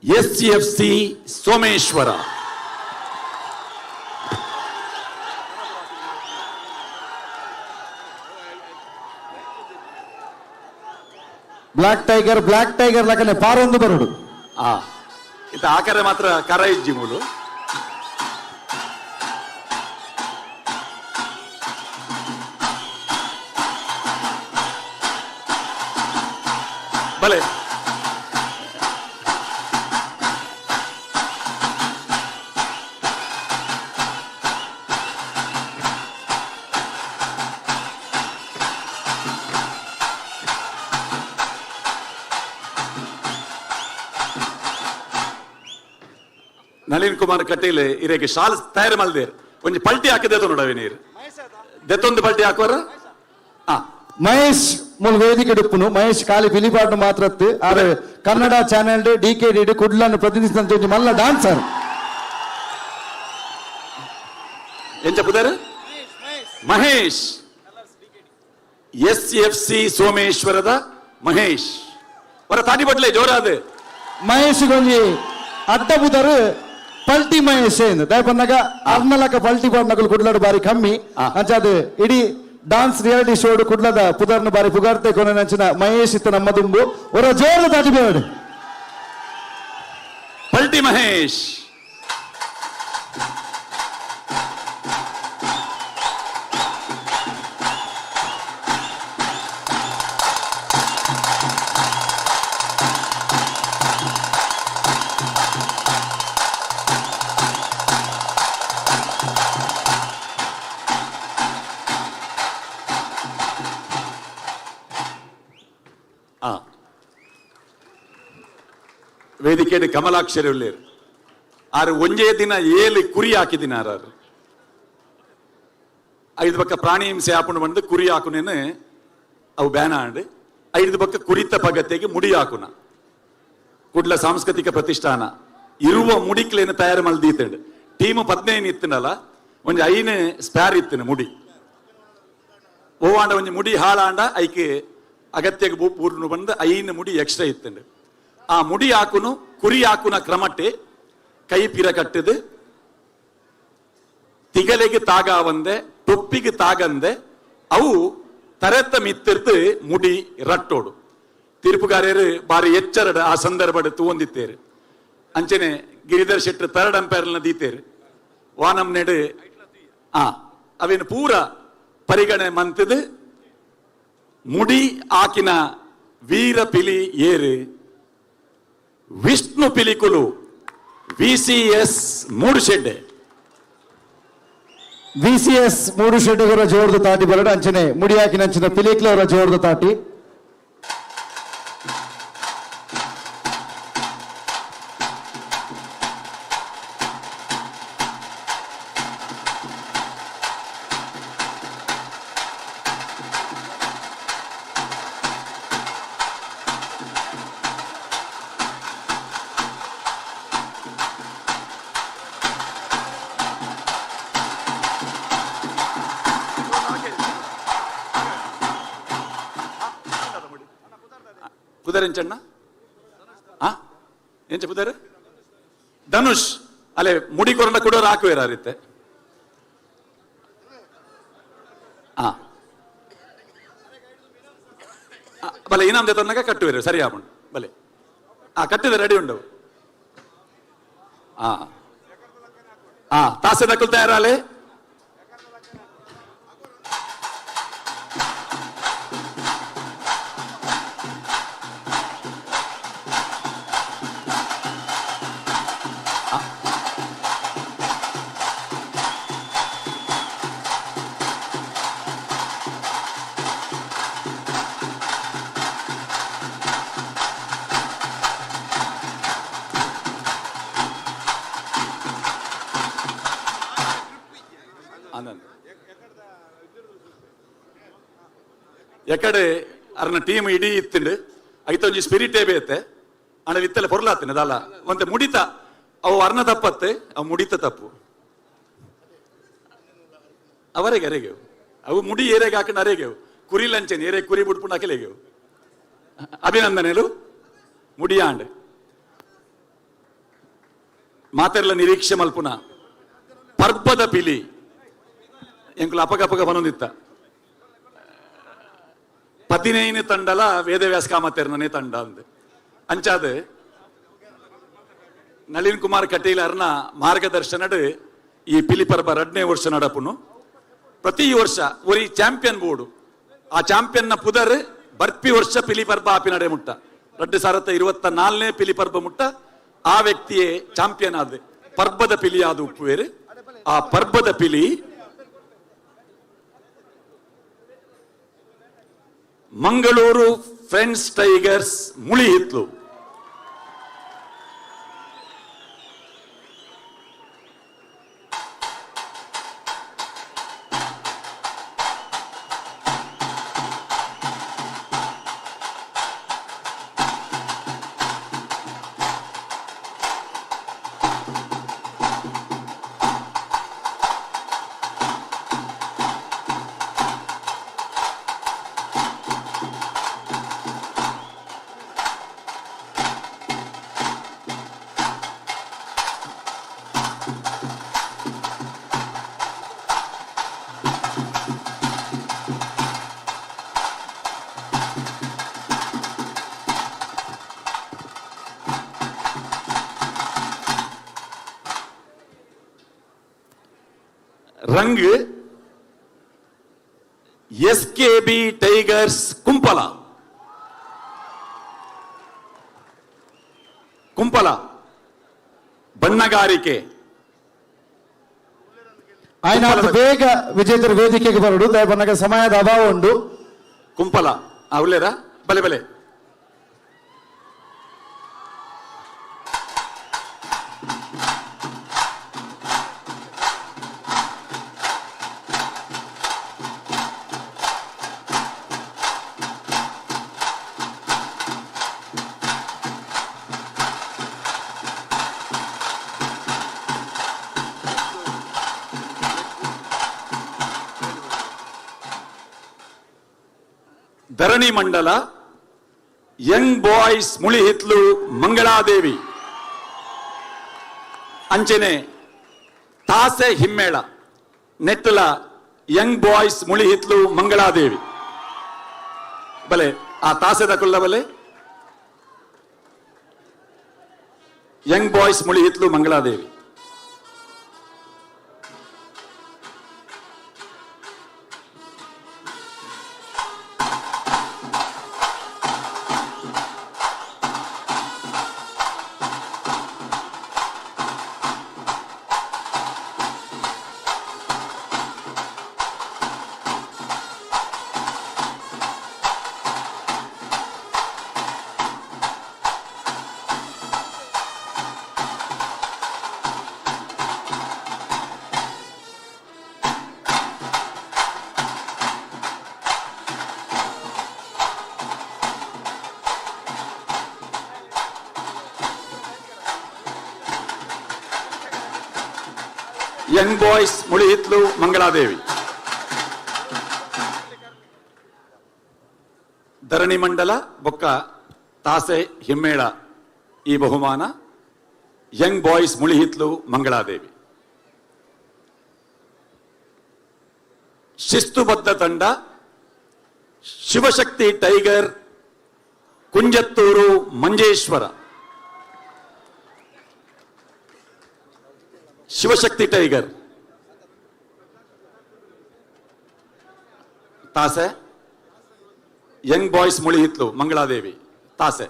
S F C Someshwara. Black tiger, black tiger ಲಕನೆ ಪಾರೊಂದು ಬರುಡು. ಆ ಇತ್ತ ಆಕರೆ ಮಾತ್ರ ಕರ ಇಜ್ಜಿ ಮೂಲು. ಬಲೆ ನಳಿನ್ ಕುಮಾರ್ ಕಟೀಲ್ ಇರೆಗೆ ಶಾಲ್ ತಯಾರು ಮಲ್ದೇರ್. ಒಂಜಿ ಪಲ್ಟಿ ಹಾಕಿದೆ ನೋಡವೆ ನೀರು ದೆತ್ತೊಂದು ಪಲ್ಟಿ ಹಾಕುವರ. ಆ ಮಹೇಶ್ ಮೂಲ ವೇದಿಕೆ ಡುಪ್ಪುನು. ಮಹೇಶ್ ಖಾಲಿ ಪಿಲಿಪಾಟು ಮಾತ್ರ ಆರೆ Kannada channel D K D ಕುಡ್ಲನ್ನು ಪ್ರತಿನಿಧಿಸಿದಂತ ಒಂಜಿ ಮಲ್ಲ ಡಾನ್ಸರ್. ಎಂಚ ಪುದರ್? ಮಹೇಶ್, ಎಸ್ ಎಫ್ ಸಿ ಸೋಮೇಶ್ವರದ ಮಹೇಶ್ ಅವರ ತಾಟಿ ಬಟ್ಲೆ ಜೋರಾದ. ಮಹೇಶ್ ಗೊಂಜಿ ಅಡ್ಡ ಪುದರ್ ಪಲ್ಟಿ ಮಹೇಶ್ ಎಂದು. ದಯಪನ್ನಗ ಅರ್ನಲಕ ಪಲ್ಟಿ ಪಾಡ್ನಕುಲು ಕುಡ್ಲಡು ಬಾರಿ ಕಮ್ಮಿ. ಅಂಚಾದ ಇಡೀ ಡಾನ್ಸ್ ರಿಯಾಲಿಟಿ ಶೋಡು ಕುಡ್ಲದ ಪುದರ್ನ ಬಾರಿ ಪುಗಾರ್ತೆ ಕೊನೆನಂಚಿನ ಮಹೇಶ್ ಇತ್ತ ನಮ್ಮ ದುಂಬು. ಒರ ಜೋರ ತಾಟಿ ಬೇಡ. ಪಲ್ಟಿ ಮಹೇಶ್. ಆ ವೇದಿಕೆಡ್ ಕಮಲಾಕ್ಷರಿ ಉಳ್ಳೇರು. ಆರು ಒಂಜೇ ದಿನ ಏಳು ಕುರಿ ಹಾಕಿದಿನ. ಆರು ಐದು ಪಕ್ಕ ಪ್ರಾಣಿ ಹಿಂಸೆ ಹಾಕೊಂಡು ಬಂದು ಕುರಿ ಹಾಕುನೇನು ಅವು ಬ್ಯಾನ ಆಂಡ್. ಐದು ಪಕ್ಕ ಕುರಿತ ಪಗತೆಗೆ ಮುಡಿ ಹಾಕುನ ಕುಡ್ಲ ಸಾಂಸ್ಕೃತಿಕ ಪ್ರತಿಷ್ಠಾನ ಇರುವ ಮುಡಿಕ್ಲೇನು ತಯಾರು ಮಲ್ದೀತಂಡು. ಟೀಮ್ 15 ಇತ್ತನಲ್ಲ, ಒಂಜಿ ಐನು ಸ್ಪ್ಯಾರ್ ಇತ್ತನು ಮುಡಿ. ಓವಾಂಡ ಒಂಜಿ ಮುಡಿ ಹಾಳಾಂಡ ಐಕೆ ಅಗತ್ಯಕ್ಕೆ ಪೂರ್ಣ ಬಂದು ಐನು ಮುಡಿ ಎಕ್ಸ್ಟ್ರಾ ಇತ್ತಂಡು. ಆ ಮುಡಿ ಹಾಕುನು ಕುರಿ ಹಾಕುನ ಕ್ರಮಟ್ಟೆ ಕೈ ಪಿರ ಕಟ್ಟದು, ತಿಗಲೆಗೆ ತಾಗಾವಂದೆ, ಟೊಪ್ಪಿಗೆ ತಾಗಂದೆ ಅವು ತರೆತ್ತ ಮಿತ್ತಿರ್ತು ಮುಡಿ ರಟ್ಟೋಡು. ತೀರ್ಪುಗಾರರು ಬಾರಿ ಎಚ್ಚರಡ ಆ ಸಂದರ್ಭಡ್ ತೂವೊಂದಿತ್ತೇರು. ಅಂಚನೆ ಗಿರಿಧರ್ ಶೆಟ್ಟರ್ ತರಡ್ ಅಂಪೈರ್ನ ದೀತೇರು ವಾನಂ ನೆಡು. ಆ ಅವೇನು ಪೂರ ಪರಿಗಣನೆ ಮಂತದು ಮುಡಿ ಆಕಿನ ವೀರ ಪಿಲಿ ಏರು ವಿಷ್ಣು ಪಿಲಿಕುಲು, ವಿಸಿಎಸ್ ಮೂಡುಶೆಡ್ಡೆ. ವಿಸಿಎಸ್ ಮೂಡುಶೆಡ್ಡೆಗರ ಜೋರ್ದ ತಾಟಿ ಬರಡ. ಅಂಚನೆ ಮುಡಿಯಾಕಿನ ಅಂಚಿನ ಪಿಲಿಕ್ಲವರ ಜೋರ್ದ ತಾಟಿ. ಪುದರೆಂಚಣ್ಣ ಆ ಎಂಚ ಪುದರ್? ಧನುಷ್. ಅಲ್ಲೇ ಮುಡಿ ಕೊರಂಡ ಕುಡೋರು ಹಾಕುವೇರ ರೀತೆ. ಆ ಆ, ಬಲೆ ಇನಾಮ್ ತನ್ನಗ ಕಟ್ಟುವೇರು ಸರಿ ಆಪುಂಡು. ಬಲೆ ಆ ಕಟ್ಟಿದ ರೆಡಿ ಉಂಡು. ಆ ಆ ತಾಸೆ ದಕ್ಕಲು ತಯಾರಾಲೆ. ಆನಂದ್ ಎಕಡೆ ಅರ್ನ ಟೀಮ್ ಇಡೀ ಇತ್ತಿಂಡು. ಐತ ಒಂಜಿ ಸ್ಪಿರಿಟೇ ಬೇತೆ. ಆಂಡ ಇತ್ತಲೆ ಪೊರ್ಲಾತಿನ ದಾಲ ಒಂತೆ ಮುಡಿತ ಅವು ಅರ್ನ ತಪ್ಪತ್ತೆ, ಅವು ಮುಡಿತ ತಪ್ಪು. ಅವರೆಗೆ ಅರೆಗೆ ಅವು ಮುಡಿ ಏರೆಗೆ ಹಾಕೊಂಡು ಅರೆಗೆ ಕುರಿ ಲಂಚನೆ ಏರೆ ಕುರಿ ಬುಡ್ಪುಂಡು ಅಕೆಲೆಗೆ. ಅಭಿನಂದನೆಲು ಮುಡಿಯಾಂಡ್. ಮಾತೆರ್ಲ ನಿರೀಕ್ಷೆ ಮಲ್ಪುನ ಪರ್ಬದ ಪಿಲಿ ಎಂಕುಲು ಅಪಗಪಗ ಬನೊಂದಿತ್ತ. 15 ತಂಡಲ ವೇದವ್ಯಾಸ ಕಾಮತೆರ್ನನೇ ತಂಡ ಅಂದ್. ಅಂಚಾದ ನಳಿನ್ ಕುಮಾರ್ ಕಟೀಲ್ ಅರ್ನ ಮಾರ್ಗದರ್ಶನಡ್ ಈ ಪಿಲಿ ಪರ್ಬ ರಡ್ನೇ ವರ್ಷ ನಡಪುನು. ಪ್ರತಿ ವರ್ಷ ಒರಿ ಚಾಂಪಿಯನ್ ಬೋರ್ಡು, ಆ ಚಾಂಪಿಯನ್ನ ಪುದರ್ ಬರ್ಪಿ ವರ್ಷ ಪಿಲಿ ಪರ್ಬ ಆಪಿ ನಡೆ ಮುಟ್ಟ, 2024ನೇ ಪಿಲಿ ಪರ್ಬ ಮುಟ್ಟ ಆ ವ್ಯಕ್ತಿಯೇ ಚಾಂಪಿಯನ್ ಆದ ಪರ್ಬದ ಪಿಲಿ ಆದ ಉಪ್ಪುವೇರು. ಆ ಪರ್ಬದ ಪಿಲಿ ಮಂಗಳೂರು ಫ್ರೆಂಡ್ಸ್ ಟೈಗರ್ಸ್ ಮುಳಿಹಿತ್ಲು. ರಂಗ್ S K B tigers Kumpala. Kumpala ಬಣ್ಣಗಾರಿಕೆ. ಆಯ್ನ ಬೇಗ ವಿಜೇತರ ವೇದಿಕೆಗೆ ಬರಡು, ದಯಪನ್ನಗ ಸಮಯದ ಅಭಾವ ಉಂಡು. ಕುಂಪಲ ಉಲ್ಲೇರ ಬಲೆ ಬಲೆ. ಧರಣಿ ಮಂಡಲ ಯಂಗ್ ಬಾಯ್ಸ್ ಮುಳಿಹಿತ್ಲು ಮಂಗಳಾದೇವಿ. ಅಂಚನೆ ತಾಸೆ ಹಿಮ್ಮೇಳ ನೆಟ್ಟಲ ಯಂಗ್ ಬಾಯ್ಸ್ ಮುಳಿಹಿತ್ಲು ಮಂಗಳಾದೇವಿ. ಬಲೆ ಆ ತಾಸೆದ ಕುಲ್ಲ ಬಲೆ young boys Mulihitlu Mangaladevi. Young boys Mulihitlu Mangaladevi. Dharani Mandala ಬೊಕ್ಕ ತಾಸೆ ಹಿಮ್ಮೇಳ ಈ ಬಹುಮಾನ ಯಂಗ್ ಬಾಯ್ಸ್ ಮುಳಿಹಿತ್ಲು ಮಂಗಳಾದೇವಿ. ಶಿಸ್ತುಬದ್ಧ ತಂಡ ಶಿವಶಕ್ತಿ ಟೈಗರ್ ಕುಂಜತ್ತೂರು ಮಂಜೇಶ್ವರ. ಶಿವಶಕ್ತಿ ಟೈಗರ್ ತಾಸೆ ಯಂಗ್ ಬಾಯ್ಸ್ ಮುಳಿಹಿತ್ಲು ಮಂಗಳಾದೇವಿ ತಾಸೆ.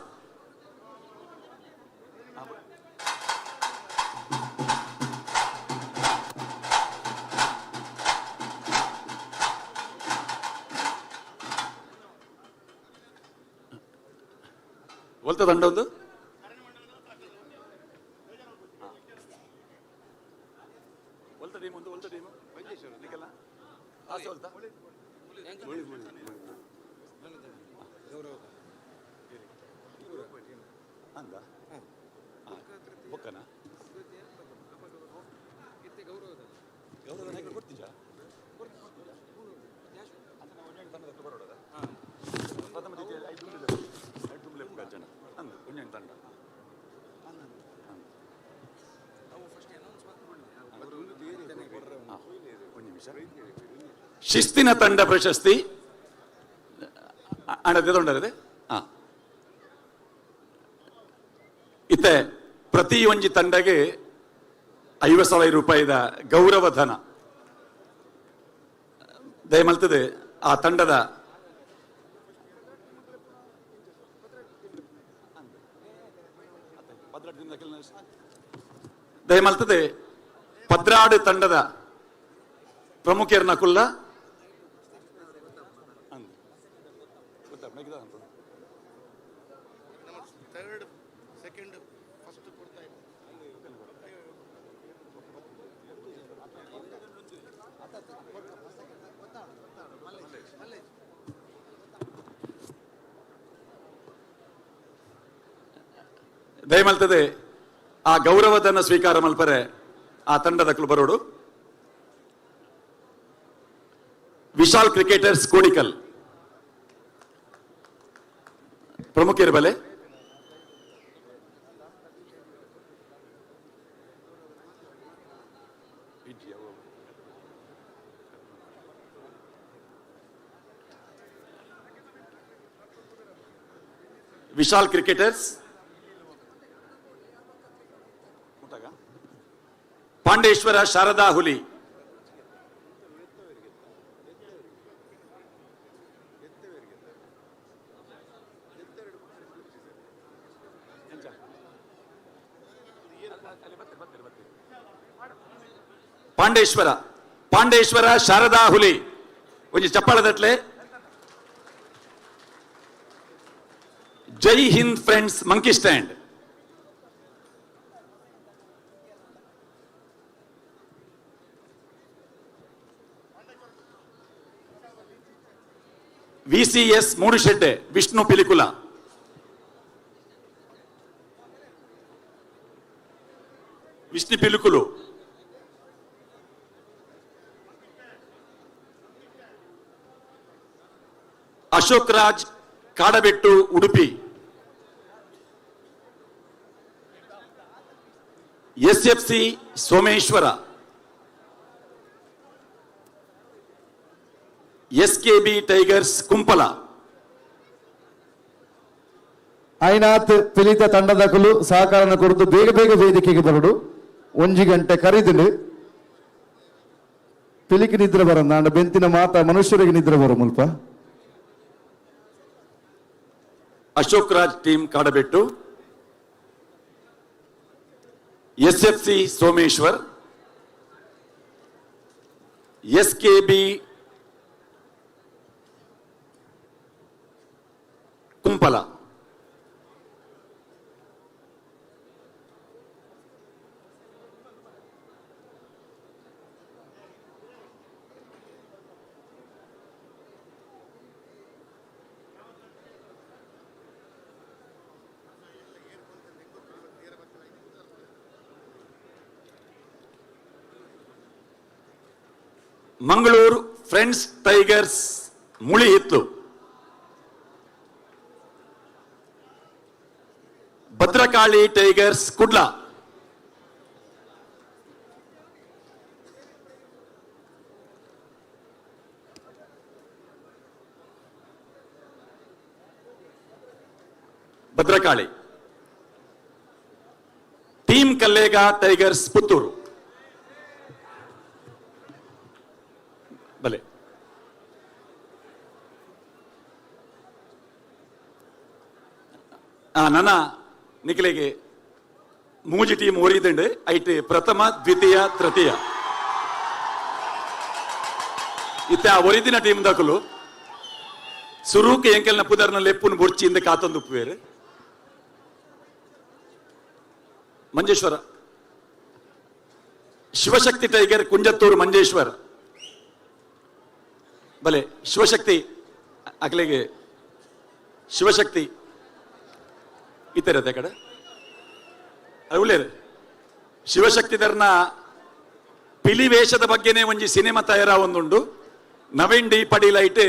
ಒಲ್ತ ತಂಡ ಒಂದು ಒಲ್ತ ಟೀಮ್, ಒಂದು ಒಲ್ತ ಟೀಮ್ ನಿಕಲ್ಲ ತಾಸೆ ಒಲ್ತ. ಶಿಸ್ತಿನ ತಂಡ ಪ್ರಶಸ್ತಿ ಅಣ್ಣ. ಇತ್ತೆ ಪ್ರತಿ ಒಂಜಿ ತಂಡಗೆ 50,000 ರೂಪಾಯಿದ ಗೌರವಧನ. ದಯಮಲ್ತದೆ ಆ ತಂಡದ ದಯಮಲ್ತದೆ 12 ತಂಡದ ಪ್ರಮುಖರ್ನ ಕುಲ್ಲ. ದಯಮಲ್ತದೆ ಆ ಗೌರವಧನ ಸ್ವೀಕಾರ ಮಲ್ಪರೆ ಆ ತಂಡದ ಬರೋಡು. ವಿಶಾಲ್ ಕ್ರಿಕೆಟರ್ಸ್ ಕೋಡಿಕಲ್ ಪ್ರಮುಖ ಬಲೆ. ವಿಶಾಲ್ ಕ್ರಿಕೆಟರ್ಸ್, ಪಾಂಡೇಶ್ವರ ಶಾರದಾ ಹುಲಿ, ಪಾಂಡೇಶ್ವರ ಪಾಂಡೇಶ್ವರ ಶಾರದಾ ಹುಲಿ, ಒಂಜಿ ಚಪ್ಪಾಳದಟ್ಲೆ. Jai Hind friends monkey stand, VCS Moodubidde Vishnu Pilikula, Vishnu Pilikulu, Ashok Raj Kadabettu Udupi, SFC Someshwara, SKB tigers Kumpala. ಐನಾಥ್ ಪಿಲಿತ ತಂಡದಕುಲು ಸಹಕಾರನ ಕೊರತು ಬೇಗ ಬೇಗ ವೇದಿಕೆಗೆ ಬರಡು. ಒಂಜಿ ಗಂಟೆ ಕರಿದುಂಡು. ಪಿಲಿಕ್ ನಿದ್ರೆ ಬರಂದ ಅಂಡ ಬೆಂತಿನ ಮಾತ ಮನುಷ್ಯರಿಗೆ ನಿದ್ರೆ ಬರು ಮುಲ್ಪ. Ashok Raj team Kadabettu, SFC Someshwar, SKB Kumpala. Mangaluru friends tigers Mulihitlu, Bhadrakali tigers Kudla, Bhadrakali team Kallega tigers Puttur. ಬಲೆ. ನನ್ನ ನಿಖಿಲಿಗೆ ಮೂಜಿ ಟೀಮ್ ಒರಿದಂಡು. ಐಟ್ ಪ್ರಥಮ, ದ್ವಿತೀಯ, ತೃತೀಯ. ಇತ್ತೆ ಆ ಒರಿದಿನ ಟೀಮ್ ದಕುಲು ಸುರೂಕ್ ಎಂಕೆಲ್ನ ಪುದರ್ನ ಲೆಪ್ಪುನು ಬುರ್ಚಿಂದ ಕಾತೊಂದು ಉಪ್ಪುವೇರು. ಮಂಜೇಶ್ವರ ಶಿವಶಕ್ತಿ ಟೈಗರ್ ಕುಂಜತ್ತೂರು ಮಂಜೇಶ್ವರ. ಬಲೆ ಶಿವಶಕ್ತಿ ಅಕ್ಲೆಗೆ. ಶಿವಶಕ್ತಿ ಇತ್ತರತೆ ಕಡೆ ಉಳ್ಳೇರು ಶಿವಶಕ್ತಿಧರ್ನ ಪಿಲಿ ವೇಷದ ಬಗ್ಗೆನೇ ಒಂಜಿ ಸಿನಿಮಾ ತಯಾರ ಒಂದುಂಡು. ನವೀನ್ ಡಿ ಪಡಿಲೈಟ್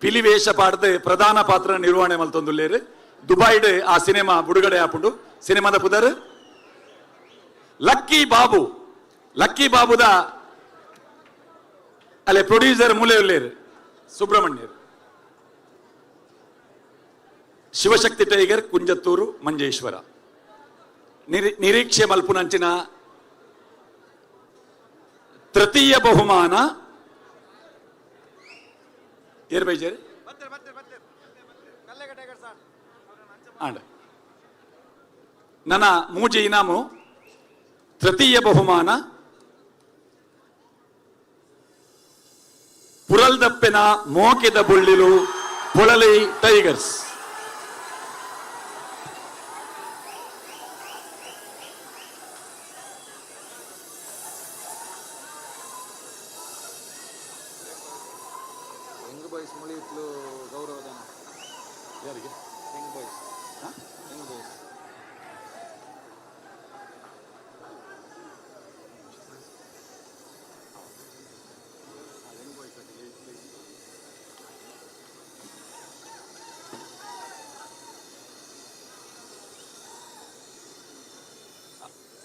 ಪಿಲಿ ವೇಷ ಪಾಡ್ದು ಪ್ರಧಾನ ಪಾತ್ರ ನಿರ್ವಹಣೆ ಮಲ್ತೊಂದುಲ್ಲೇರು. ದುಬೈಡ್ ಆ ಸಿನಿಮಾ ಬಿಡುಗಡೆ ಆಪುಂಡು. ಸಿನಿಮಾದ ಪುದರ್ ಲಕ್ಕಿ ಬಾಬು. ಲಕ್ಕಿ ಬಾಬುದ ಅಲ್ಲೇ ಪ್ರೊಡ್ಯೂಸರ್ ಮೂಲೆ ಉಲ್ಲೇರು ಸುಬ್ರಹ್ಮಣ್ಯರು. ಶಿವಶಕ್ತಿ ಟೈಗರ್ ಕುಂಜತ್ತೂರು ಮಂಜೇಶ್ವರ. ನಿರೀಕ್ಷೆ ಮಲ್ಪುನಂಚಿನ ತೃತೀಯ ಬಹುಮಾನ ಏರ್ ಬೈಜೇರಿ ಆಂಡ ನನ್ನ ಮೂಜಿ ಇನಾಮು. ತೃತೀಯ ಬಹುಮಾನ ಪುರಲ್ದಪ್ಪೆನ ಮೋಕೆದ ಬುಳ್ಳಿಲು ಪೊಳಲಿ ಟೈಗರ್ಸ್. ಯಂಗ್ ಬಾಯ್ಸ್ ಮುಳಿಯಿತ್ಲು ಗೌರವಧನ. ಯಾರಿಗೆ? Young boys, Young boys.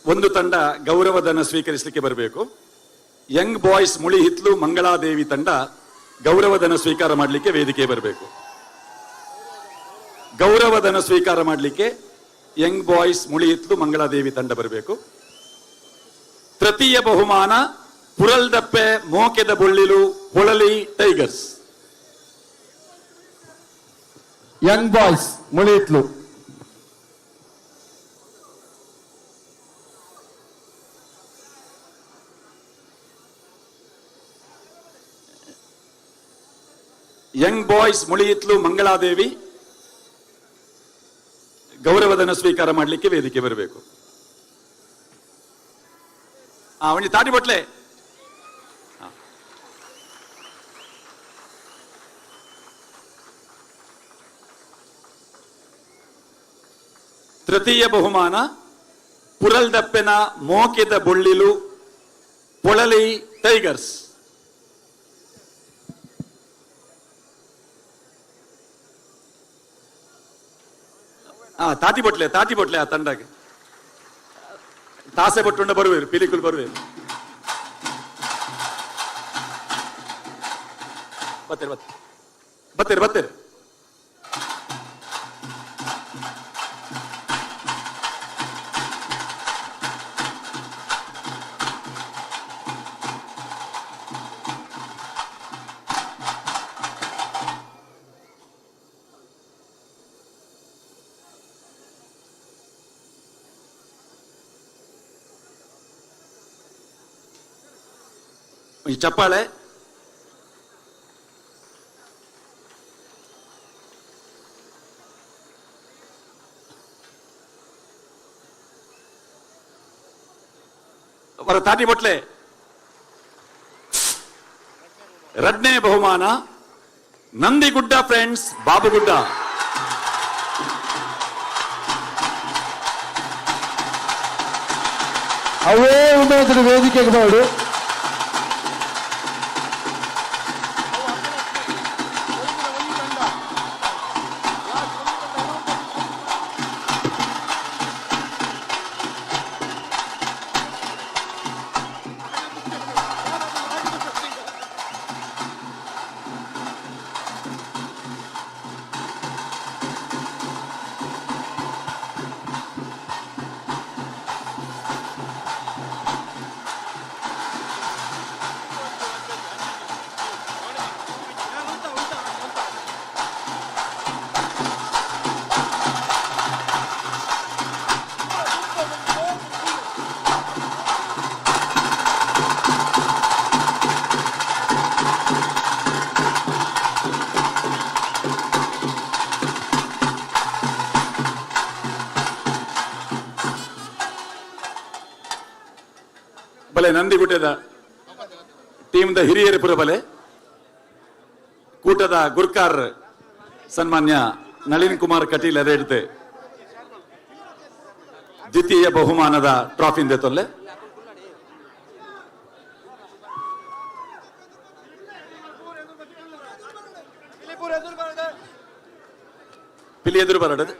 ಒಂದು ತಂಡ ಗೌರವಧನ ಸ್ವೀಕರಿಸಲಿಕ್ಕೆ ಬರಬೇಕು. ಯಂಗ್ ಬಾಯ್ಸ್ ಮುಳಿಹಿತ್ಲು ಮಂಗಳಾದೇವಿ ತಂಡ ಗೌರವಧನ ಸ್ವೀಕಾರ ಮಾಡಲಿಕ್ಕೆ ವೇದಿಕೆ ಬರಬೇಕು. ಗೌರವಧನ ಸ್ವೀಕಾರ ಮಾಡಲಿಕ್ಕೆ ಯಂಗ್ ಬಾಯ್ಸ್ ಮುಳಿಹಿತ್ಲು ಮಂಗಳಾದೇವಿ ತಂಡ ಬರಬೇಕು. ತೃತೀಯ ಬಹುಮಾನ ಪುರಲ್ದಪ್ಪೆ ಮೋಕೆದ ಬುಳ್ಳಿಲು Polali tigers. Young boys Mulihitlu. Young boys Mulihitlu Mangaladevi ಗೌರವಧನ ಸ್ವೀಕಾರ ಮಾಡಲಿಕ್ಕೆ ವೇದಿಕೆ ಬರಬೇಕು. ಆ ಒಂಜಿ ತಾಟಿ ಬೊಟ್ಲೆ. ತೃತೀಯ ಬಹುಮಾನ ಪುರಲ್ದಪ್ಪೆನ ಮೋಕೆದ ಬೊಳ್ಳಿಲು ಪೊಳಲಿ ಟೈಗರ್ಸ್. ಆ ತಾಟಿ ಬೊಟ್ಲೆ, ತಾಟಿ ಬೊಟ್ಲೆ. ಆ ತಂಡಕ್ಕೆ ತಾಸೆ ಬೊಟ್ಟುಂಡ ಬರುವೇರು, ಪಿಲಿಕುಲ್ ಬರುವೇರು. ಬತ್ತೇರು ಬತ್ತೇರು ಬತ್ತೇರು ಬತ್ತೇರು. ಈ ಚಪ್ಪಾಳೆ. ಅವರ ತಾಟಿ ಬೊಟ್ಲೆ. ಎರಡನೇ ಬಹುಮಾನ ನಂದಿಗುಡ್ಡ ಫ್ರೆಂಡ್ಸ್ ಬಾಬುಗುಡ್ಡ. ಅವೇ ಉಮೇದ್ರ ವೇದಿಕೆಗೆ ಬೋರ್ಡು. ಬಲೆ ನಂದಿಗುಡ್ಡದ ಟೀಮ್ದ ಹಿರಿಯರ ಪುರ ಬಲೆ ಕೂಟದ ಗುರ್ಕಾರ್ ಸನ್ಮಾನ್ಯ ನಳಿನ್ ಕುಮಾರ್ ಕಟೀಲ್ ಅರೆಡ್ದು ದ್ವಿತೀಯ ಬಹುಮಾನದ ಟ್ರಾಫಿ ತೊಲ್ಲೆ. ಪಿಲಿ ಎದುರು ಬರಡದು.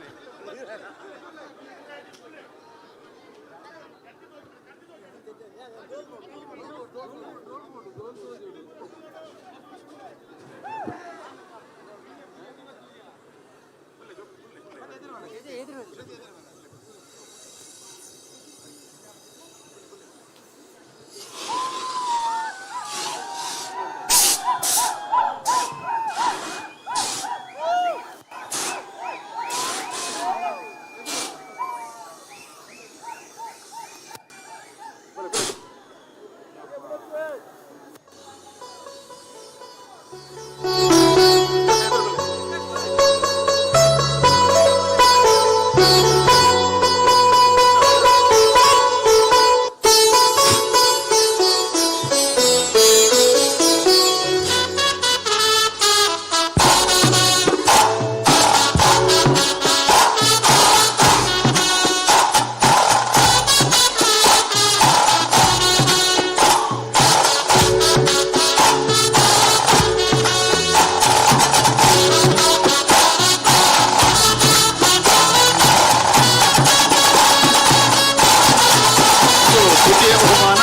ದ್ವಿತೀಯ ಬಹುಮಾನ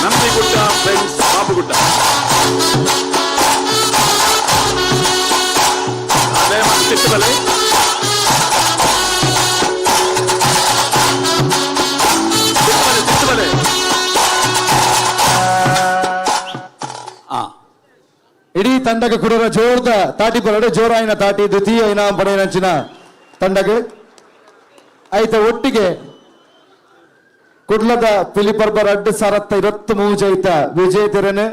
ನಂದಿಗುಡ್ಡ ಫ್ರೆಂಡ್ಸ್ ಬಾಬುಗುಡ್ಡ. ಅದೇ ತಿಟ್ಟಬಲೆ. ತಿಟ್ಟಬಲೆ ತಿಟ್ಟಬಲೆ. ಇಡೀ ತಂಡಕ್ಕೆ ಕುಡರ ಜೋರ್ದ ತಾಟಿ ಪರಡೆ ಜೋರಾಯಿನ ತಾಟಿ ದ್ವಿತೀಯ ಇನಾಮ ಪಡೆಯನಂಚಿನ ತಂಡಕ್ಕೆ ಐತ ಒಟ್ಟಿಗೆ ಕುಡ್ಲದ ಪಿಲಿಪರ್ಬ ರಡ್ಡು ಸಾರತ್ತ ಇರತ್ತು ಮೂಜೈತ ವಿಜೇತರನೆ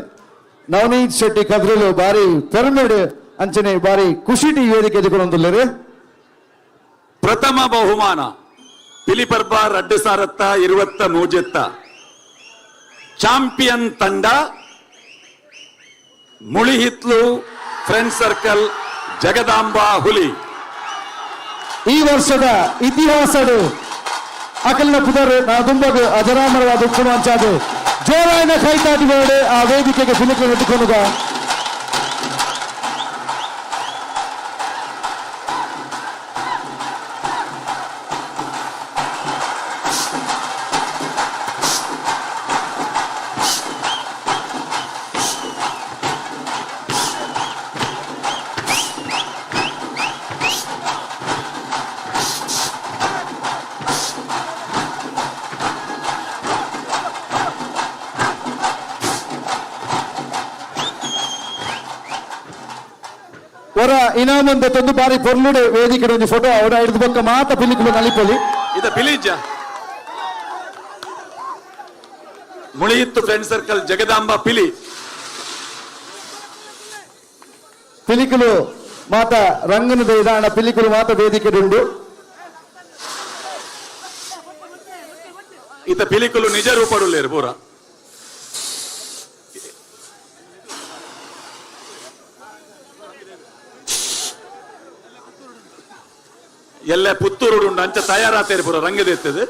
ನವನೀತ್ ಶೆಟ್ಟಿ ಕದ್ರಲು ಬಾರಿ ಪೆರ್ಮೆಡ್ ಅಂಚನೆ ಬಾರಿ ಖುಷಿಟಿ ವೇದಿಕೆ ಎದುಕೊಂದುಲ್ಲರು. ಪ್ರಥಮ ಬಹುಮಾನ ಪಿಲಿಪರ್ಬ ರಡ್ಡು ಸಾರತ್ತ ಇರುವತ್ತ ಮೂಜೆತ್ತ ಚಾಂಪಿಯನ್ ತಂಡ ಮುಳಿಹಿತ್ಲು ಫ್ರೆಂಡ್ ಸರ್ಕಲ್ ಜಗದಾಂಬಾ ಹುಲಿ. ಈ ವರ್ಷದ ಇತಿಹಾಸಡು ಅಕಲ್ನ ಪುದರ್ ನಾ ದುಂಬಗು ಅಜರಾಮರವಾದ ಉಪ್ಪುನು ಅಂಚಾದು ಜೋರಾಯಿನ ಕೈತಾಟಿ ಬೇಡ ಆ ವೇದಿಕೆಗೆ ಫಿಲಿಪ್ ಎತ್ತುಕೊನುಗ. ಹೊರ ಇನಾಮಂದ ತಂದು ಬಾರಿ ಪೊರ್ಲುಡೆ ವೇದಿಕೆ ಒಂಜಿ ಫೋಟೋ ಅವರ ಹಿಡಿದು ಬೊಕ್ಕ ಮಾತ ಪಿಲಿಕುಲು ನಲಿಪೊಲಿ. ಇದ ಪಿಲಿಜ ಮುಳಿಯಿತ್ತು ಫ್ರೆಂಡ್ ಸರ್ಕಲ್ ಜಗದಾಂಬಾ ಪಿಲಿ. ಪಿಲಿಕುಲು ಮಾತ ರಂಗನದ ಇದಾಣ ಪಿಲಿಕುಲು ಮಾತ ವೇದಿಕೆ ಉಂಡು. ಇತ ಪಿಲಿಕುಲು ನಿಜ ರೂಪಡುಲ್ಲೇರು ಪೂರ. ಎಲ್ಲ ಪುತ್ತೂರು ಉಂಡು ಅಂಚ ತಯಾರಾತೇರು ಪೂರ ರಂಗದೆತ್ತದು.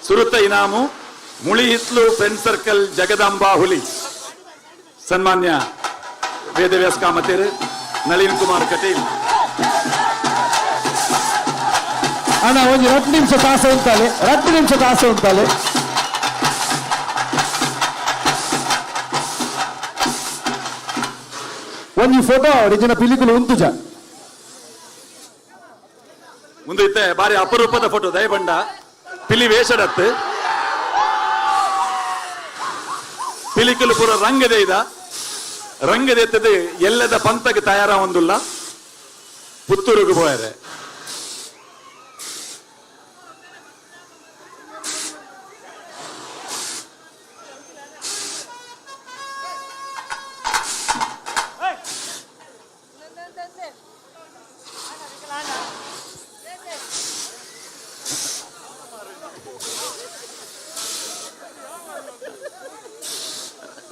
ಸುರುತ ಇನಾಮು ಮುಳಿಹಿತ್ಲು ಫ್ರೆಂಡ್ ಸರ್ಕಲ್ ಜಗದಾಂಬಾ ಹುಲಿ. ಸನ್ಮಾನ್ಯ ವೇದವ್ಯಾಸ್ ಕಾಮತೇರು ನಳಿನ್ ಕುಮಾರ್ ಕಟೀಲ್. ಅಣ್ಣ ಒಂದು 2 ನಿಮಿಷ ತಾಸ ಉಂಟಾಲೆ, 2 ನಿಮಿಷ ತಾಸ ಉಂಟಾಲೆ. ಒಂಜಿ ಫೋಟೋ ಇಜಿನ ಪಿಲಿಕುಲು ಉಂತುಜ. ಮುಂದೆ ಇತ್ತೆ ಬಾರಿ ಅಪರೂಪದ ಫೋಟೋ ದಯಬಂಡ ಪಿಲಿ ವೇಷಡತ್ತು ಪಿಲಿಕುಲು ಪೂರ ರಂಗದೆ ಇದ ರಂಗದೆತ್ತದು ಎಲ್ಲದ ಪಂತಕ್ಕೆ ತಯಾರ ಒಂದುಲ್ಲ ಪುತ್ತೂರುಗೆ ಪೋಯರೆ.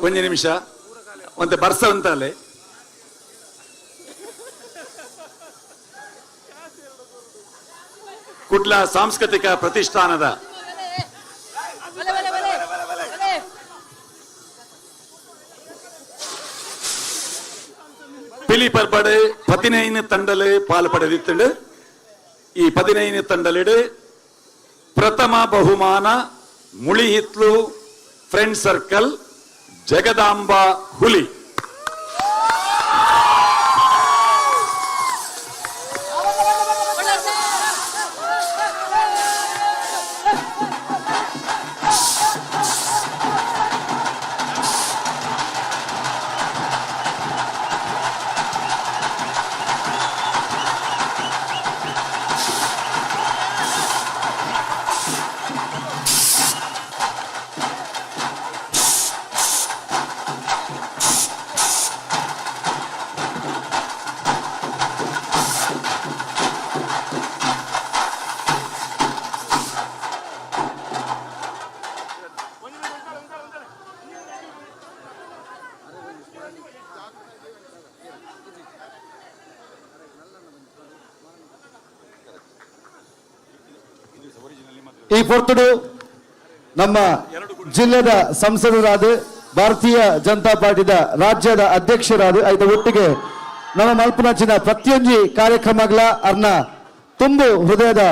ಒಂಜಿ ನಿಮಿಷ ಒಂತೆ ಬರ್ಸ ಉಂತಾಲೆ. ಕುಡ್ಲ ಸಾಂಸ್ಕೃತಿಕ ಪ್ರತಿಷ್ಠಾನದ ಪಿಲಿ ಪರ್ಬಡ್ 15 ತಂಡಲು ಪಾಲು ಪಡೆದಿತ್ತಂಡು. ಈ 15 ತಂಡಲಿಡು ಪ್ರಥಮ ಬಹುಮಾನ ಮುಳಿಹಿತ್ಲು ಫ್ರೆಂಡ್ ಸರ್ಕಲ್ ಜಗದಾಂಬಾ ಹುಲಿ. ಈ ಪೊರ್ತುಡು ನಮ್ಮ ಜಿಲ್ಲೆದ ಸಂಸದರಾದ ಭಾರತೀಯ ಜನತಾ ಪಾರ್ಟಿದ ರಾಜ್ಯದ ಅಧ್ಯಕ್ಷರಾದ ಐತ ಒಟ್ಟಿಗೆ ನಮ್ಮ ಮಲ್ಪನಂಚಿನ ಪ್ರತಿಯೊಂಜಿ ಕಾರ್ಯಕ್ರಮಗಳ ಅರ್ನ ತುಂಬು ಹೃದಯದ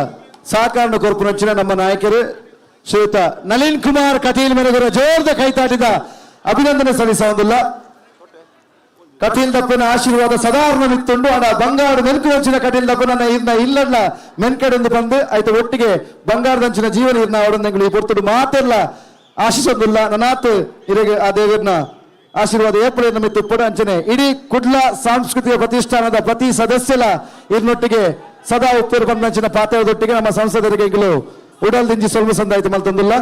ಸಹಕಾರ ಕೊರ್ಪುನಂಚಿನ ನಮ್ಮ ನಾಯಕರು ಶ್ರೀಯುತ ನಳಿನ್ ಕುಮಾರ್ ಕಟೀಲ್ ಮೆನಗರ ಜೋರದ ಕೈತಾಟಿದ ಅಭಿನಂದನೆ ಸಲ್ಲಿಸುವುದಿಲ್ಲ. ಕಟೀಲ್ ದಪ್ಪನ ಆಶೀರ್ವಾದ ಸದಾರ್ಣ ಮಿತ್ತುಂಡು ಅಡ ಬಂಗಾರ ಮೆನ್ಕುವಂಚಿನ ಕಟೀಲ್ ದಪ್ಪನ ಇರ್ನ ಇಲ್ಲಲ್ಲ ಮೆನ್ಕಡೆಂದು ಬಂದು ಆಯ್ತು ಒಟ್ಟಿಗೆ ಬಂಗಾರದಂಚಿನ ಜೀವನ ಇರ್ನ ಅವರೊಂದೆಂಗಳು ಈ ಪೊರ್ತುಡು ಮಾತೆಲ್ಲ ಆಶಿಸೊಂದಿಲ್ಲ. ನನಾತ್ ಇರೆಗೆ ಆ ದೇವರ್ನ ಆಶೀರ್ವಾದ ಏಪ್ರಿಲ್ ಮಿತ್ತು ಉಪ್ಪಡು ಅಂಚನೆ ಇಡೀ ಕುಡ್ಲ ಸಾಂಸ್ಕೃತಿಕ ಪ್ರತಿಷ್ಠಾನದ ಪ್ರತಿ ಸದಸ್ಯಲ ಇರ್ನೊಟ್ಟಿಗೆ ಸದಾ ಉಪ್ಪೇರು ಬಂದಂಚಿನ ಪಾತ್ರದೊಟ್ಟಿಗೆ ನಮ್ಮ ಸಂಸದರಿಗೆ ಇಂಗ್ಲು ಉಡಲ್ ದಿಂಜಿ ಸೊಲ್ಮು ಸಂದಾಯ್ತು ಮಲ್ತೊಂದುಲ್ಲ.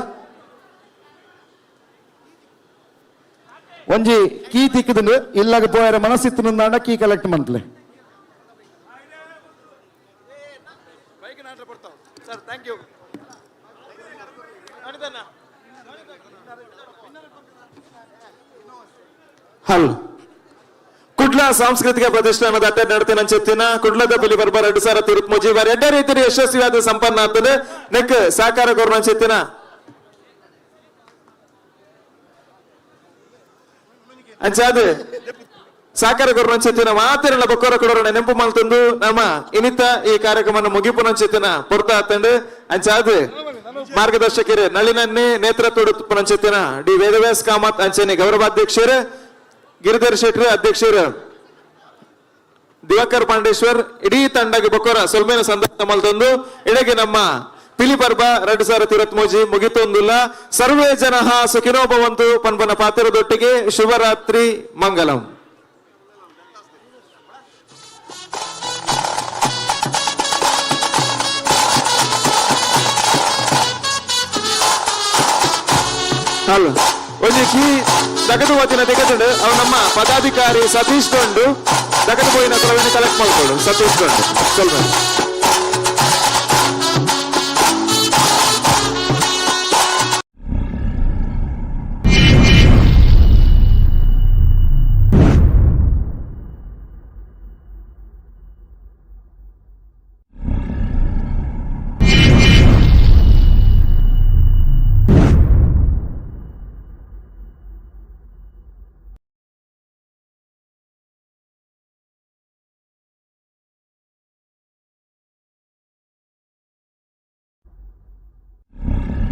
ಒಂಜಿ ಕೀ ತಿಕ್ಕುದುಂಡು ಇಲ್ಲಾಗ ಪೋಯರ ಮನಸ್ಸಿತ್ತು ನಂದಾಂಡ ಕೀ ಕಲೆಕ್ಟ್ ಮಂತ್ಲೆ. ಹಲ್ ಕುಡ್ಲ ಸಾಂಸ್ಕೃತಿಕ ಪ್ರತಿಷ್ಠಾನದ ಅಟ್ಟ ನಡತಿನ ಕುಡ್ಲದ ಪಿಲಿ ಬರ್ಬ 2023 ಬಾರಿ ಎಡ್ಡ ರೀತಿಯ ಯಶಸ್ವಿಯಾದ ಸಂಪನ್ನ ಆಗ್ತದೆ. ನೆಕ್ ಸಹಕಾರ ಕೊರ್ನಂಚೆತ್ತಿನ ಅಂಚಾದ ಸಹಕಾರ ಕೊರ್ನಂಚೆತ್ತಿನ ಮಾತಿರಲ್ಲ ಬೊಕ್ಕೋರ ಕೊಡೋರ ನೆಂಪು ಮಲ್ತಂದು ನಮ್ಮ ಇನಿತ ಈ ಕಾರ್ಯಕ್ರಮ ಮುಗಿಪುನಂಚೆತ್ತಿನ ಪೊರ್ತ ಆತಂಡು. ಅಂಚಾದ ಮಾರ್ಗದರ್ಶಕರು ನಳಿನನ್ನೇ ನೇತೃತ್ವ ಡಿ ವೇದವ್ಯಾಸ್ ಕಾಮತ್ ಅಂಚನೆ ಗೌರವಾಧ್ಯಕ್ಷರು ಗಿರಿಧರ್ ಶೆಟ್ರು ಅಧ್ಯಕ್ಷರು ದಿವಾಕರ್ ಪಾಂಡೇಶ್ವರ್ ಇಡೀ ತಂಡಗೆ ಬೊಕ್ಕೋರ ಸೊಲ್ಮೇನ ಸಂದರ್ಭ ಮಲ್ತಂದು ಇಡಗೆ ನಮ್ಮ ಪಿಲಿ ಪರ್ಬ 2023 ಮುಗಿತೊಂದುಲ್ಲ. ಸರ್ವೇ ಜನಃ ಸುಖಿನೋ ಭವಂತು ಪನ್ಪನ ಪಾತ್ರದೊಟ್ಟಿಗೆ ಶುಭರಾತ್ರಿ ಮಂಗಲಂ. ಹಲೋ ಒಂಜಿ ಕೀ ದಗದು ವತಿನ ತೆಗೆದುಂಡು ಅವು ನಮ್ಮ ಪದಾಧಿಕಾರಿ ಸತೀಶ್ ಗೊಂಡು ದಗದು ಪೋಯಿನ ಕಲೆಕ್ಟ್ ಮಾಡ್ಕೊಳ್ಳು. ಸತೀಶ್ ಗೊಂಡು ಸ್ವಲ್ಪ.